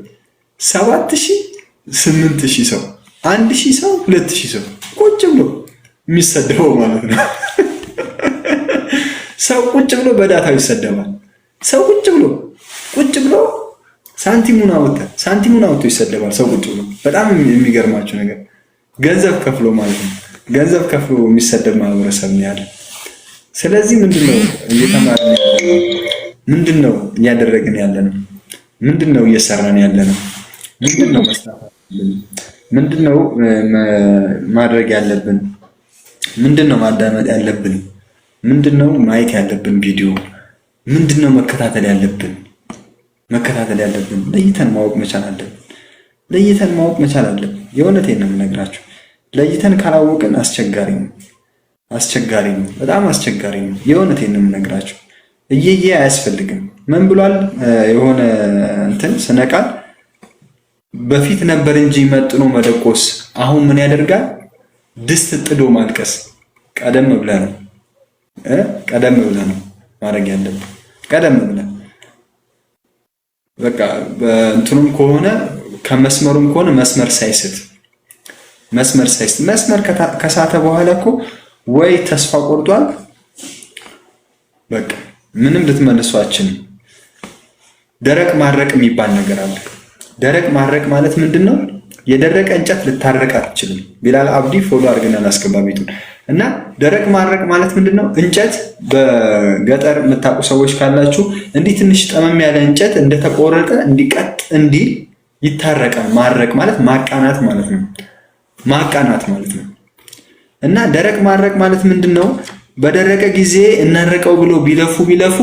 7,000 8,000 ሰው 1,000 ሰው 2,000 ሰው ቁጭ ብሎ የሚሰደበው ማለት ነው። ሰው ቁጭ ብሎ በ data ው ይሰደባል። ሰው ቁጭ ብሎ ቁጭ ብሎ ሳንቲሙን አወጣ ሳንቲሙን አውጥቶ ይሰደባል። ሰው ቁጭ ብሎ በጣም የሚገርማችሁ ነገር ገንዘብ ከፍሎ ማለት ነው። ገንዘብ ከፍሎ የሚሰደብ ማህበረሰብ ነው ያለ። ስለዚህ ምንድነው እየተማርን ያለነው? ምንድነው እያደረግን ያለነው? ምንድነው እየሰራን ያለነው? ምንድነው መስራት ምንድነው ማድረግ ያለብን? ምንድነው ማዳመጥ ያለብን? ምንድነው ማየት ያለብን ቪዲዮ? ምንድነው መከታተል ያለብን? መከታተል ያለብን ለይተን ማወቅ መቻል አለብን። ለይተን ማወቅ መቻል አለብን። የእውነቴን ነው የምነግራችሁ። ለይተን ካላወቅን አስቸጋሪ ነው፣ አስቸጋሪ ነው፣ በጣም አስቸጋሪ ነው። የእውነቴን ነው የምነግራችሁ። እየየ አያስፈልግም። ምን ብሏል የሆነ እንትን ስነ ቃል በፊት ነበር እንጂ መጥኖ መደቆስ አሁን ምን ያደርጋል? ድስት ጥዶ ማልቀስ ቀደም ብለህ ነው ቀደም ብለህ ነው ማድረግ ያለብህ። ቀደም ብለህ በቃ በእንትኑም ከሆነ ከመስመሩም ከሆነ መስመር ሳይስት መስመር ሳይስት መስመር ከሳተ በኋላ እኮ ወይ ተስፋ ቆርጧል፣ በቃ ምንም ልትመልሱ አትችልም። ደረቅ ማድረቅ የሚባል ነገር አለ። ደረቅ ማድረቅ ማለት ምንድን ነው? የደረቀ እንጨት ልታረቅ አትችልም። ቢላል አብዲ follow አድርገን አላስገባ ቤቱን እና ደረቅ ማድረቅ ማለት ምንድን ነው? እንጨት በገጠር የምታውቁ ሰዎች ካላችሁ እንዲህ ትንሽ ጠመም ያለ እንጨት እንደተቆረጠ እንዲቀጥ እንዲል ይታረቃል። ማድረቅ ማለት ማቃናት ማለት ነው። ማቃናት ማለት ነው። እና ደረቅ ማድረቅ ማለት ምንድን ነው? በደረቀ ጊዜ እናረቀው ብሎ ቢለፉ ቢለፉ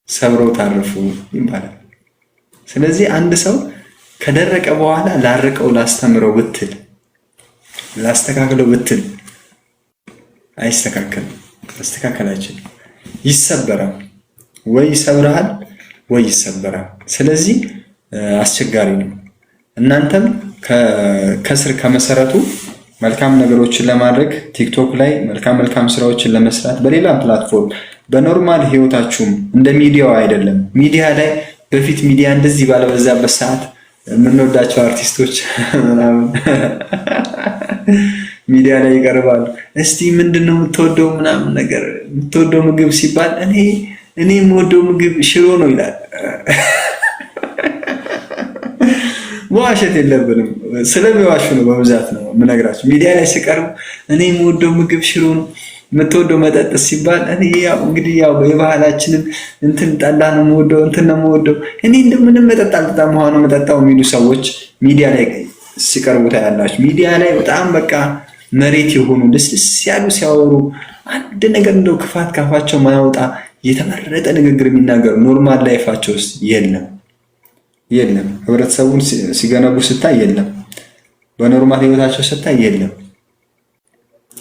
ሰብረው ታረፉ ይባላል። ስለዚህ አንድ ሰው ከደረቀ በኋላ ላርቀው ላስተምረው ብትል ላስተካክለው ብትል አይስተካከልም። አስተካከላችን ይሰበራል፣ ወይ ይሰብርሃል ወይ ይሰበራል። ስለዚህ አስቸጋሪ ነው። እናንተም ከስር ከመሰረቱ መልካም ነገሮችን ለማድረግ ቲክቶክ ላይ መልካም መልካም ስራዎችን ለመስራት በሌላም platform በ normal ህይወታችሁም እንደ ሚዲያው አይደለም። ሚዲያ ላይ በፊት ሚዲያ እንደዚህ ባለበዛበት ሰዓት የምንወዳቸው አርቲስቶች ምናምን ሚዲያ ላይ ይቀርባሉ። እስቲ ምንድን ነው የምትወደው ምናምን ነገር የምትወደው ምግብ ሲባል እኔ የምወደው ምግብ ሽሮ ነው ይላል። መዋሸት የለብንም። ስለሚዋሹ ነው በብዛት ነው የምነግራቸው። ሚዲያ ላይ ሲቀርቡ እኔ የምወደው ምግብ ሽሮ ነው፣ የምትወደው መጠጥ ሲባል እኔ ያው እንግዲህ ያው የባህላችንን እንትን ጠላ ነው የምወደው እንትን ነው የምወደው እኔ እንደምንም መጠጥ አልጠጣም ውሃ ነው የምጠጣው የሚሉ ሰዎች ሚዲያ ላይ ሲቀርቡ ታያላችሁ። ሚዲያ ላይ በጣም በቃ መሬት የሆኑ ልስልስ ያሉ ሲያወሩ አንድ ነገር እንደው ክፋት ካፋቸው ማያወጣ የተመረጠ ንግግር የሚናገሩ normal life ኣቸው ውስጥ የለም የለም። ህብረተሰቡን ሲገነቡ ስታይ የለም። በ normal ህይወታቸው ስታይ የለም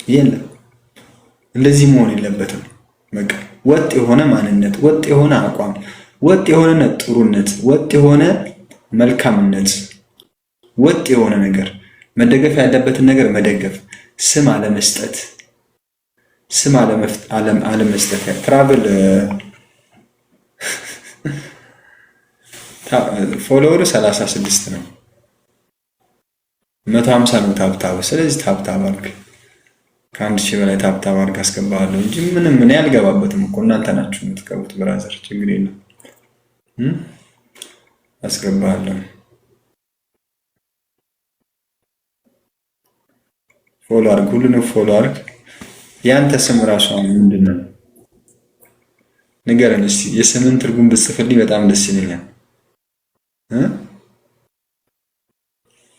የለም። እንደዚህ መሆን የለበትም። በቃ ወጥ የሆነ ማንነት፣ ወጥ የሆነ አቋም፣ ወጥ የሆነ ጥሩነት፣ ወጥ የሆነ መልካምነት፣ ወጥ የሆነ ነገር መደገፍ ያለበትን ነገር መደገፍ፣ ስም አለመስጠት፣ ስም አለመስጠት። ትራቭል follower 36 ነው፣ 150 ነው tap tap። ስለዚህ tap tap አድርግ፣ ከ1000 በላይ tap tap አድርግ አስገባለሁ እንጂ ምንም እኔ አልገባበትም እኮ እናንተ ናችሁ የምትገቡት። brother ችግር የለም አስገባለሁ። follow አድርግ፣ ሁሉንም follow አድርግ። ያንተ ስም ራሱ ምንድን ነው ንገረን እስኪ። የስምን ትርጉም ብትጽፍልኝ በጣም ደስ ይለኛል።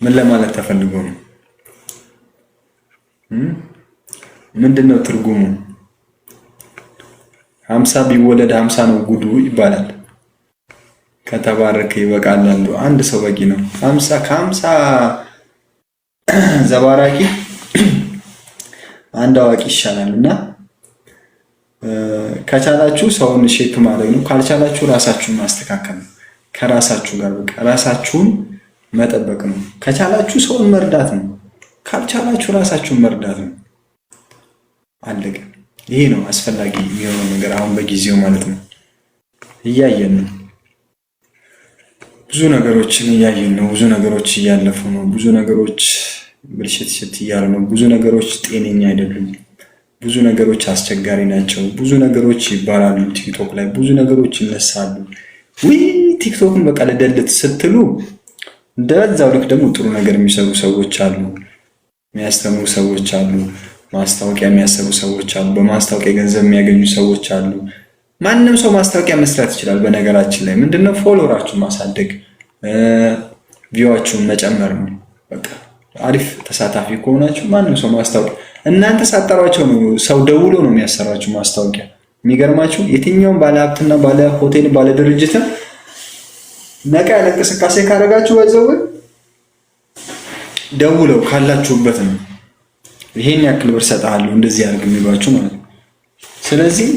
ምን ለማለት ተፈልጎ ነው? ምንድን ነው ትርጉሙ? 50 ቢወለድ 50 ነው ጉዱ ይባላል። ከተባረከ ይበቃል። አንድ ሰው በቂ ነው። 50 ከ50 ዘባራቂ አንድ አዋቂ ይሻላል። እና ከቻላችሁ ሰውን shape ማድረግ ነው። ካልቻላችሁ ራሳችሁን ማስተካከል ነው። ከራሳችሁ ጋር በቃ ራሳችሁን መጠበቅ ነው። ከቻላችሁ ሰውን መርዳት ነው። ካልቻላችሁ ራሳችሁን መርዳት ነው። አለቀ። ይሄ ነው አስፈላጊ የሚሆነው ነገር አሁን በጊዜው ማለት ነው። እያየን ነው፣ ብዙ ነገሮችን እያየን ነው። ብዙ ነገሮች እያለፉ ነው። ብዙ ነገሮች ብልሽት ሽት እያሉ ነው። ብዙ ነገሮች ጤነኛ አይደሉም። ብዙ ነገሮች አስቸጋሪ ናቸው። ብዙ ነገሮች ይባላሉ። ቲክቶክ ላይ ብዙ ነገሮች ይነሳሉ። ውይ ቲክቶክን በቃ ል delete ስትሉ እንደዛው ልክ ደግሞ ጥሩ ነገር የሚሰሩ ሰዎች አሉ፣ የሚያስተምሩ ሰዎች አሉ፣ ማስታወቂያ የሚያሰሩ ሰዎች አሉ፣ በማስታወቂያ ገንዘብ የሚያገኙ ሰዎች አሉ። ማንም ሰው ማስታወቂያ መስራት ይችላል። በነገራችን ላይ ምንድነው follower ኣችሁን ማሳደግ view ኣችሁን መጨመር ነው። በቃ አሪፍ ተሳታፊ ከሆናችሁ ማንም ሰው ማስታወቂያ እናንተ ሳጠሯቸው ነው ሰው ደውሎ ነው የሚያሰራችሁ ማስታወቂያ። የሚገርማችሁ የትኛውም ባለ ሀብትና ባለ ሆቴል ባለ ድርጅትም ነቃ ያለ እንቅስቃሴ ካደረጋችሁ ባይዘው ደውለው ካላችሁበት ነው ይሄን ያክል ብር ሰጥሃለሁ እንደዚህ አድርግ የሚሏችሁ ማለት ነው። ስለዚህ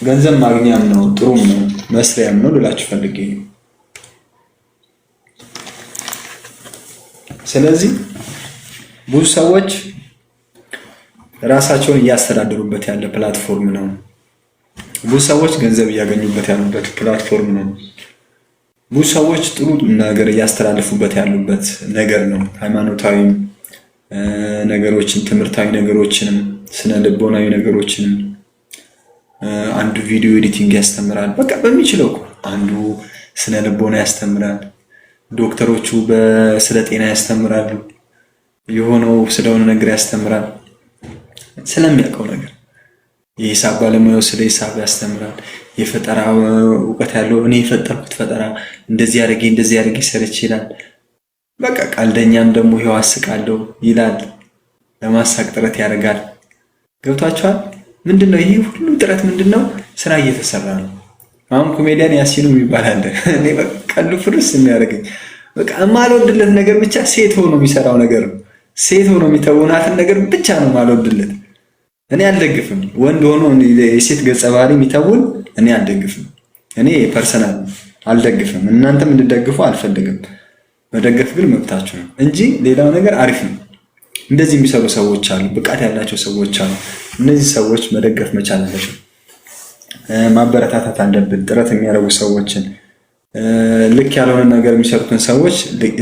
ገንዘብ ማግኛም ነው ጥሩም ነው መስሪያም ነው ልላችሁ ፈልጌ ነው። ስለዚህ ብዙ ሰዎች ራሳቸውን እያስተዳደሩበት ያለ platform ነው። ብዙ ሰዎች ገንዘብ እያገኙበት ያሉበት platform ነው። ብዙ ሰዎች ጥሩ ነገር እያስተላለፉበት ያሉበት ነገር ነው። ሃይማኖታዊም ነገሮችን፣ ትምህርታዊ ነገሮችንም፣ ስነ ልቦናዊ ነገሮችንም አንዱ video editing ያስተምራል። በቃ በሚችለው አንዱ ስነ ልቦና ያስተምራል። ዶክተሮቹ ስለ ጤና ያስተምራሉ። የሆነው ስለሆነ ነገር ያስተምራል። ስለሚያውቀው ነገር የሂሳብ ባለሙያው ስለ ሂሳብ ያስተምራል። የፈጠራ እውቀት ያለው እኔ የፈጠርኩት ፈጠራ እንደዚህ አድርጌ እንደዚህ አድርጌ ሰርች ይላል። በቃ ቀልደኛም ደግሞ ይኸው አስቃለሁ ይላል። ለማሳቅ ጥረት ያደርጋል። ገብቷቸዋል። ምንድን ነው ይሄ ሁሉ ጥረት ምንድን ነው? ስራ እየተሰራ ነው። አሁን ኮሜዲያን ያሲኑ የሚባል አለ። እኔ በቃ ቀልዱ ፍርስ የሚያደርገኝ በቃ የማልወድለት ነገር ብቻ ሴት ሆኖ የሚሰራው ነገር ነው። ሴት ሆኖ የሚተውናትን ነገር ብቻ ነው የማልወድለት። እኔ አልደግፍም። ወንድ ሆኖ የሴት ገጸ ባህሪ የሚተውን እኔ አልደግፍም። እኔ personal አልደግፍም። እናንተም እንድደግፉ አልፈልግም። መደገፍ ግን መብታችሁ ነው እንጂ ሌላው ነገር አሪፍ ነው። እንደዚህ የሚሰሩ ሰዎች አሉ፣ ብቃት ያላቸው ሰዎች አሉ። እነዚህ ሰዎች መደገፍ መቻል አለብን፣ ማበረታታት አለብን። ጥረት የሚያደርጉ ሰዎችን፣ ልክ ያልሆነ ነገር የሚሰሩትን ሰዎች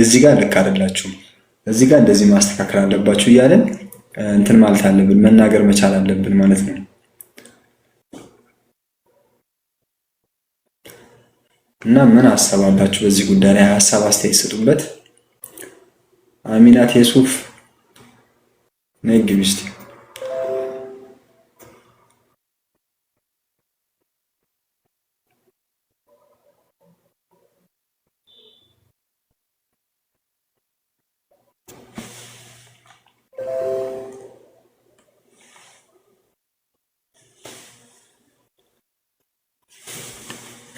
እዚህ ጋር ልክ አይደላችሁም፣ እዚህ ጋር እንደዚህ ማስተካከል አለባችሁ እያለን እንትን ማለት አለብን፣ መናገር መቻል አለብን ማለት ነው። እና ምን ሀሳብ አላችሁ በዚህ ጉዳይ ላይ? ሀሳብ አስተያየት ስጡበት። አሚናት የሱፍ ነይ ግቢ እስቲ።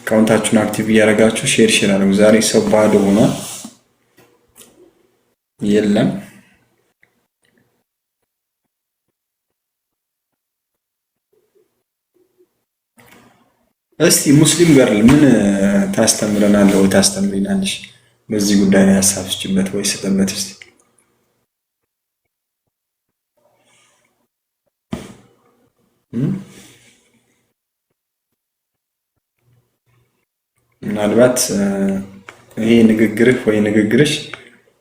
account ኣችሁን active እያደረጋችሁ share share አድርጉ። ዛሬ ሰው ባዶ ሆኗል፣ የለም። እስቲ ሙስሊም girl ምን ታስተምረናለህ ወይ ታስተምሪናለሽ? በዚህ ጉዳይ ላይ ሀሳብ ስጭበት ወይ ስጥበት እስቲ። ምናልባት ይሄ ንግግርህ ወይ ንግግርሽ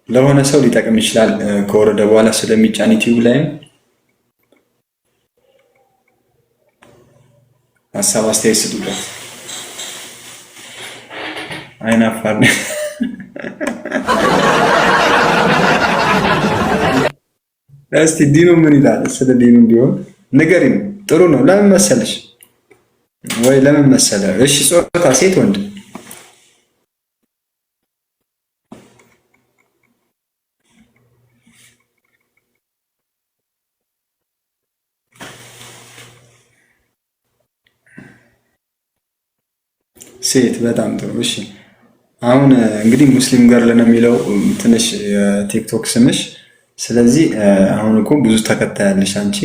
ለሆነ ሰው ሊጠቅም ይችላል። ከወረደ በኋላ ስለሚጫን ዩቲዩብ ላይም ሀሳብ አስተያየት ስጡበት። አይናፋር እስቲ ዲኑ ምን ይላል? ስለ ዲኑ ቢሆን ንገሪን። ጥሩ ነው። ለምን መሰለሽ ወይ ለምን መሰለ? እሺ ጾታ ሴት ወንድ? ሴት። በጣም ጥሩ። እሺ አሁን እንግዲህ ሙስሊም girl ነው የሚለው ትንሽ የቲክቶክ ስምሽ። ስለዚህ አሁን እኮ ብዙ ተከታይ ያለሽ አንቺ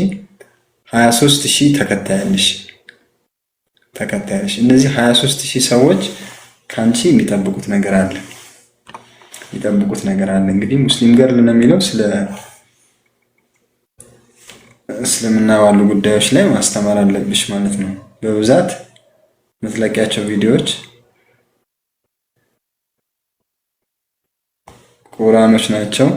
23,000 ተከታይ ያለሽ ተከታይ ያለሽ። እነዚህ 23,000 ሰዎች ከአንቺ የሚጠብቁት ነገር አለ የሚጠብቁት ነገር አለ። እንግዲህ ሙስሊም girl ነው የሚለው ስለ እስልምና ባሉ ጉዳዮች ላይ ማስተማር አለብሽ ማለት ነው። በብዛት የምትለቂያቸው ቪዲዮዎች ቁርአኖች ናቸው።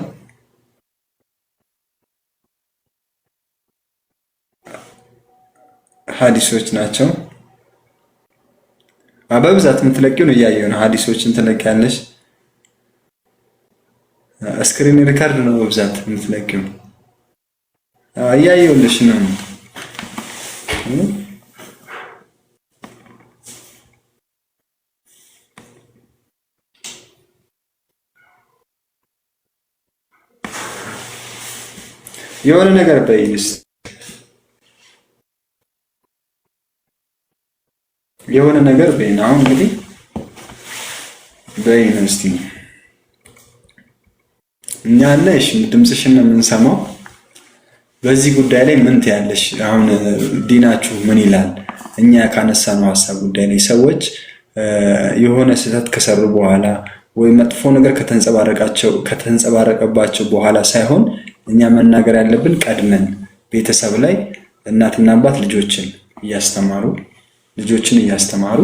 ሀዲሶች ናቸው። በብዛት የምትለቂውን እያየሁ ነው። ሀዲሶችን ትለቂያለሽ። Screen record ነው በብዛት የምትለቂው፣ እያየሁልሽ ነው። የሆነ ነገር በይንስ የሆነ ነገር በይን። አሁን እንግዲህ በይን እስቲ እኛ አለ እሺ፣ ድምፅሽን ነው የምንሰማው። በዚህ ጉዳይ ላይ ምን ትያለሽ? አሁን ዲናችሁ ምን ይላል? እኛ ካነሳነው ሀሳብ ጉዳይ ላይ ሰዎች የሆነ ስህተት ከሰሩ በኋላ ወይ መጥፎ ነገር ከተንጸባረቀባቸው በኋላ ሳይሆን እኛ መናገር ያለብን ቀድመን ቤተሰብ ላይ እናትና አባት ልጆችን እያስተማሩ ልጆችን እያስተማሩ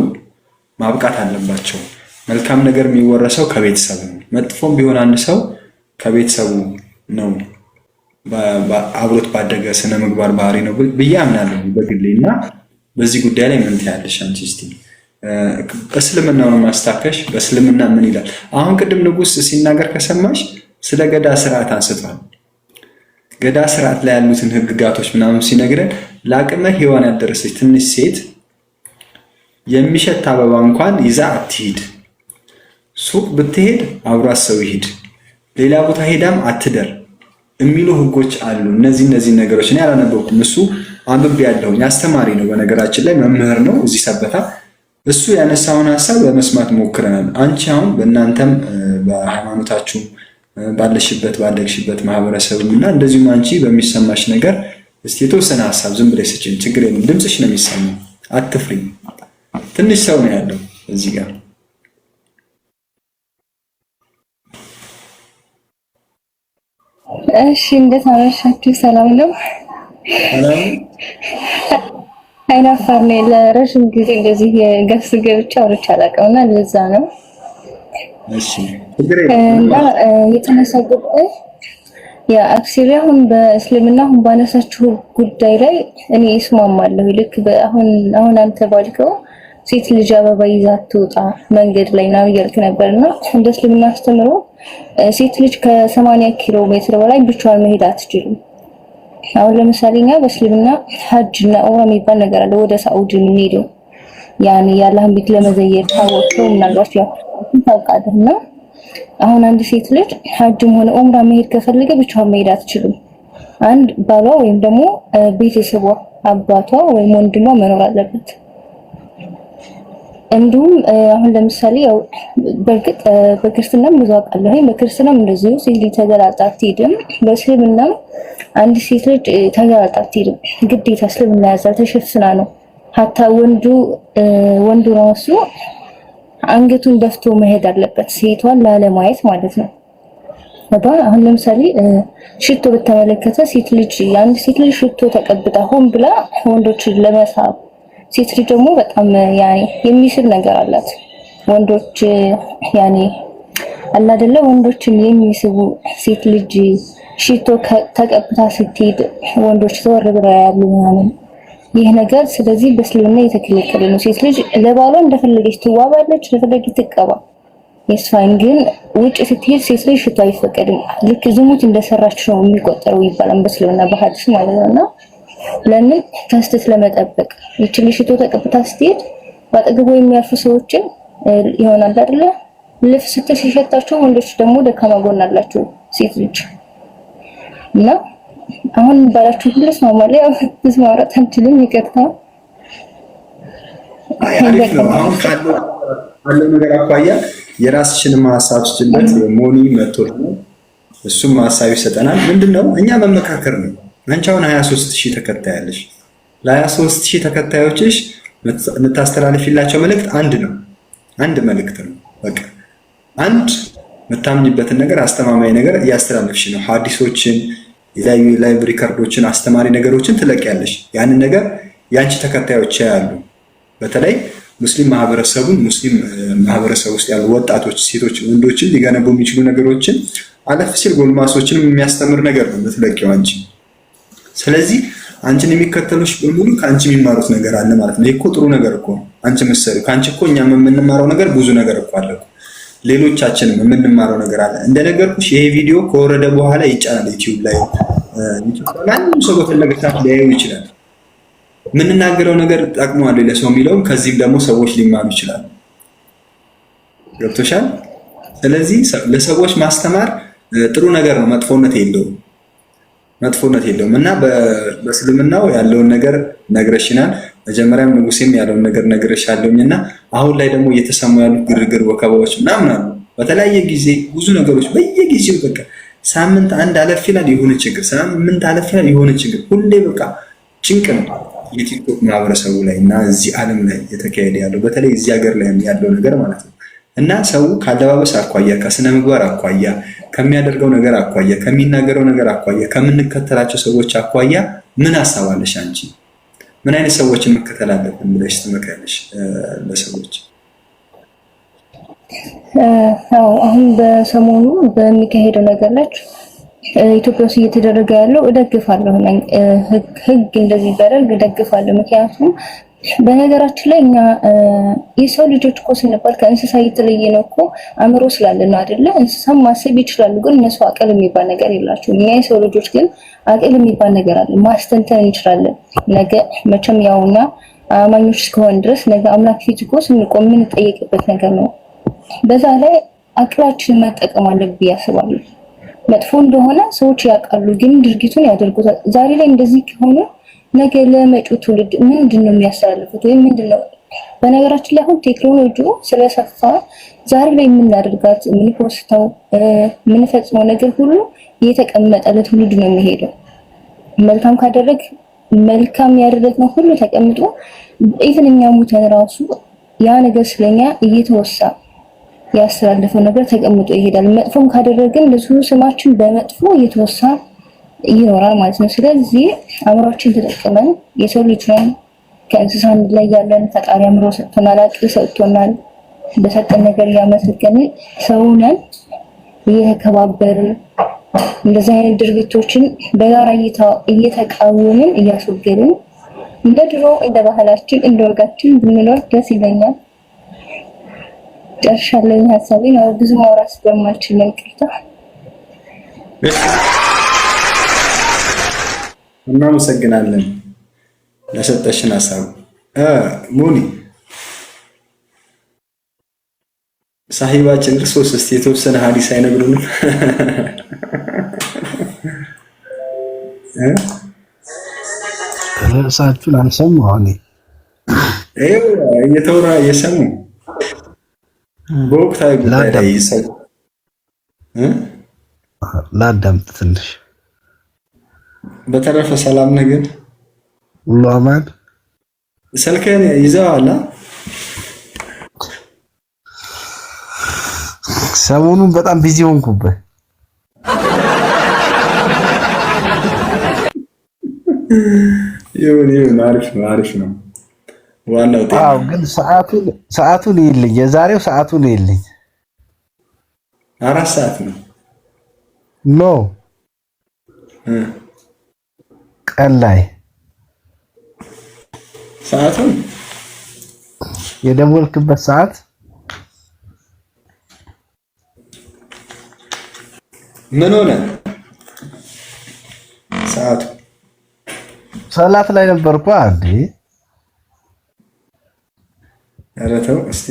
ማብቃት አለባቸው። መልካም ነገር የሚወረሰው ከቤተሰብ ነው። መጥፎም ቢሆን አንድ ሰው ከቤተሰቡ ነው፣ አብሮት ባደገ ስነ ምግባር ባህሪ ነው ብዬ አምናለሁ በግሌ። እና በዚህ ጉዳይ ላይ ምን ትያለሽ አንቺ? እስቲ እስልምናውን ማስታከሽ በእስልምና ምን ይላል? አሁን ቅድም ንጉስ ሲናገር ከሰማሽ ስለ ገዳ ስርዓት አንስቷል። ገዳ ስርዓት ላይ ያሉትን ህግጋቶች ምናምን ሲነግረን ለአቅመ ሔዋን ያልደረሰች ትንሽ ሴት የሚሸት አበባ እንኳን ይዛ አትሂድ፣ ሱቅ ብትሄድ አብሯት ሰው ይሂድ፣ ሌላ ቦታ ሄዳም አትደር የሚሉ ህጎች አሉ። እነዚህ ነገሮች እኔ አላነበብኩም፣ እሱ አንብቤ ያለሁኝ አስተማሪ ነው፣ በነገራችን ላይ መምህር ነው እዚህ ሰበታ። እሱ ያነሳውን ሀሳብ ለመስማት ሞክረናል። አንቺ አሁን በእናንተም በሃይማኖታችሁም ባለሽበት ባደግሽበት ማህበረሰብም እና እንደዚሁም አንቺ በሚሰማሽ ነገር እስቲ የተወሰነ ሀሳብ ዝም ብለሽ ስጪን፣ ችግር የለም። ድምፅሽ ነው የሚሰማው፣ አትፍሪ። ትንሽ ሰው ነው ያለው እዚህ ጋር። እሺ፣ እንዴት አመሻችሁ? ሰላም ነው። አይናፋር ነኝ። ለረጅም ጊዜ እንደዚህ የገስ ገብቼ አውርቼ አላውቅም እና ለዛ ነው። እሺ፣ ችግር የለም። እና የተነሳው ጉዳይ ያ actually አሁን በእስልምና አሁን ባነሳችሁ ጉዳይ ላይ እኔ እስማማለሁ። ልክ አሁን አሁን አንተ ባልከው ሴት ልጅ አበባ ይዛ ትውጣ መንገድ ላይ ምናምን እያልክ ነበርና እንደ እስልምና አስተምሮ ሴት ልጅ ከ80 ኪሎ ሜትር በላይ ብቻዋን መሄድ አትችልም። አሁን ለምሳሌ እኛ በእስልምና ሀጅ እና ዑምራ የሚባል ነገር አለ። ወደ ሳኡዲ የምንሄደው ያኔ የአላህን ቤት ለመዘየር ታወቅተው ምናልባት ያው ታውቃለህ። እና አሁን አንድ ሴት ልጅ ሀጅም ሆነ ዑምራ መሄድ ከፈለገ ብቻዋን መሄድ አትችልም። አንድ ባሏ ወይም ደግሞ ቤተሰቧ አባቷ ወይም ወንድሟ መኖር አለበት። እንዲሁም አሁን ለምሳሌ ያው በእርግጥ በክርስትናም ብዙ አውቃለሁ። በክርስትናም እንደዚሁ ሴት ልጅ ተገላልጣ አትሄድም። በእስልምናም አንድ ሴት ልጅ ተገላልጣ አትሄድም። ግዴታ እስልምና ያዛል፣ ተሸፍና ነው። ሀታ ወንዱ ወንዱ ራሱ አንገቱን ደፍቶ መሄድ አለበት፣ ሴቷን ላለማየት ማለት ነው። አሁን ለምሳሌ ሽቶ በተመለከተ ሴት ልጅ አንድ ሴት ልጅ ሽቶ ተቀብታ ሆን ብላ ወንዶችን ለመሳብ፣ ሴት ልጅ ደግሞ በጣም ያኔ የሚስብ ነገር አላት። ወንዶች ያኔ አለ አይደለ ወንዶችን የሚስቡ ሴት ልጅ ሽቶ ተቀብታ ስትሄድ ወንዶች ዘወር ብለው ያሉ ምናምን ይህ ነገር ስለዚህ በእስልምና የተከለከለ ነው። ሴት ልጅ ለባሏ እንደፈለገች ትዋባለች፣ እንደፈለገች ትቀባ። የስፋን ግን ውጭ ስትሄድ ሴት ልጅ ሽቶ አይፈቀድም። ልክ ዝሙት እንደሰራች ነው የሚቆጠረው ይባላል በእስልምና በሐዲስ ማለት ነውና ለምን ከስተት ለመጠበቅ ይቺ ልጅ ሽቶ ተቀብታ ስትሄድ በአጠገቧ የሚያልፉ ሰዎችን ይሆናል አይደለ ልፍ ስትል ሲሸታቸው፣ ወንዶች ደግሞ ደካማ ጎን አላቸው ሴት ልጅ እና አሁን ባላችሁ ሁሉ እስማማለሁ። ያው ብዙ ማውራት አልችልም፣ ይቅርታ። አሪፍ ነው። አሁን ካለው ነገር አኳያ የራስሽንም ሀሳብ ስጭበት። ሞኒ መጥቶ እሱም ሀሳብ ይሰጠናል። ምንድነው እኛ መመካከር ነው። አንቺ አሁን 23,000 ተከታይ አለሽ። ለ23,000 ተከታዮችሽ የምታስተላልፊላቸው መልእክት አንድ ነው። አንድ መልእክት ነው። በቃ አንድ የምታምኝበትን ነገር አስተማማኝ ነገር እያስተላለፍሽ ነው። ሀዲሶችን፣ የተለያዩ live record ኦችን፣ አስተማሪ ነገሮችን ትለቂያለሽ። ያንን ነገር የአንቺ ተከታዮች ያሉ በተለይ ሙስሊም ማህበረሰቡን ሙስሊም ማህበረሰብ ውስጥ ያሉ ወጣቶች፣ ሴቶች፣ ወንዶችን ሊገነቡ የሚችሉ ነገሮችን አለፍ ሲል ጎልማሶችንም የሚያስተምር ነገር ነው የምትለቂው አንቺ። ስለዚህ አንቺን የሚከተሉሽ በሙሉ ከአንቺ የሚማሩት ነገር አለ ማለት ነው። ይሄ እኮ ጥሩ ነገር እኮ ነው። አንቺ መሰሪው ከአንቺ እኮ እኛም የምንማረው ነገር ብዙ ነገር እኮ አለ እኮ። ሌሎቻችንም የምንማረው ነገር አለ። እንደነገርኩሽ ይሄ ቪዲዮ ከወረደ በኋላ ይጫናል ዩቲዩብ ላይ። ማንም ሰው በፈለገ ሰዓት ሊያየው ይችላል። የምንናገረው ነገር ጠቅሟል ለሰው የሚለውም ከዚህም ደግሞ ሰዎች ሊማሩ ይችላሉ። ገብቶሻል? ስለዚህ ለሰዎች ማስተማር ጥሩ ነገር ነው፣ መጥፎነት የለውም። መጥፎነት የለውም። እና በእስልምናው ያለውን ነገር ነግረሽናል። መጀመሪያም ንጉሴም ያለውን ነገር ነግረሻለሁኝ። እና አሁን ላይ ደግሞ እየተሰሙ ያሉት ግርግር፣ ወከባዎች ምናምን አሉ። በተለያየ ጊዜ ብዙ ነገሮች በየጊዜው በቃ ሳምንት አንድ አለፍ ይላል የሆነ ችግር፣ ሳምንት አለፍ ይላል የሆነ ችግር፣ ሁሌ በቃ ጭንቅ ነው የቲክቶክ ማህበረሰቡ ላይ እና እዚህ ዓለም ላይ የተካሄደ ያለው በተለይ እዚህ ሀገር ላይ ያለው ነገር ማለት ነው። እና ሰው ከአለባበስ አኳያ፣ ከስነ ምግባር አኳያ፣ ከሚያደርገው ነገር አኳያ፣ ከሚናገረው ነገር አኳያ፣ ከምንከተላቸው ሰዎች አኳያ ምን ሀሳብ አለሽ አንቺ? ምን አይነት ሰዎችን መከተል አለብን ብለሽ ትመክሪያለሽ ለሰዎች? አዎ አሁን በሰሞኑ በሚካሄደው ነገር ላይ ኢትዮጵያ ውስጥ እየተደረገ ያለው እደግፋለሁ። ህግ እንደዚህ ቢያደርግ እደግፋለሁ። ምክንያቱም በነገራችን ላይ እኛ የሰው ልጆች እኮ ስንባል ከእንስሳ እየተለየ ነው እኮ አእምሮ ስላለን ነው አይደለ? እንስሳም ማሰብ ይችላሉ፣ ግን እነሱ አቅል የሚባል ነገር የላቸውም። እኛ የሰው ልጆች ግን አቅል የሚባል ነገር አለ፣ ማስተንተን እንችላለን። ነገ መቼም ያውና አማኞች እስከሆን ድረስ ነገ አምላክ ፊት እኮ ስንቆም የምንጠየቅበት ነገር ነው። በዛ ላይ አቅላችንን መጠቀም አለብን ብዬ አስባለሁ። መጥፎ እንደሆነ ሰዎች ያውቃሉ፣ ግን ድርጊቱን ያደርጉታል። ዛሬ ላይ እንደዚህ ከሆነ ነገ ለመጪው ትውልድ ምንድን ነው የሚያስተላልፉት? ወይም ምንድን ነው በነገራችን ላይ አሁን ቴክኖሎጂው ስለሰፋ ዛሬ ላይ የምናደርጋት የምንፖስተው የምንፈጽመው ነገር ሁሉ እየተቀመጠ ለትውልድ ነው የሚሄደው። መልካም ካደረግ መልካም ያደረግነው ሁሉ ተቀምጦ even እኛ ሙተን ራሱ ያ ነገር ስለኛ እየተወሳ ያስተላለፈው ነገር ተቀምጦ ይሄዳል። መጥፎም ካደረግን ለሱ ስማችን በመጥፎ እየተወሳ ይኖራል ማለት ነው። ስለዚህ አእምሯችን ተጠቅመን የሰው ልጅ ነን፣ ከእንስሳ እንለያለን። ፈጣሪ አእምሮ ሰጥቶናል፣ አቅል ሰጥቶናል። በሰጠን ነገር እያመሰገንን ሰው ነን፣ እየተከባበርን እንደዚህ አይነት ድርጊቶችን በጋራ እየተቃወምን እያስወገድን እንደ ድሮ እንደ ባህላችን እንደ ወጋችን ብንኖር ደስ ይለኛል። ጨርሻለሁ ሀሳቤን። ያው ብዙ ማውራት ስለማልችል ነው፣ ይቅርታ። እናመሰግናለን ለሰጠሽን ሀሳብ ሙኒ። ሳሂባችን እርሶስ እስቲ የተወሰነ ሀዲስ አይነግሩንም? ርዕሳችሁን አልሰማሁ እኔ። ይኸው እየተወራ እየሰሙ በወቅታዊ ጉዳይ ላይ ሰው ላዳምጥ ትንሽ። በተረፈ ሰላም ነህ ግን? ሁሉ አማን። ስልክህን ይዘዋል? ሰሞኑን በጣም busy ሆንኩብህ። ይሁን ይሁን፣ አሪፍ ነው አሪፍ ነው። ዋናው ጤና። አዎ፣ ግን ሰዓቱን ይልኝ፣ የዛሬው ሰዓቱን ይልኝ። 4 ሰዓት ነው። No፣ ቀን ላይ። ሰዓቱን የደወልክበት ሰዓት። ምን ሆነ ሰዓቱ? ሰላት ላይ ነበርኩ እንዴ። ኧረ ተው እስቲ።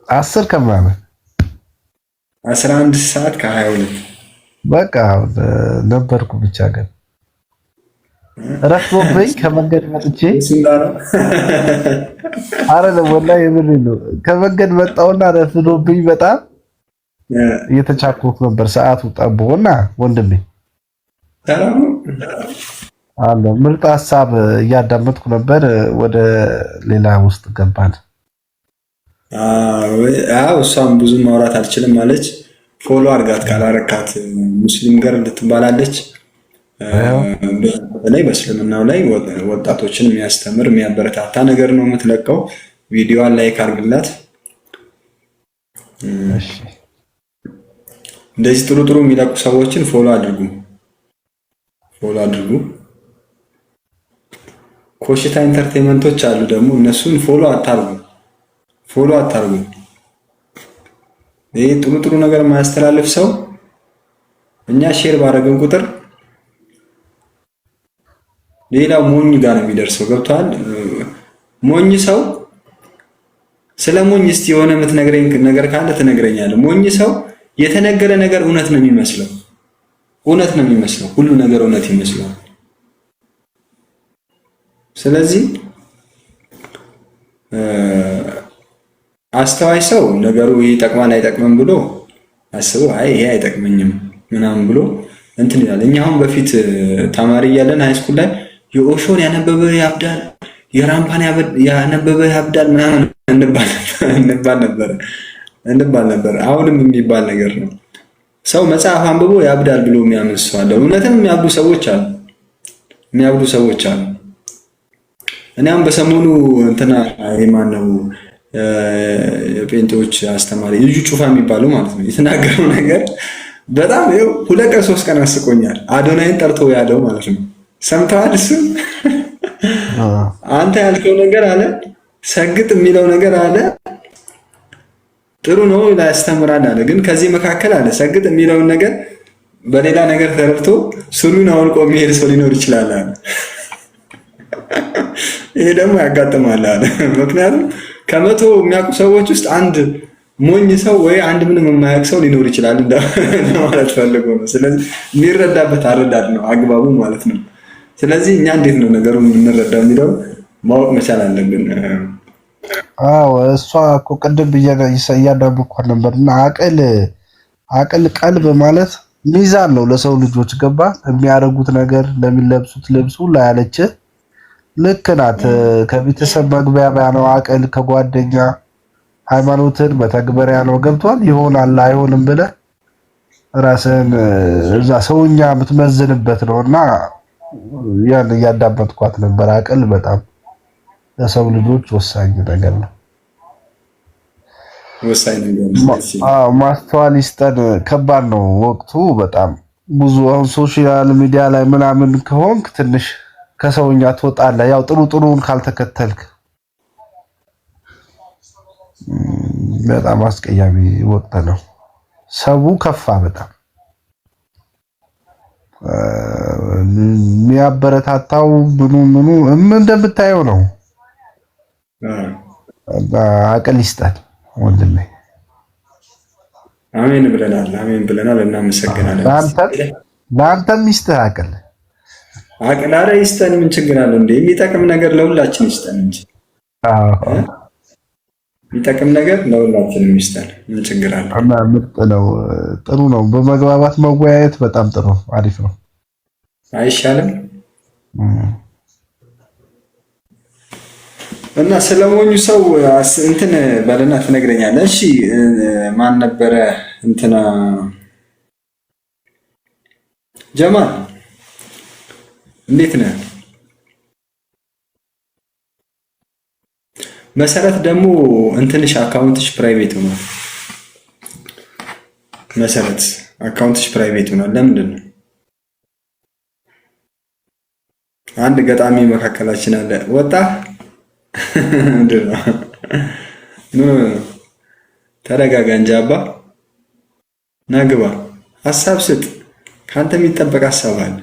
10 ከምናምን። 11 ሰዓት ከ22። በቃ ነበርኩ። ብቻ ግን ረፍዶብኝ ከመንገድ መጥቼ። አረ ወላሂ የምሬን ነው። ከመንገድ መጣሁና ረፍዶብኝ በጣም እየተቻኮልኩ ነበር። ሰዓቱ ጠቦና ወንድሜ አለ ምርጥ ሀሳብ እያዳመጥኩ ነበር። ወደ ሌላ ውስጥ ገባን። አዎ እሷም ብዙ ማውራት አልችልም አለች። Follow አድርጋት ካላረካት፣ ሙስሊም ገር ልትባላለች። በተለይ በእስልምናው ላይ ወጣቶችን የሚያስተምር የሚያበረታታ ነገር ነው የምትለቀው። ቪዲዮዋን like አድርግላት። እንደዚህ ጥሩ ጥሩ የሚለቁ ሰዎችን follow አድርጉ፣ follow አድርጉ። ኮሽታ entertainment ኦች አሉ ደግሞ፣ እነሱን follow አታርጉ፣ follow አታርጉ። ይህ ጥሩ ጥሩ ነገር የማያስተላልፍ ሰው እኛ share ባደረግን ቁጥር ሌላው ሞኝ ጋር ነው የሚደርሰው። ገብቶሃል? ሞኝ ሰው ስለ ሞኝ እስቲ የሆነ የምትነግረኝ ነገር ካለ ትነግረኛለህ። ሞኝ ሰው የተነገረ ነገር እውነት ነው የሚመስለው፣ እውነት ነው የሚመስለው፣ ሁሉ ነገር እውነት ይመስለዋል። ስለዚህ አስተዋይ ሰው ነገሩ ይጠቅማል አይጠቅምም ብሎ አስቦ አይ ይሄ አይጠቅመኝም ምናምን ብሎ እንትን ይላል። እኛ አሁን በፊት ተማሪ እያለን high school ላይ የኦሾን ያነበበ ያብዳል፣ የራምፓን ያነበበ ያብዳል ምናምን እንባል ነበር እንባል ነበር። አሁንም የሚባል ነገር ነው። ሰው መጽሐፍ አንብቦ ያብዳል ብሎ የሚያምን ሰው አለ። እውነትም የሚያብዱ ሰዎች አሉ፣ የሚያብዱ ሰዎች አሉ። እኔም በሰሞኑ እንትና የማን ነው የጴንጤዎች አስተማሪ እዩ ጩፋ የሚባለው ማለት ነው የተናገረው ነገር በጣም ይኸው 2 ቀን 3 ቀን አስቆኛል። አዶናይን ጠርቶ ያለው ማለት ነው። ሰምተዋል። እሱ አንተ ያልከው ነገር አለ ሰግጥ የሚለው ነገር አለ ጥሩ ነው ያስተምራል አለ። ግን ከዚህ መካከል አለ ሰግጥ የሚለውን ነገር በሌላ ነገር ተረድቶ ሱሪውን አውልቆ የሚሄድ ሰው ሊኖር ይችላል አለ። ይሄ ደግሞ ያጋጥማል አለ። ምክንያቱም ከ100 የሚያውቁ ሰዎች ውስጥ አንድ ሞኝ ሰው ወይ አንድ ምንም የማያውቅ ሰው ሊኖር ይችላል እንደማለት ፈልጎ ነው። ስለዚህ የሚረዳበት አረዳድ ነው አግባቡ ማለት ነው። ስለዚህ እኛ እንዴት ነው ነገሩን የምንረዳው የሚለው ማወቅ መቻል አለብን። አዎ እሷ እኮ ቅድም እያዳመጥኳት ነበር። እና አቅል አቅል ቀልብ ማለት ሚዛን ነው ለሰው ልጆች ገባ የሚያደርጉት ነገር ለሚለብሱት ልብሱ ላይ ያለች ልክ ናት። ከቤተሰብ መግባቢያ ነው አቅል፣ ከጓደኛ ሃይማኖትን መተግበሪያ ነው። ገብቷል። ይሆናል አይሆንም ብለህ ራስህን እዛ ሰውኛ የምትመዝንበት ነው። እና ያን እያዳመጥኳት ነበር። አቅል በጣም ለሰው ልጆች ወሳኝ ነገር ነው። ወሳኝ ነገር ነው። አዎ ማስተዋል ይስጠን። ከባድ ነው ወቅቱ በጣም ብዙ። አሁን social media ላይ ምናምን ከሆንክ ትንሽ ከሰውኛ ትወጣለህ። ያው ጥሩ ጥሩውን ካልተከተልክ በጣም አስቀያሚ ወቅት ነው። ሰው ከፋ በጣም የሚያበረታታው ምኑ ምኑ እንደምታየው ነው። አቅል ይስጠን ወንድሜ። አሜን ብለናል። አሜን ብለናል። እናመሰግናለን። ለአንተም ይስጥህ አቅል። አቅል ኧረ ይስጠን። ምን ችግር አለው እንዴ? የሚጠቅም ነገር ለሁላችን ይስጠን እንጂ የሚጠቅም ነገር ለሁላችንም ይስጠን። ምን ችግር አለው? እና ምርጥ ነው፣ ጥሩ ነው። በመግባባት መወያየት በጣም ጥሩ አሪፍ ነው። አይሻልም? እና ስለሞኙ ሰው እንትን በልና ትነግረኛለህ። እሺ ማን ነበረ እንትና ጀማል እንዴት ነህ? መሰረት ደግሞ እንትንሽ account ሽ private ሆኗል። መሰረት account ሽ private ሆኗል። ለምንድን ነው? አንድ ገጣሚ መካከላችን አለ። ወጣ ምንድን ነው? No ተረጋጋ እንጂ አባ ናግባ፣ ሀሳብ ስጥ። ከአንተ የሚጠበቅ ሀሳብ አለ።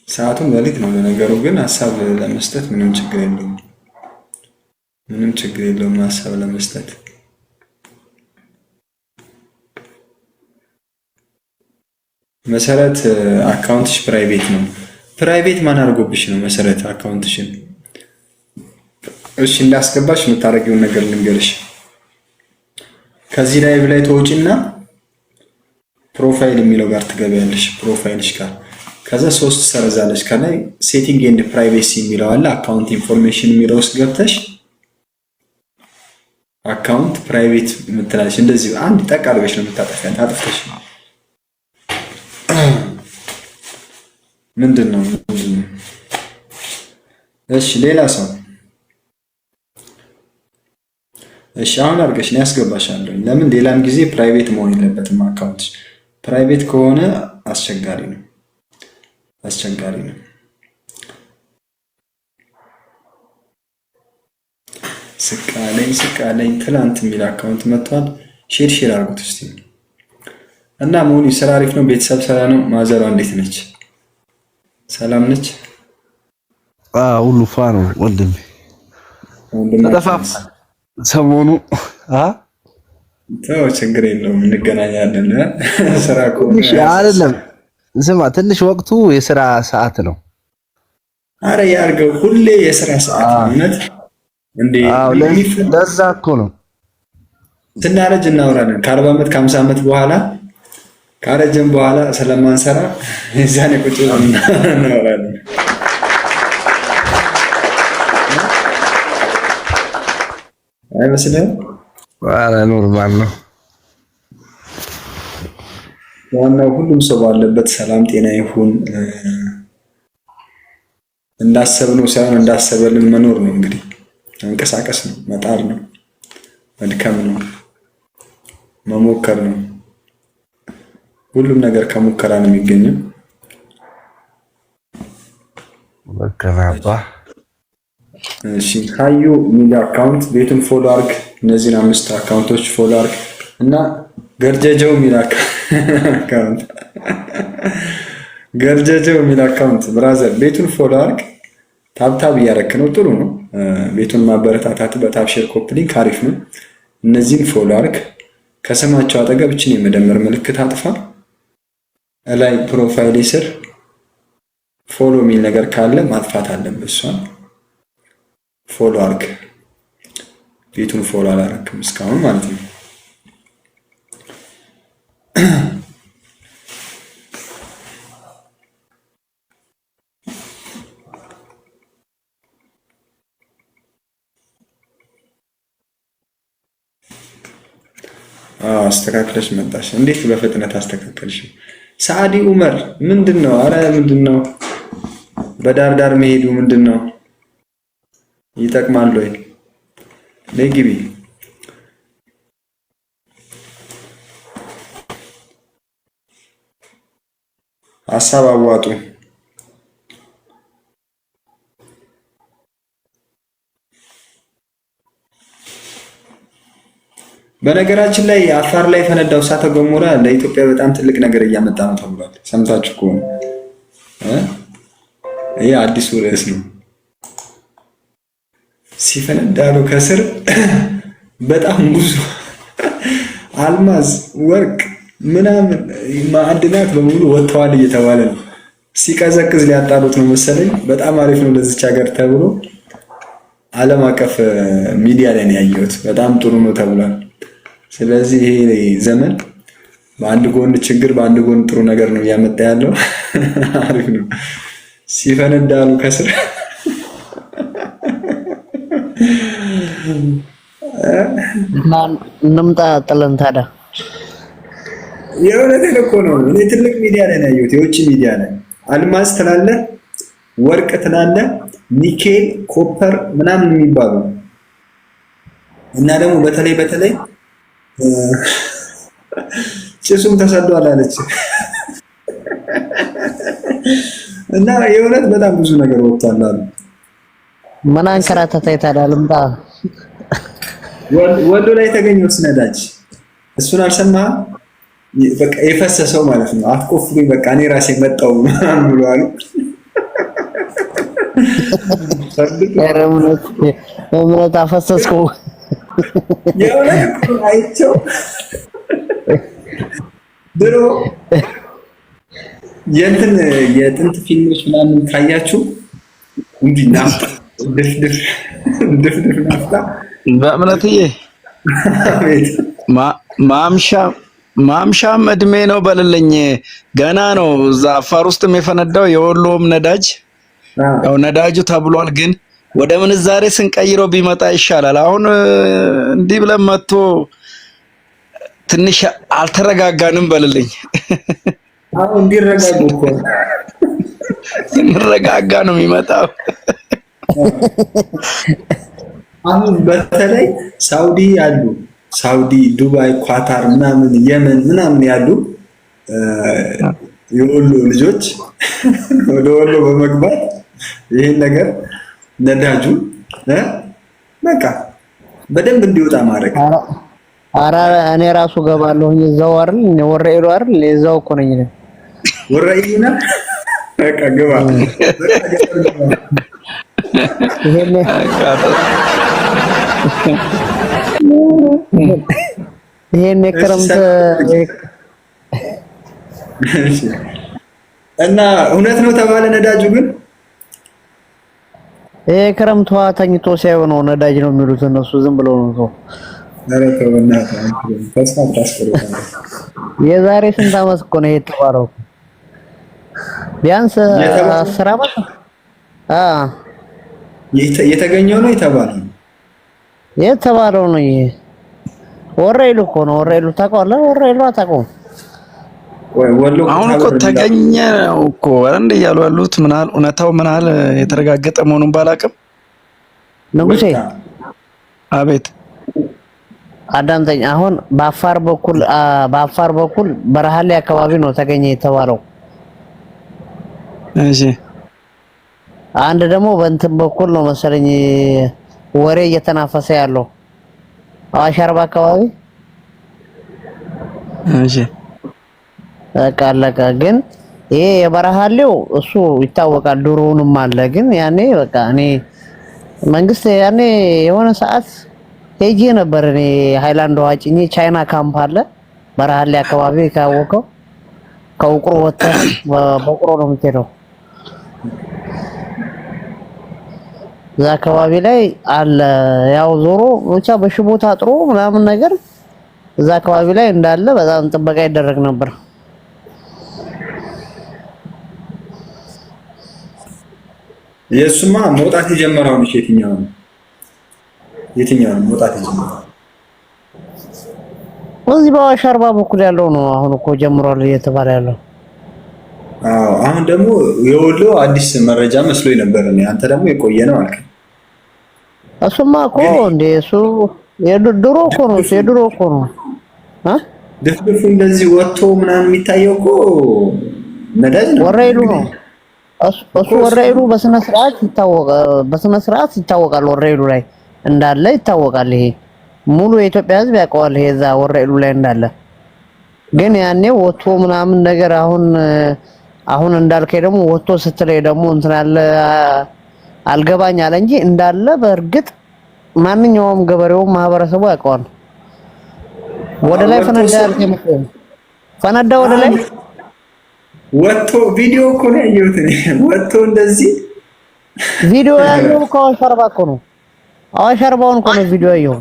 ሰዓቱም ሌሊት ነው ለነገሩ፣ ግን ሀሳብ ለመስጠት ምንም ችግር የለውም። ምንም ችግር የለውም ሀሳብ ለመስጠት። መሰረት account ሽ private ነው። Private ማን አድርጎብሽ ነው መሰረት account ሽን? እሺ እንዳስገባሽ የምታደርጊውን ነገር ልንገርሽ። ከዚህ live ላይ ተወጪና profile የሚለው ጋር ትገቢያለሽ። Profile ሽ ጋር ከዛ ሶስት ሰረዛለች ከላይ setting and privacy የሚለው አለ። Account information የሚለው ውስጥ ገብተሽ account private የምትላለች እንደዚህ አንድ ጠቅ አድርገሽ ነው የምታጠፊያት። አጥፍተሽ ምንድን ነው? እሺ ሌላ ሰው እሺ፣ አሁን አድርገሽ ነው ያስገባሻለሁ። ለምን ሌላም ጊዜ private መሆን የለበትም account private ከሆነ አስቸጋሪ ነው፣ አስቸጋሪ ነው። ስቃለኝ ስቃለኝ ትላንት የሚል account መጥቷል። Share share አድርጉት እስቲ። እና መሆኑ ስራ አሪፍ ነው። ቤተሰብ ሰላ ነው። ማዘሯ እንዴት ነች? ሰላም ነች? ሁሉ ፋ ነው ወንድሜ። ተጠፋፋ ሰሞኑ። ተው ችግር የለውም እንገናኛለን። ስራ አይደለም ስማ፣ ትንሽ ወቅቱ የስራ ሰዓት ነው። አረ ያርገው፣ ሁሌ የስራ ሰዓት ነው። እውነት እንዴ! ለዛ እኮ ነው ስናረጅ እናወራለን። ከ40 ዓመት ከ50 ዓመት በኋላ ካረጀን በኋላ ስለማንሰራ የዛኔ ቁጭ ብለን እናወራለን። አይመስልህም? ኧረ normal ነው። ዋናው ሁሉም ሰው ባለበት ሰላም ጤና ይሁን። እንዳሰብነው ሳይሆን እንዳሰበልን መኖር ነው። እንግዲህ መንቀሳቀስ ነው፣ መጣር ነው፣ መድከም ነው፣ መሞከር ነው። ሁሉም ነገር ከሙከራ ነው የሚገኘው። በከራባ እሺ፣ ካዩ ሚዲያ account ቤቱን follow አርግ። እነዚህን አምስት account ኦች follow አርግ እና ገርጀጀው ሚል account፣ ገርጀጀው የሚል account brother ቤቱን follow አርግ። Tap tap እያረክ ነው፣ ጥሩ ነው። ቤቱን ማበረታታት በ tap share copy link አሪፍ ነው። እነዚህን follow አርግ። ከስማቸው አጠገብ እችን የመደመር ምልክት አጥፋ። እላይ profile ስር follow የሚል ነገር ካለ ማጥፋት አለብህ። እሷን follow አርግ። ቤቱን follow አላረክም እስካሁን ማለት ነው። አስተካክለሽ መጣሽ። እንዴት በፍጥነት አስተካከልሽ? ሰዓዲ ኡመር ምንድን ነው? አረ ምንድን ነው? በዳር ዳር መሄዱ ምንድን ነው? ይጠቅማል ወይ? ነይ ግቢ። ሀሳብ አዋጡ። በነገራችን ላይ አፋር ላይ የፈነዳው እሳተ ገሞራ ለኢትዮጵያ በጣም ትልቅ ነገር እያመጣ ነው ተብሏል። ሰምታችሁ ከሆነ ይህ አዲሱ ርዕስ ነው። ሲፈነዳ ነው ከስር በጣም ብዙ አልማዝ፣ ወርቅ ምናምን ማዕድናት በሙሉ ወጥተዋል እየተባለ ነው። ሲቀዘቅዝ ሊያጣሩት ነው መሰለኝ። በጣም አሪፍ ነው ለዚች ሀገር ተብሎ ዓለም አቀፍ ሚዲያ ላይ ነው ያየሁት። በጣም ጥሩ ነው ተብሏል። ስለዚህ ይሄ ዘመን በአንድ ጎን ችግር፣ በአንድ ጎን ጥሩ ነገር ነው እያመጣ ያለው። አሪፍ ነው። ሲፈነዳሉ ከስር እንምጣ ጥለን ታዲያ። የእውነቴን እኮ ነው። እኔ ትልቅ ሚዲያ ላይ ነው ያየሁት፣ የውጭ ሚዲያ ላይ አልማዝ ትላለህ፣ ወርቅ ትላለህ፣ nickel፣ copper ምናምን የሚባሉ እና ደግሞ በተለይ በተለይ ጭሱም ተሰዷል አለች እና የእውነት በጣም ብዙ ነገር ወጥቷል አሉ። ምን አንከራተተኝ ታዲያ? ልምጣ። ወሎ ላይ የተገኘው ነዳጅ እሱን አልሰማህም? በቃ የፈሰሰው ማለት ነው። አትቆፍሩኝ በቃ እኔ ራሴ መጣው ምናምን ብሎ አሉ። ኧረ እምነት አፈሰስከው። የእውነት እኮ አይቼው ድሮ የእንትን የጥንት ፊልሞች ምናምን ካያችሁ እንዲህ ናፍጣ ድፍድፍ ድፍድፍ ናፍጣ በእምነትዬ አቤት ማምሻ ማምሻም እድሜ ነው በልልኝ። ገና ነው። እዛ አፋር ውስጥም የፈነዳው የወሎም ነዳጅ ያው ነዳጁ ተብሏል፣ ግን ወደ ምንዛሬ ስንቀይረው ቢመጣ ይሻላል። አሁን እንዲህ ብለን መጥቶ ትንሽ አልተረጋጋንም በልልኝ። አሁን እንዲረጋጉ እኮ ስንረጋጋ ነው የሚመጣው። አሁን በተለይ ሳውዲ ያሉ ሳውዲ፣ ዱባይ፣ ኳታር ምናምን የመን ምናምን ያሉ የወሎ ልጆች ወደ ወሎ በመግባት ይህን ነገር ነዳጁ በቃ በደንብ እንዲወጣ ማድረግ። ኧረ እኔ ራሱ ገባለሁኝ እዛው አይደል ወረኢሉ አይደል እዛው እኮ ነኝ። ወረኢሉ ነህ? በቃ ግባ። ይሄን የክረምት እና እውነት ነው ተባለ። ነዳጁ ግን ይሄ ክረምት ውሃ ተኝቶ ሲያዩ ነው ነዳጅ ነው የሚሉት እነሱ ዝም ብለው ነው ሰው። ኧረ ተው በእናትህ አንተ ተስፋ አታስቆርጠን። የዛሬ ስንት ዓመት እኮ ነው የተባለው? ቢያንስ የተባለው 10 ዓመት። አ የተገኘው ነው የተባለው። የተባለው ነው። ይሄ ወረኢሉ እኮ ነው። ወረኢሉ ታውቀዋለህ? ወረኢሉ አታውቀውም? ወይ ወሎ አሁን እኮ ኩታበር የሚባል ተገኘ ነው እኮ እንደ እያሉ ያሉት ምን ያህል እውነታው ምን ያህል የተረጋገጠ መሆኑን ባላቅም። ንጉሴ ወጣ። አቤት። አዳምጠኝ። አሁን በአፋር በኩል በአፋር በኩል በረሃሌ አካባቢ ነው ተገኘ የተባለው። እሺ። አንድ ደግሞ በእንትን በኩል ነው መሰለኝ ወሬ እየተናፈሰ ያለው አዋሽ አርባ አካባቢ። እሺ። በቃ አለቀ። ግን ይሄ የበረሃሌው እሱ ይታወቃል፣ ድሮውንም አለ። ግን ያኔ በቃ እኔ መንግስት ያኔ የሆነ ሰዓት ሄጄ ነበር። እኔ ሃይላንድ ውሃ ጭኜ ቻይና ካምፕ አለ በረሃሌ አካባቢ ካወቀው ከውቅሮ ወጥተህ በውቅሮ ነው የምትሄደው። እዛ አካባቢ ላይ አለ። ያው ዞሮ ብቻ በሽቦ ታጥሮ ምናምን ነገር እዛ አካባቢ ላይ እንዳለ በጣም ጥበቃ ይደረግ ነበር። የእሱማ መውጣት የጀመረው ነው። የትኛው ነው? የትኛው ነው መውጣት የጀመረው? እዚህ በአዋሽ አርባ በኩል ያለው ነው አሁን እኮ ጀምሯል እየተባለ ያለው። አዎ፣ አሁን ደግሞ የወሎ አዲስ መረጃ መስሎኝ ነበር እኔ። አንተ ደግሞ የቆየ ነው አልከኝ። እሱማ እኮ ግን እንደ እሱ የድሮ እኮ ነው፣ እሱ የድሮ እኮ ነው እ ድፍድፉ እንደዚህ ወጥቶ ምናምን የሚታየው እኮ ነዳጅ ነው ወረኢሉ ነው እንግዲህ እሱ እኮ እሱ እሱ ወረኢሉ በስነ ስርዓት ይታወቃል፣ በስነ ስርዓት ይታወቃል። ወረኢሉ ላይ እንዳለ ይታወቃል። ይሄ ሙሉ የኢትዮጵያ ሕዝብ ያውቀዋል። ይሄ እዛ ወረኢሉ ላይ እንዳለ ግን ያኔ ወጥቶ ምናምን ነገር አሁን አሁን እንዳልከኝ ደግሞ ወጥቶ ስትለይ ደግሞ እንትን አለ አልገባኝ አለ እንጂ እንዳለ በእርግጥ ማንኛውም ገበሬው ማህበረሰቡ ያውቀዋል። ወደ ላይ ወጥቶ ፈነዳ ያልከኝ መስሎኝ ፈነዳ ወደ ላይ። ወጥቶ ቪዲዮ እኮ ነው ያየሁት እኔ። ወጥቶ እንደዚህ ቪዲዮ ያየው እኮ አዋሽ አርባ እኮ ነው። አዋሽ አርባውን እኮ ነው ቪዲዮ ያየው።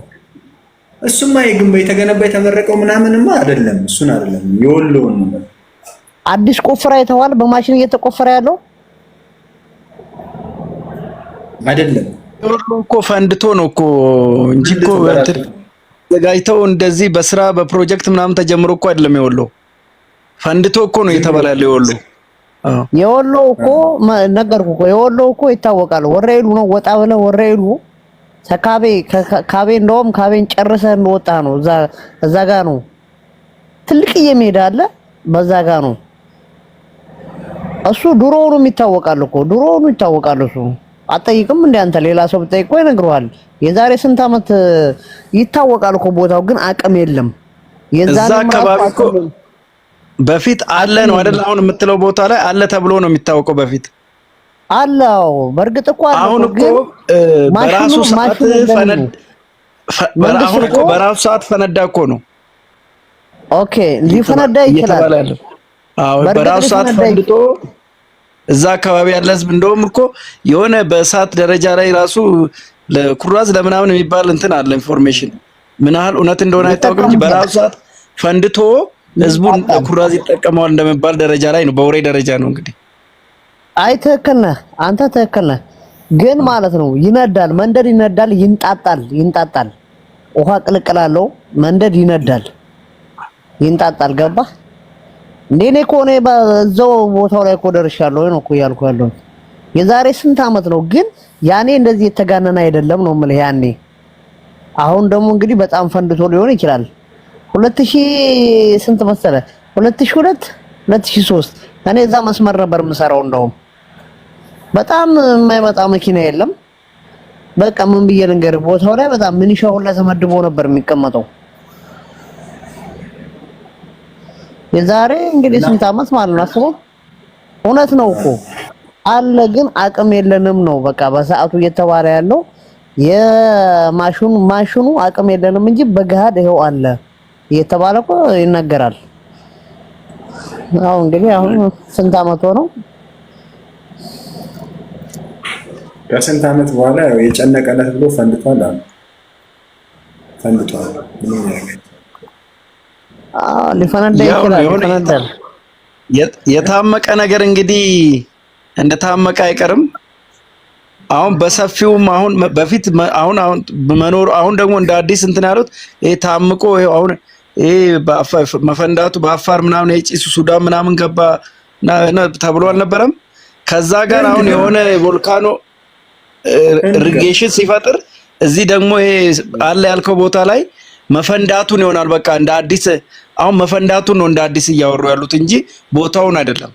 እሱማ የግንባ የተገነባ የተመረቀው ምናምንማ አይደለም፣ እሱን አይደለም የወሎውን ነው። አዲስ ቆፍራ የተባለ በማሽን እየተቆፈረ ያለው አይደለም የወሎ እኮ ፈንድቶ ነው እኮ እንጂ እኮ ፈንድቶ በራሱ እንትን ተዘጋጅተው እንደዚህ በስራ በፕሮጀክት ምናምን ተጀምሮ እኮ አይደለም። የወሎ ፈንድቶ እኮ ነው ዝም ብሎ እየተባለ ያለው የወሎ። አዎ። የወሎ እኮ ነገርኩህ እኮ የወሎ እኮ ይታወቃል። ወረኢሉ ነው ወጣ ብለህ ወረኢሉ ከካቤ ካቤ እንደውም ካቤን ጨርሰህ እንደወጣ ነው። እዛ እዛ ጋ ነው ትልቅዬ ሜዳ አለ። በዛ ጋ ነው እሱ። ድሮውንም ይታወቃል እኮ ድሮውኑ ይታወቃል እሱ። አትጠይቅም እንደ አንተ ሌላ ሰው ብጠይቅ እኮ ይነግረዋል። የዛሬ ስንት ዓመት ይታወቃል እኮ ቦታው፣ ግን አቅም የለም። እዛ የዛንም ራሱ አካባቢ እኮ አቅም በፊት አለ አቅም ነው አይደል? የለም አሁን የምትለው ቦታ ላይ አለ ተብሎ ነው የሚታወቀው በፊት። አለው። በእርግጥ እኮ አለ አሁን እኮ እኮ ግን ማሽኑ በራሱ ሰዓት ማሽኑ የለንም ፈነድ ነው መንግስት አሁን እኮ እኮ በራሱ ሰዓት ፈነዳ እኮ ነው okay ሊፈነዳ ይችላል። እየተባለ ያለው። አዎ በእርግጥ በራሱ ሰዓት ሊፈነዳ ፈንድቶ እዛ አካባቢ ያለ ህዝብ እንደውም እኮ የሆነ በእሳት ደረጃ ላይ ራሱ ለኩራዝ ለምናምን የሚባል እንትን አለ information፣ ምን ያህል እውነት እንደሆነ አይታወቅም እንጂ ይጠቀሙበታል፣ በራሱ ሰዓት ፈንድቶ ህዝቡን ይቃጣል። ለኩራዝ ይጠቀመዋል እንደሚባል ደረጃ ላይ ነው። በወሬ ደረጃ ነው እንግዲህ። አይ ትክክል ነህ አንተ ትክክል ነህ። ግን ማለት ነው ይነዳል፣ መንደድ ይነዳል፣ ይንጣጣል፣ ይንጣጣል። ውሃ ቅልቅል አለው መንደድ ይነዳል፣ ይንጣጣል። ገባ እንዴ? እኔ እኮ እኔ በዛው ቦታው ላይ እኮ ደርሻለሁ ነው እኮ እያልኩ ያለሁት የዛሬ ስንት ዓመት ነው። ግን ያኔ እንደዚህ የተጋነነ አይደለም ነው የምልህ ያኔ። አሁን ደግሞ እንግዲህ በጣም ፈንድቶ ሊሆን ይችላል። 2000 ስንት መሰለ? 2002 2003 እኔ እዛ መስመር ነበር የምሰራው። እንደውም በጣም የማይመጣ መኪና የለም። በቃ ምን ብዬ ልንገርህ፣ ቦታው ላይ በጣም ሚኒሻ ሁላ ተመድቦ ነበር የሚቀመጠው። የዛሬ እንግዲህ እና ስንት ዓመት ማለት ነው አስበው። እውነት ነው እኮ አለ፣ ግን አቅም የለንም ነው በቃ በሰዓቱ እየተባለ ያለው የማሽኑ ማሽኑ አቅም የለንም እንጂ በገሃድ ይኸው አለ እየተባለ እኮ ይነገራል። አሁን እንግዲህ አሁን ስንት ዓመት ሆነው? ከስንት ዓመት በኋላ ያው የጨነቀለት ብሎ ፈንድቷል አሉ። ፈንድቷል። ምንም ያደርጋል። አዎ ሊፈነዳ ያው ነው ይችላል፣ የሆነ ይፈነዳል። የታመቀ ነገር እንግዲህ እንደታመቀ አይቀርም። አሁን በሰፊውም አሁን በፊት አሁን አሁን መኖሩ አሁን ደግሞ እንደ አዲስ እንትን ያሉት ይሄ ታምቆ ይሄ አሁን ይሄ መፈንዳቱ በአፋር ምናምን ይሄ ጭሱ ሱዳን ምናምን ገባ ተብሎ አልነበረም? ከዛ ጋር አሁን የሆነ volcano irrigation ሲፈጥር እዚህ ደግሞ ይሄ አለ ያልከው ቦታ ላይ መፈንዳቱን ይሆናል። በቃ እንደ አዲስ አሁን መፈንዳቱን ነው እንደ አዲስ እያወሩ ያሉት እንጂ ቦታውን አይደለም።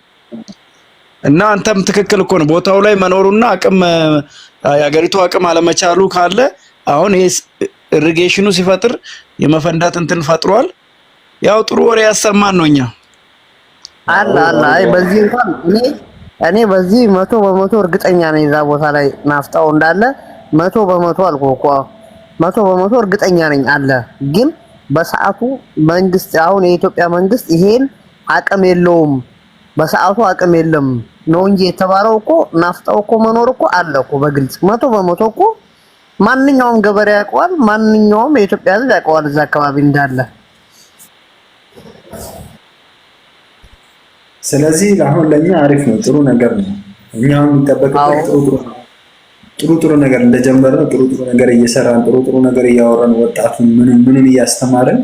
እና አንተም ትክክል እኮ ነው። ቦታው ላይ መኖሩና አቅም የሀገሪቱ አቅም አለመቻሉ ካለ አሁን ይሄ irrigation ኑ ሲፈጥር የመፈንዳት እንትን ፈጥሯል። ያው ጥሩ ወሬ ያሰማን ነው እኛ። አለ አለ። አይ በዚህ እንኳን እኔ በዚህ 100% እርግጠኛ ነኝ። እዛ ቦታ ላይ ናፍጣው እንዳለ 100% አልኩህ እኮ፣ 100% እርግጠኛ ነኝ አለ። ግን በሰዓቱ መንግስት፣ አሁን የኢትዮጵያ መንግስት ይሄን አቅም የለውም፣ በሰዓቱ አቅም የለም ነው እንጂ የተባለው እኮ፣ ናፍጣው እኮ መኖር እኮ አለ እኮ፣ በግልጽ 100% እኮ ማንኛውም ገበሬ ያውቀዋል። ማንኛውም የኢትዮጵያ ሕዝብ ያውቀዋል እዛ አካባቢ እንዳለ። ስለዚህ አሁን ለኛ አሪፍ ነው፣ ጥሩ ነገር ነው። እኛ አሁን የሚጠበቅበት ጥሩ ጥሩ ጥሩ ጥሩ ነገር እንደጀመርነው ጥሩ ጥሩ ነገር እየሰራን፣ ጥሩ ጥሩ ነገር እያወራን፣ ወጣቱን ምኑን ምኑን እያስተማረን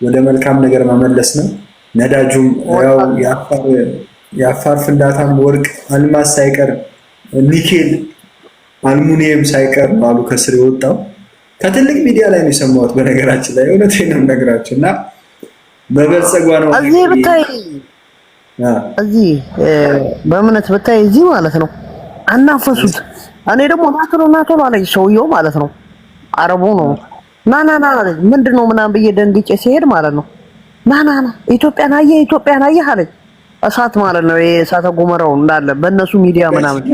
ወደ መልካም ነገር መመለስ ነው። ነዳጁም ያው የአፋር ፍንዳታም ወርቅ፣ አልማዝ ሳይቀር፣ ኒኬል፣ አልሙኒየም ሳይቀር ነው አሉ ከስር የወጣው። ከትልቅ ሚዲያ ላይ ነው የሰማሁት። በነገራችን ላይ እውነቴን ነው የምነግራቸው እና በበልጸጓ ነው። እዚህ ብታይ፣ እዚህ በእምነት ብታይ እዚህ ማለት ነው አናፈሱት። እኔ ደግሞ ና ቶሎ ና ቶሎ አለኝ ሰውየው ማለት ነው፣ አረቡ ነው። ና ና ና አለኝ። ምንድን ነው ምናምን ብዬ ደንግጬ ሲሄድ ማለት ነው ና ና ና፣ ኢትዮጵያን አየህ፣ ኢትዮጵያን አየህ አለኝ። እሳት ማለት ነው ይሄ እሳተ ገሞራው እንዳለ በእነሱ ሚዲያ ምናምን፣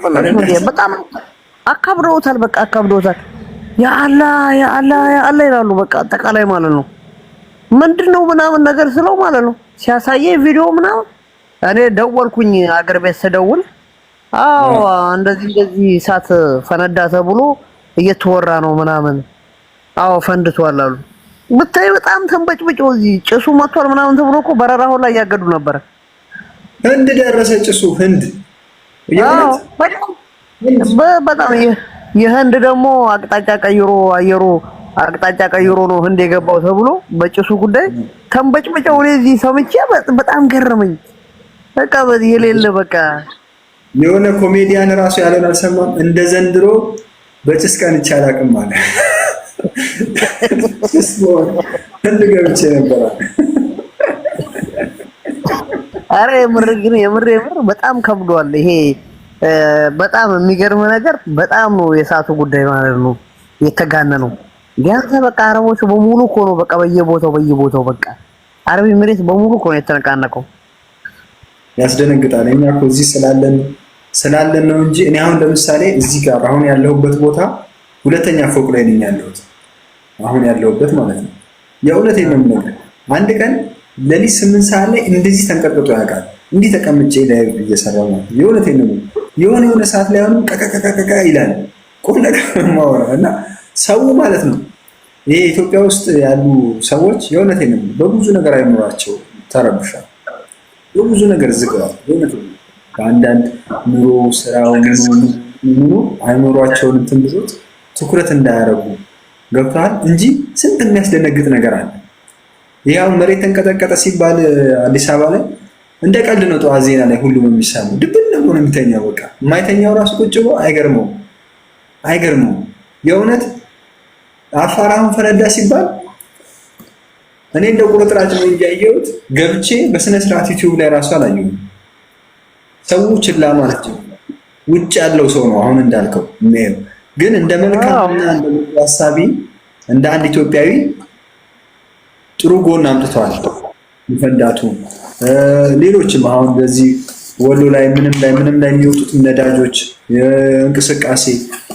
በእነሱ ሚዲያ በጣም አካብደውታል። በቃ አካብደውታል። ያ አላህ፣ ያ አላህ፣ ያ አላህ ይላሉ። በቃ አጠቃላይ ማለት ነው ምንድን ነው ምናምን ነገር ስለው ማለት ነው ሲያሳየኝ ቪዲዮ ምናምን፣ እኔ ደወልኩኝ፣ አገር ቤት ስደውል አዎ እንደዚህ እንደዚህ እሳት ፈነዳ ተብሎ እየተወራ ነው ምናምን፣ አዎ ፈንድቷል አሉ። ብታይ በጣም ተንበጭብጮ እዚህ ጭሱ መጥቷል ምናምን ተብሎ እኮ በረራውን ላይ እያገዱ ነበረ። ህንድ ደረሰ ጭሱ ህንድ። አዎ በጣም የህንድ ደግሞ አቅጣጫ ቀይሮ፣ አየሩ አቅጣጫ ቀይሮ ነው ህንድ የገባው ተብሎ በጭሱ ጉዳይ ተንበጭብጨው እኔ እዚህ ሰምቼ በጣም ገረመኝ። በቃ በዚህ የሌለ በቃ። የሆነ ኮሜዲያን ራሱ ያለውን አልሰማም። እንደ ዘንድሮ በጭስ ቀንቼ አላውቅም አለ። ጭስ በሆነ ህንድ ገብቼ ነበር። አረ የምር ግን የምር የምር በጣም ከብዷል። ይሄ በጣም የሚገርም ነገር በጣም ነው የእሳቱ ጉዳይ ማለት ነው የተጋነነው። ቢያንስ በቃ አረቦች በሙሉ እኮ ነው በቃ በየቦታው በየቦታው በቃ አረብ ኤሚሬት በሙሉ እኮ ነው የተነቃነቀው። ያስደነግጣል። እኛ እኮ እዚህ ስላለን ስላለን ነው እንጂ እኔ አሁን ለምሳሌ እዚህ ጋር አሁን ያለሁበት ቦታ ሁለተኛ ፎቅ ላይ ነኝ ያለሁት፣ አሁን ያለሁበት ማለት ነው። የእውነቴን ነው የምነግርህ። አንድ ቀን ሌሊት 8 ሰዓት ላይ እንደዚህ ተንቀጥቅጦ ያውቃል። እንዲህ ተቀምጬ live እየሰራሁ ማለት ነው። የእውነቴን ነው። የሆነ የሆነ ሰዓት ላይ አሁንም ቀቀቀቀቀ ይላል። ቁም ነገር የማወራው እና ሰው ማለት ነው ይሄ ኢትዮጵያ ውስጥ ያሉ ሰዎች የእውነቴን ነው በብዙ ነገር አይምሯቸው ተረብሻል። በብዙ ነገር ዝገዋል። የእውነቴን ነው። በአንዳንድ ኑሮ፣ ስራው፣ ምኑ ምኑ አይምሯቸውን እንትን ብሎት ትኩረት እንዳያደርጉ ገብተዋል እንጂ ስንት የሚያስደነግጥ ነገር አለ። ይህ አሁን መሬት ተንቀጠቀጠ ሲባል አዲስ አበባ ላይ እንደ ቀልድ ነው። ጠዋት ዜና ላይ ሁሉም የሚሰሙ ድብን ብሎ ነው የሚተኛው። በቃ የማይተኛው ራሱ ቁጭ ብሎ አይገርመውም፣ አይገርመውም። የእውነት አፋር አሁን ፈነዳ ሲባል እኔ እንደ ቁርጥራጭ ነው እንጂ ያየሁት፣ ገብቼ በስነ ስርዓት ዩቲዩብ ላይ ራሱ አላየሁም። ሰው ችላ ማለት ነው። ውጭ ያለው ሰው ነው አሁን እንዳልከው የሚያየው። ግን እንደ መልካምና እንደ ሀሳቢ እንደ አንድ ኢትዮጵያዊ ጥሩ ጎን አምጥተዋል መፈንዳቱ። ሌሎችም አሁን በዚህ ወሎ ላይ ምንም ላይ ምንም ላይ የሚወጡት ነዳጆች እንቅስቃሴ፣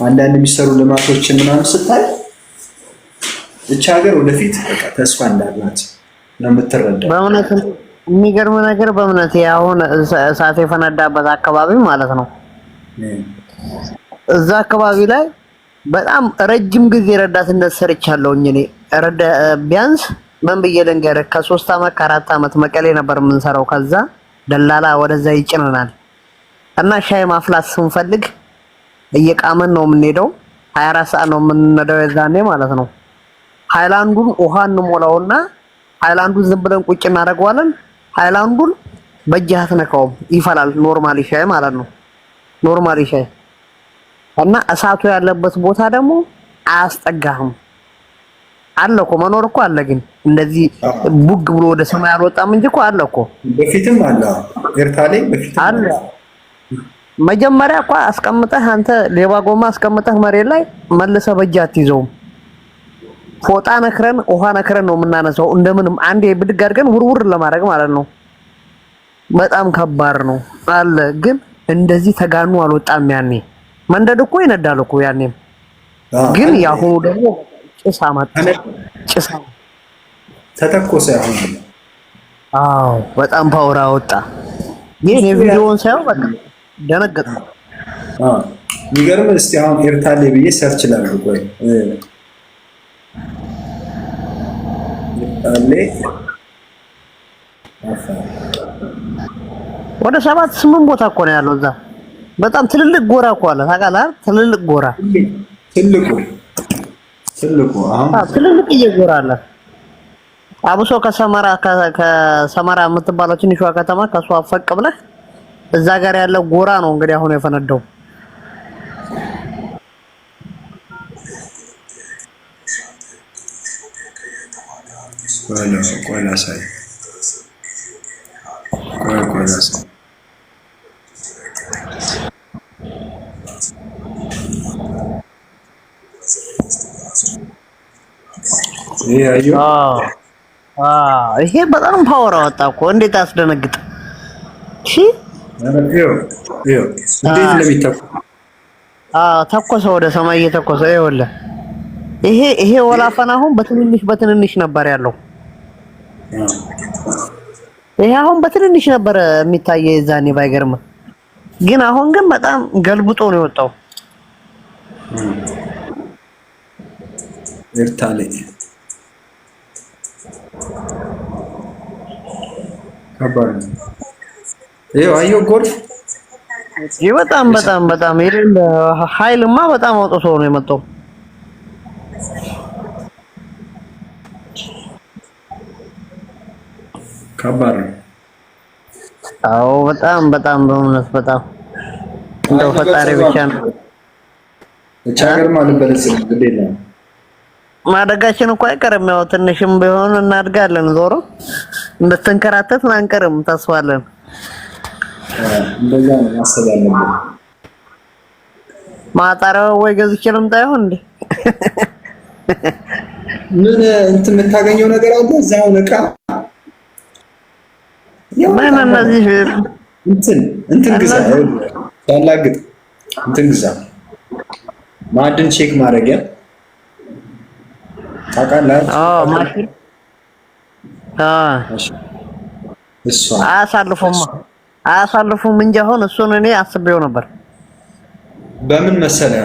አንዳንድ የሚሰሩ ልማቶችን ምናምን ስታይ እቻ ሀገር ወደፊት በቃ ተስፋ እንዳላት ነው የምትረዳው። በእውነት የሚገርም ነገር፣ በእምነት አሁን እሳት የፈነዳበት አካባቢ ማለት ነው እዛ አካባቢ ላይ በጣም ረጅም ጊዜ ረዳትነት ሰርቻለሁኝ እኔ። ቢያንስ ምን ብዬ ልንገርህ፣ ከ3 አመት ከ4 አመት መቀሌ ነበር የምንሰራው። ከዛ ደላላ ወደዛ ይጭነናል እና ሻይ ማፍላት ስንፈልግ እየቃመን ነው የምንሄደው። 24 ሰዓት ነው የምንነዳው የዛኔ ማለት ነው። ሃይላንዱን ውሃ እንሞላውና ሃይላንዱን ዝም ብለን ቁጭ እናደርገዋለን። ሃይላንዱን በእጅህ አትነካውም፣ ይፈላል። Normally ሻይ ማለት ነው። Normally ሻይ እና እሳቱ ያለበት ቦታ ደግሞ አያስጠጋህም። አለ እኮ መኖር እኮ አለ፣ ግን እንደዚህ ቡግ ብሎ ወደ ሰማይ አልወጣም እንጂ እኮ አለ እኮ። በፊትም አለ፣ ኤርታሌ በፊትም አለ። መጀመሪያ እኮ አስቀምጠህ አንተ ሌባ ጎማ አስቀምጠህ መሬት ላይ መልሰህ በእጅህ አትይዘውም። ፎጣ ነክረን ውሃ ነክረን ነው የምናነሳው። እንደምንም አንዴ ብድግ አድርገን ውርውር ለማድረግ ማለት ነው። በጣም ከባድ ነው አለ፣ ግን እንደዚህ ተጋኑ አልወጣም። ያኔ መንደድ እኮ ይነዳል እኮ ያኔም፣ ግን ያሁኑ ደግሞ ጭስ አመጣ። ጭስ ተተኮሰ። አሁን አዎ፣ በጣም power አወጣ። ይሄን የቪዲዮውን ሳይሆን በቃ ደነገጥኩ። አዎ የሚገርም። እስቲ አሁን ኤርታሌ ብዬ search ላድርግ። ቆይ፣ ኤርታሌ አፋር። ወደ ሰባት ስምንት ቦታ እኮ ነው ያለው እዛ። በጣም ትልልቅ ጎራ እኮ አለ ታውቃለህ? ትልልቅ ጎራ። ትልቁ ትልቁ አሁን ትልልቅ እየጎራ አለ። አብሶ ከሰመራ፣ ከሰመራ የምትባለው ትንሿ ከተማ ከሷ ፈቅ ብለህ እዛ ጋር ያለው ጎራ ነው እንግዲህ አሁን የፈነዳው። ቆይ ላሳይ። ቆይ ቆይ ላሳይ። ይሄ አየሁ። ይሄ በጣም power አወጣ እኮ፣ እንዴት አስደነግጥ! እሺ። ይኸው ይኸው እንዴት እንደሚተኩ። ተኮሰ፣ ወደ ሰማይ እየተኮሰ። ይኸውልህ ይሄ ወላፈን አሁን በትንንሽ በትንንሽ ነበር ያለው። ይሄ አሁን በትንንሽ ነበር የሚታየው የዛኔ ባይገርም፣ ግን አሁን ግን በጣም ገልብጦ ነው የወጣው። ኤርታሌ ከባድ ነው። ይኸው አየሁ ጎርፍ። ይህ በጣም በጣም በጣም የሌለ ኃይልማ በጣም አውጥቶ ነው የመጣው። ከባድ ነው። አዎ በጣም በጣም፣ በእውነት በጣም፣ እንደው ፈጣሪ ብቻ ነው። እቻ ሀገርማ ልበለጽግ ግድ የለም። ማደጋችን እኮ አይቀርም። ያው ትንሽም ቢሆን እናድጋለን። ዞሮ እንደተንከራተትን አንቀርም፣ ተስፋለን። እንደዛ ነው ማሰብ ያለብን። ማጣሪያው ወይ ገዝቼ ልምጣ ይሆን እንዴ? ምን እንትን የምታገኘው ነገር አለ እዛው እቃ? ምን እነዚህ እንትን ግዛ፣ ያላግጥ እንትን ግዛ፣ ማዕድን check ማድረጊያ ታውቃለህ? አዎ ማሽን። እሷ አያሳልፉም አያሳልፉም እንጂ አሁን እሱን እኔ አስቤው ነበር። በምን መሰለህ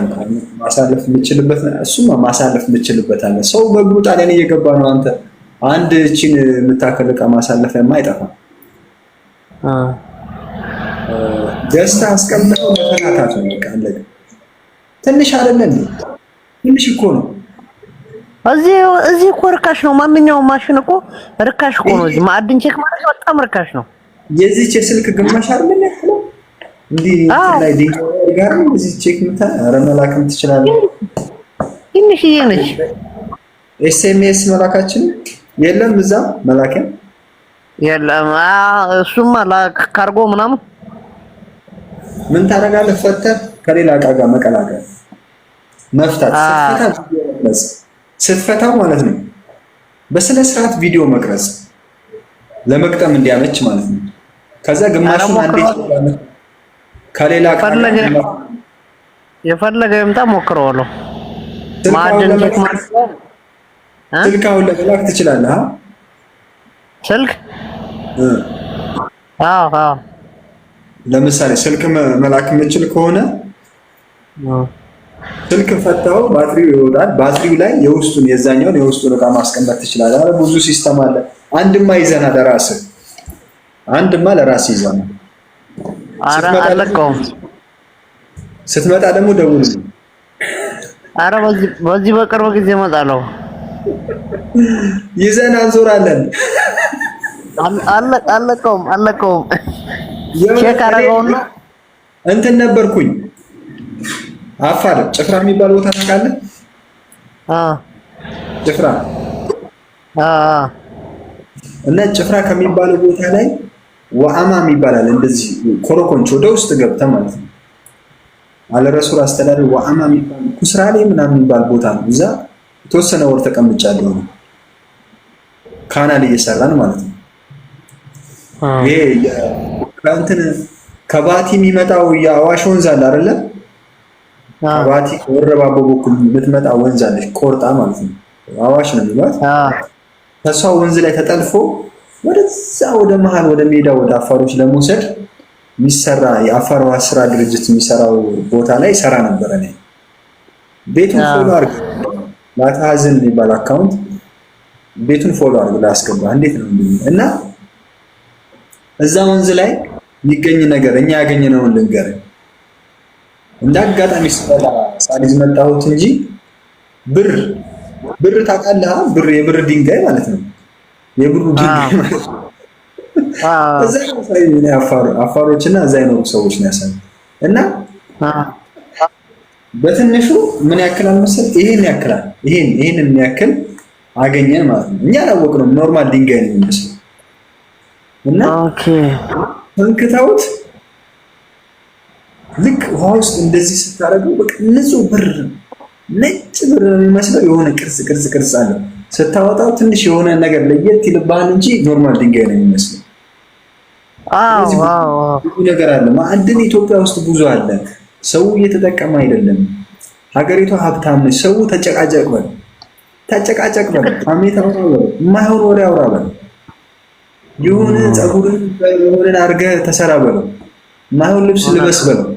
ማሳለፍ የምችልበት፣ እሱማ ማሳለፍ የምችልበት አለ። ሰው በእግሩ ጣሊያን እየገባ ነው። አንተ አንድ እቺን የምታክል ዕቃ ማሳለፊያማ አይጠፋም። ገዝተህ አስቀምጠው መፈታታት ነው። በቃ አለቀ። ትንሽ አይደለ እንዴ? ትንሽ እኮ ነው። እዚህ እኮ ርካሽ ነው። ማንኛውም ማሽን እኮ ርካሽ እኮ ነው። እዚህ ማዕድን check ማድረግ በጣም ርካሽ ነው። የዚች የስልክ ግማሽ አይደለም ያክለው እንዲህ ላይ ድንጋይ ጋር እዚህ check ምታ፣ ኧረ መላክም ትችላለህ። ትንሽዬ ነች። SMS መላካችን የለም፣ እዛ መላኪያ የለም። እሱማ ካርጎ ምናምን። ምን ታደርጋለህ? ፈተህ ከሌላ እቃ ጋር መቀላቀል፣ መፍታት። ስትፈታ ቪዲዮ መቅረጽ፣ ስትፈታው ማለት ነው። በስነ ስርዓት ቪዲዮ መቅረጽ ለመቅጠም እንዲያመች ማለት ነው። ከዛ ግማሹን አንዴ ከሌላ እቃ ጋር የፈለገ ይምጣ፣ ሞክረዋለሁ። ማዕድን check ማለት ስልክ አሁን ለመላክ ትችላለህ። ስልክ፣ አዎ። ለምሳሌ ስልክ መላክ የምችል ከሆነ ስልክ ፈታው ባትሪው ይወጣል። ባትሪው ላይ የውስጡን የዛኛውን የውስጡን እቃ ማስቀመጥ ትችላለህ። ኧረ ብዙ system አለ። አንድማ ይዘና ለራስህ፣ አንድማ ለራስህ ይዘና። ኧረ አለቀውም። ስትመጣ ደግሞ ደውል። ኧረ በዚህ በቅርብ ጊዜ እመጣለሁ። ይዘን አንዞራለን። አለቀውም አለቀውም። Check አደረገውና እንትን ነበርኩኝ አፋር ጭፍራ የሚባል ቦታ ታውቃለህ? አዎ ጭፍራ። አዎ። እና ጭፍራ ከሚባለው ቦታ ላይ ወአማ የሚባል አለ። እንደዚህ ኮረኮንች ወደ ውስጥ ገብተህ ማለት ነው። አለረሱል አስተዳደር ወአማ የሚባል ኩስራሌ ምናምን የሚባል ቦታ ነው። እዛ የተወሰነ ወር ተቀምጫለሁ። Canal እየሰራን ማለት ነው። ይሄ ከእንትን ከባቲ የሚመጣው የአዋሽ ወንዝ አለ አይደለ? ከባቲ ከወረባቦ በኩል የምትመጣ ወንዝ አለች፣ ቆርጣ ማለት ነው። አዋሽ ነው የሚሏት። ከሷ ወንዝ ላይ ተጠልፎ ወደዛ ወደ መሀል ወደ ሜዳ ወደ አፋሮች ለመውሰድ የሚሰራ የአፋር ውሃ ስራ ድርጅት የሚሰራው ቦታ ላይ ሰራ ነበረ። እኔ ቤቱን follow አድርግ፣ ላታዝን የሚባል account ቤቱን follow አድርግ ላስገባ። እንዴት ነው እና እዛ ወንዝ ላይ የሚገኝ ነገር እኛ ያገኘነውን ልንገር። እንደ አጋጣሚ ስመጣ ሳሊዝ መጣሁት እንጂ ብር ብር ታውቃለህ? ብር የብር ድንጋይ ማለት ነው። የብሩ ድንጋይ ማለት ነው። እዛ አፋሮች እና እዛ የኖሩ ሰዎች ነው ያሳዩ። እና በትንሹ ምን ያክላል መሰለህ? ይሄን ያክላል። ይሄን የሚያክል አገኘን ማለት ነው። እኛ አላወቅነውም። Normal ድንጋይ ነው የሚመስለው። እና Okay እንክተውት ልክ ውሃ ውስጥ እንደዚህ ስታደርገው በቃ ንጹህ ብር ነጭ ብር ነው የሚመስለው። የሆነ ቅርጽ ቅርጽ ቅርጽ አለው። ስታወጣው ትንሽ የሆነ ነገር ለየት ይልብሃል እንጂ normal ድንጋይ ነው የሚመስለው። ብዙ ነገር አለ። ማዕድን ኢትዮጵያ ውስጥ ብዙ አለ። ሰው እየተጠቀመ አይደለም። ሀገሪቷ ሀብታም ነች። ሰው ተጨቃጨቅ በል ተጨቃጨቅ በል፣ ሀሜት አውራ በል፣ የማይሆን ወሬ አውራ በል፣ የሆነ ፀጉርን የሆነን አድርገህ ተሰራ በለው፣ የማይሆን ልብስ ልበስ በለው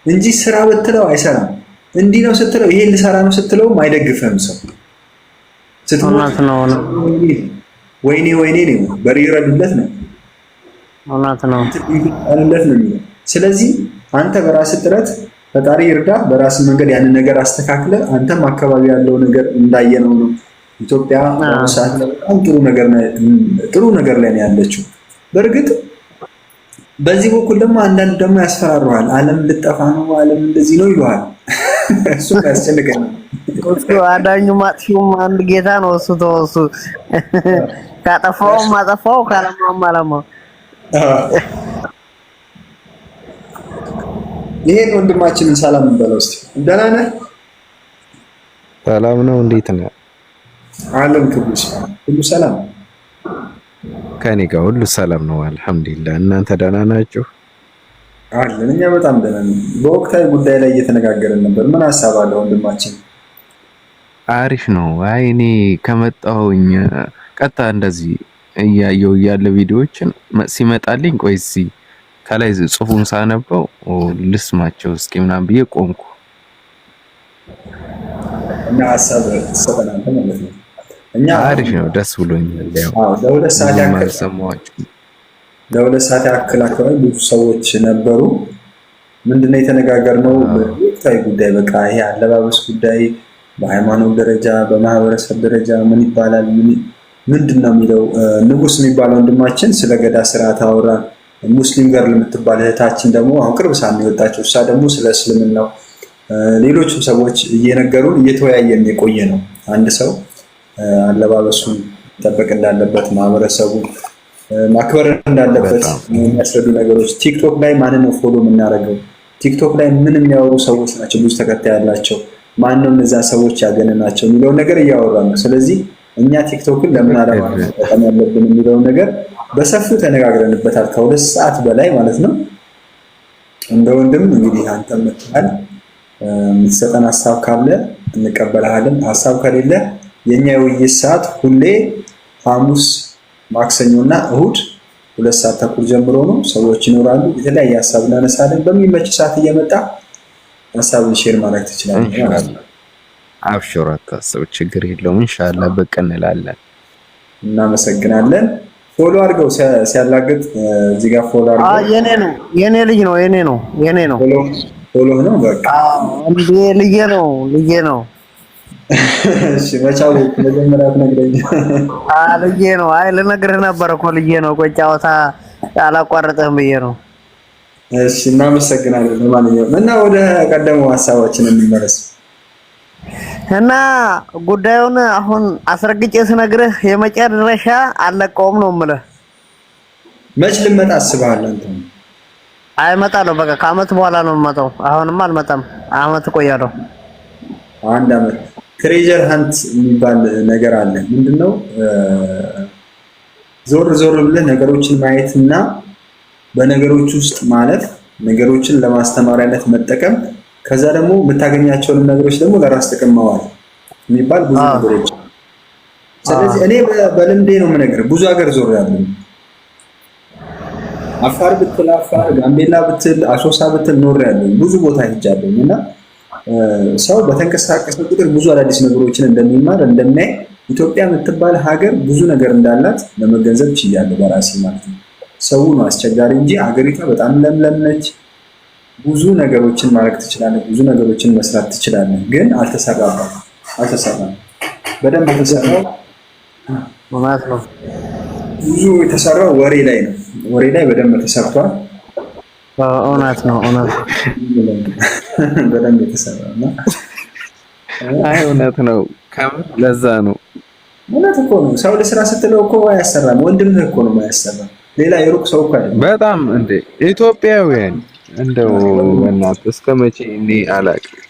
እንጂ ስራ ብትለው አይሰራም። እንዲህ ነው ስትለው ይሄን ልሰራ ነው ስትለውም አይደግፍህም ሰው። ስትሞት ወይኔ ወይኔ ነው፣ በሬ ይረዱለት ነው፣ እውነት ነው ለት ነው የሚለው። ስለዚህ አንተ በራስህ ጥረት ፈጣሪ ይርዳ፣ በራስህ መንገድ ያንን ነገር አስተካክለ አንተም አካባቢ ያለው ነገር እንዳየነው ነው። ኢትዮጵያ በአሁኑ ሰዓት ላይ በጣም ጥሩ ነገር ላይ ነው ያለችው። በእርግጥ በዚህ በኩል ደግሞ አንዳንድ ደግሞ ያስፈራሩሃል። ዓለም ልጠፋ ነው፣ ዓለም እንደዚህ ነው ይሉሃል። እሱ ያስጨንቀኛል። እሱ አዳኙ ማጥፊውም አንድ ጌታ ነው። እሱ ተወው፣ እሱ ካጠፋውም አጠፋው ካለማውም አለማው። ይሄን ወንድማችንን ሰላም እንበለው እስኪ። ደህና ነህ? ሰላም ነው። እንዴት ነህ? ዓለም ክብሩ ሁሉ ሰላም ከኔ ጋር ሁሉ ሰላም ነው፣ አልሐምዱሊላህ። እናንተ ደህና ናችሁ? አለን፣ እኛ በጣም ደህና ነን። በወቅታዊ ጉዳይ ላይ እየተነጋገርን ነበር። ምን ሀሳብ አለ ወንድማችን? አሪፍ ነው። አይ እኔ ከመጣሁኝ ቀጥታ እንደዚህ እያየሁ እያለ ቪዲዮዎችን ሲመጣልኝ ቆይ እስኪ ከላይ ጽሁፉን ሳነበው ልስማቸው እስኪ ምናምን ብዬ ቆምኩ። እና ሀሳብ ትሰጠናለህ ማለት ነው። እኛ አሪፍ ነው፣ ደስ ብሎኛል። ያው ለሁለት ሰዓት ያክል አልሰማኋችሁም። ለሁለት ሰዓት ያክል አካባቢ ብዙ ሰዎች ነበሩ። ምንድነው የተነጋገርነው? በወቅታዊ ጉዳይ በቃ ይሄ አለባበስ ጉዳይ በሃይማኖት ደረጃ በማህበረሰብ ደረጃ ምን ይባላል ምንድን ነው የሚለው። ንጉስ የሚባለው ወንድማችን ስለ ገዳ ስርዓት አወራ። ሙስሊም ገርል የምትባል እህታችን ደግሞ አሁን ቅርብ ሰዓት ነው የወጣችው። እሷ ደግሞ ስለ እስልምናው፣ ሌሎችም ሰዎች እየነገሩን እየተወያየን የቆየ ነው። አንድ ሰው አለባበሱን መጠበቅ እንዳለበት፣ ማህበረሰቡ ማክበር እንዳለበት የሚያስረዱ ነገሮች። ቲክቶክ ላይ ማንን ነው follow የምናደርገው? ቲክቶክ ላይ ምን የሚያወሩ ሰዎች ናቸው ብዙ ተከታይ ያላቸው? ማን ነው እነዛ ሰዎች ያገነናቸው የሚለውን ነገር እያወራ ነው። ስለዚህ እኛ ቲክቶክን ለምን ዓላማ ነው መጠቀም ያለብን የሚለውን ነገር በሰፊው ተነጋግረንበታል፣ ከ2 ሰዓት በላይ ማለት ነው። እንደ ወንድም እንግዲህ አንተ መጥተሃል፣ የምትሰጠን ሀሳብ ካለ እንቀበልሃለን። ሀሳብ ከሌለ የእኛ የውይይት ሰዓት ሁሌ ሐሙስ፣ ማክሰኞ እና እሁድ 2 ሰዓት ተኩል ጀምሮ ነው። ሰዎች ይኖራሉ፣ የተለያየ ሀሳብ እናነሳለን። በሚመች ሰዓት እየመጣ ሀሳብን share ማድረግ ትችላለህ ማለት ነው። ኢንሻአላህ አብሽር፣ አታስብ፣ ችግር የለውም። ኢንሻአላህ ብቅ እንላለን። እናመሰግናለን። Follow አድርገው ሲያላግጥ እዚህ ጋር follow አድርገው። የኔ ነው፣ የኔ ልጅ ነው፣ የኔ ነው፣ የኔ ነው። Follow ነው በቃ። እንዴ ልጄ ነው፣ ልጄ ነው። እሺ መቻው መጀመሪያ ትነግረኝ። ልጄ ነው። አይ ልነግርህ ነበር እኮ ልጄ ነው። ቆይ ጨዋታ አላቋረጥህም ብዬ ነው። እሺ እናመሰግናለን። ለማንኛውም እና ወደ ቀደመው ሀሳባችን እንመለስ። እና ጉዳዩን አሁን አስረግጬ ስነግርህ የመጨረሻ አልለቀውም ነው የምልህ። መች ልመጣ አስበሃል አንተ? አይ እመጣለሁ። በቃ ከአመት በኋላ ነው የምመጣው። አሁንማ አልመጣም። አመት እቆያለሁ። አንድ አመት። Treasure hunt የሚባል ነገር አለ። ምንድነው? ዞር ዞር ብለህ ነገሮችን ማየትና በነገሮች ውስጥ ማለፍ፣ ነገሮችን ለማስተማሪያነት መጠቀም፣ ከዛ ደግሞ የምታገኛቸውንም ነገሮች ደግሞ ለራስ ጥቅም ማዋል የሚባል ብዙ ነገሮች። ስለዚህ እኔ በልምዴ ነው የምነግርህ። ብዙ ሀገር ዞር ያለው አፋር ብትል አፋር፣ ጋምቤላ ብትል፣ አሶሳ ብትል ኖር ያለው ብዙ ቦታ ሄጃለሁ። እና ሰው በተንቀሳቀሰ ቁጥር ብዙ አዳዲስ ነገሮችን እንደሚማር፣ እንደሚያይ፣ ኢትዮጵያ የምትባል ሀገር ብዙ ነገር እንዳላት ለመገንዘብ ችያለሁ በራሴ ማለት ነው። ሰው ነው አስቸጋሪ እንጂ ሀገሪቷ በጣም ለምለም ነች። ብዙ ነገሮችን ማድረግ ትችላለህ፣ ብዙ ነገሮችን መስራት ትችላለህ። ግን አልተሰራባትም፣ አልተሰራም። በደንብ የተሰራው እውነት ነው። ብዙ የተሰራው ወሬ ላይ ነው። ወሬ ላይ በደንብ ተሰርቷል። እውነት ነው። እውነት ነው። በደንብ የተሰራው እና አይ እውነት ነው። ከምር ለዛ ነው። እውነት እኮ ነው። ሰው ለስራ ስትለው እኮ አያሰራም። ወንድምህ እኮ ነው የማያሰራም። ሌላ የሩቅ ሰው እኮ አይደለም። በጣም እንዴ ኢትዮጵያውያን እንደው በእናትህ እስከ መቼ እኔ አላውቅም።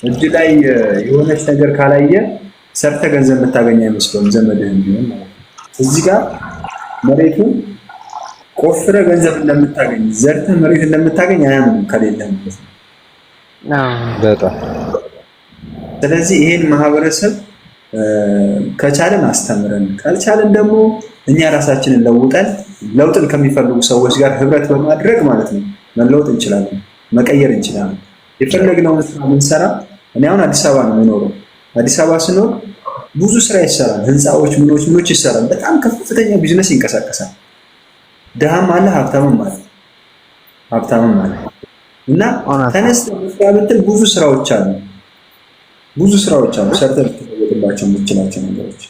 እጅ ላይ የሆነች ነገር ካላየ ሰርተ ገንዘብ የምታገኝ አይመስለውም፣ ዘመድህም ቢሆን ማለት ነው። እዚህ ጋር መሬቱን ቆፍረ ገንዘብ እንደምታገኝ፣ ዘርተህ መሬት እንደምታገኝ አያምንም ከሌለ ማለት ነው። በጣም። ስለዚህ ይሄን ማህበረሰብ ከቻለን አስተምረን፣ ካልቻለን ደግሞ እኛ ራሳችንን ለውጠን ለውጥን ከሚፈልጉ ሰዎች ጋር ህብረት በማድረግ ማለት ነው መለወጥ እንችላለን፣ መቀየር እንችላለን። የፈለግነውን ስራ ብንሰራ፣ እኔ አሁን አዲስ አበባ ነው የምኖረው። አዲስ አበባ ስኖር ብዙ ስራ ይሰራል፣ ህንፃዎች፣ ምኖች ምኖች ይሰራል። በጣም ከፍተኛ ቢዝነስ ይንቀሳቀሳል። ድሃም አለ፣ ሀብታምም አለ፣ ሀብታምም አለ። እና ተነስተህ መስራት ብትል ብዙ ስራዎች አሉ፣ ብዙ ስራዎች አሉ፣ ሰርተህ ልትለወጥባቸው የምትችላቸው ነገሮች።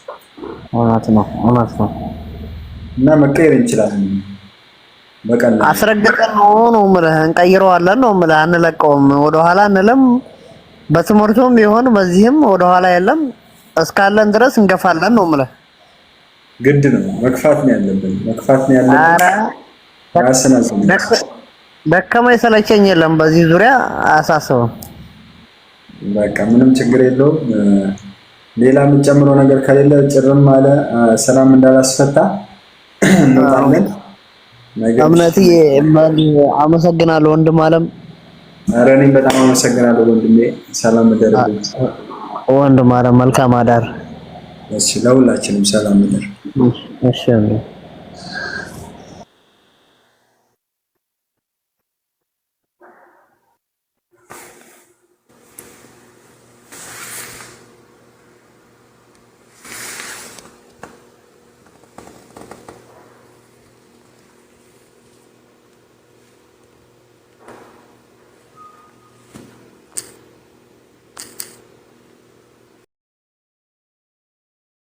እውነት ነው። እውነት ነው። እና መቀየር እንችላለን በቀላሉ። አስረግጠን ነው ነው የምልህ፣ እንቀይረዋለን ነው የምልህ። አንለቀውም፣ ወደኋላ አንልም። በትምህርቱም ቢሆን በዚህም ወደኋላ የለም። እስካለን ድረስ እንገፋለን ነው የምልህ። ግድ ነው፣ መግፋት ነው ያለብን፣ መግፋት ነው ያለብን። ኧረ ራስን አዘጋጅ። ደከመኝ ሰለቸኝ የለም በዚህ ዙሪያ፣ አያሳስብም። በቃ ምንም ችግር የለውም። ሌላ የምትጨምረው ነገር ከሌለ ጭርም አለ ሰላም እንዳላስፈታ እንወጣለን። ነገ እምነትዬ አመሰግናለሁ ወንድም አለም። ኧረ እኔም በጣም አመሰግናለሁ ወንድሜ። ሰላም እደርልኝ። ወንድም አለም መልካም አዳር። እሺ፣ ለሁላችንም ሰላም እደር። እሺ።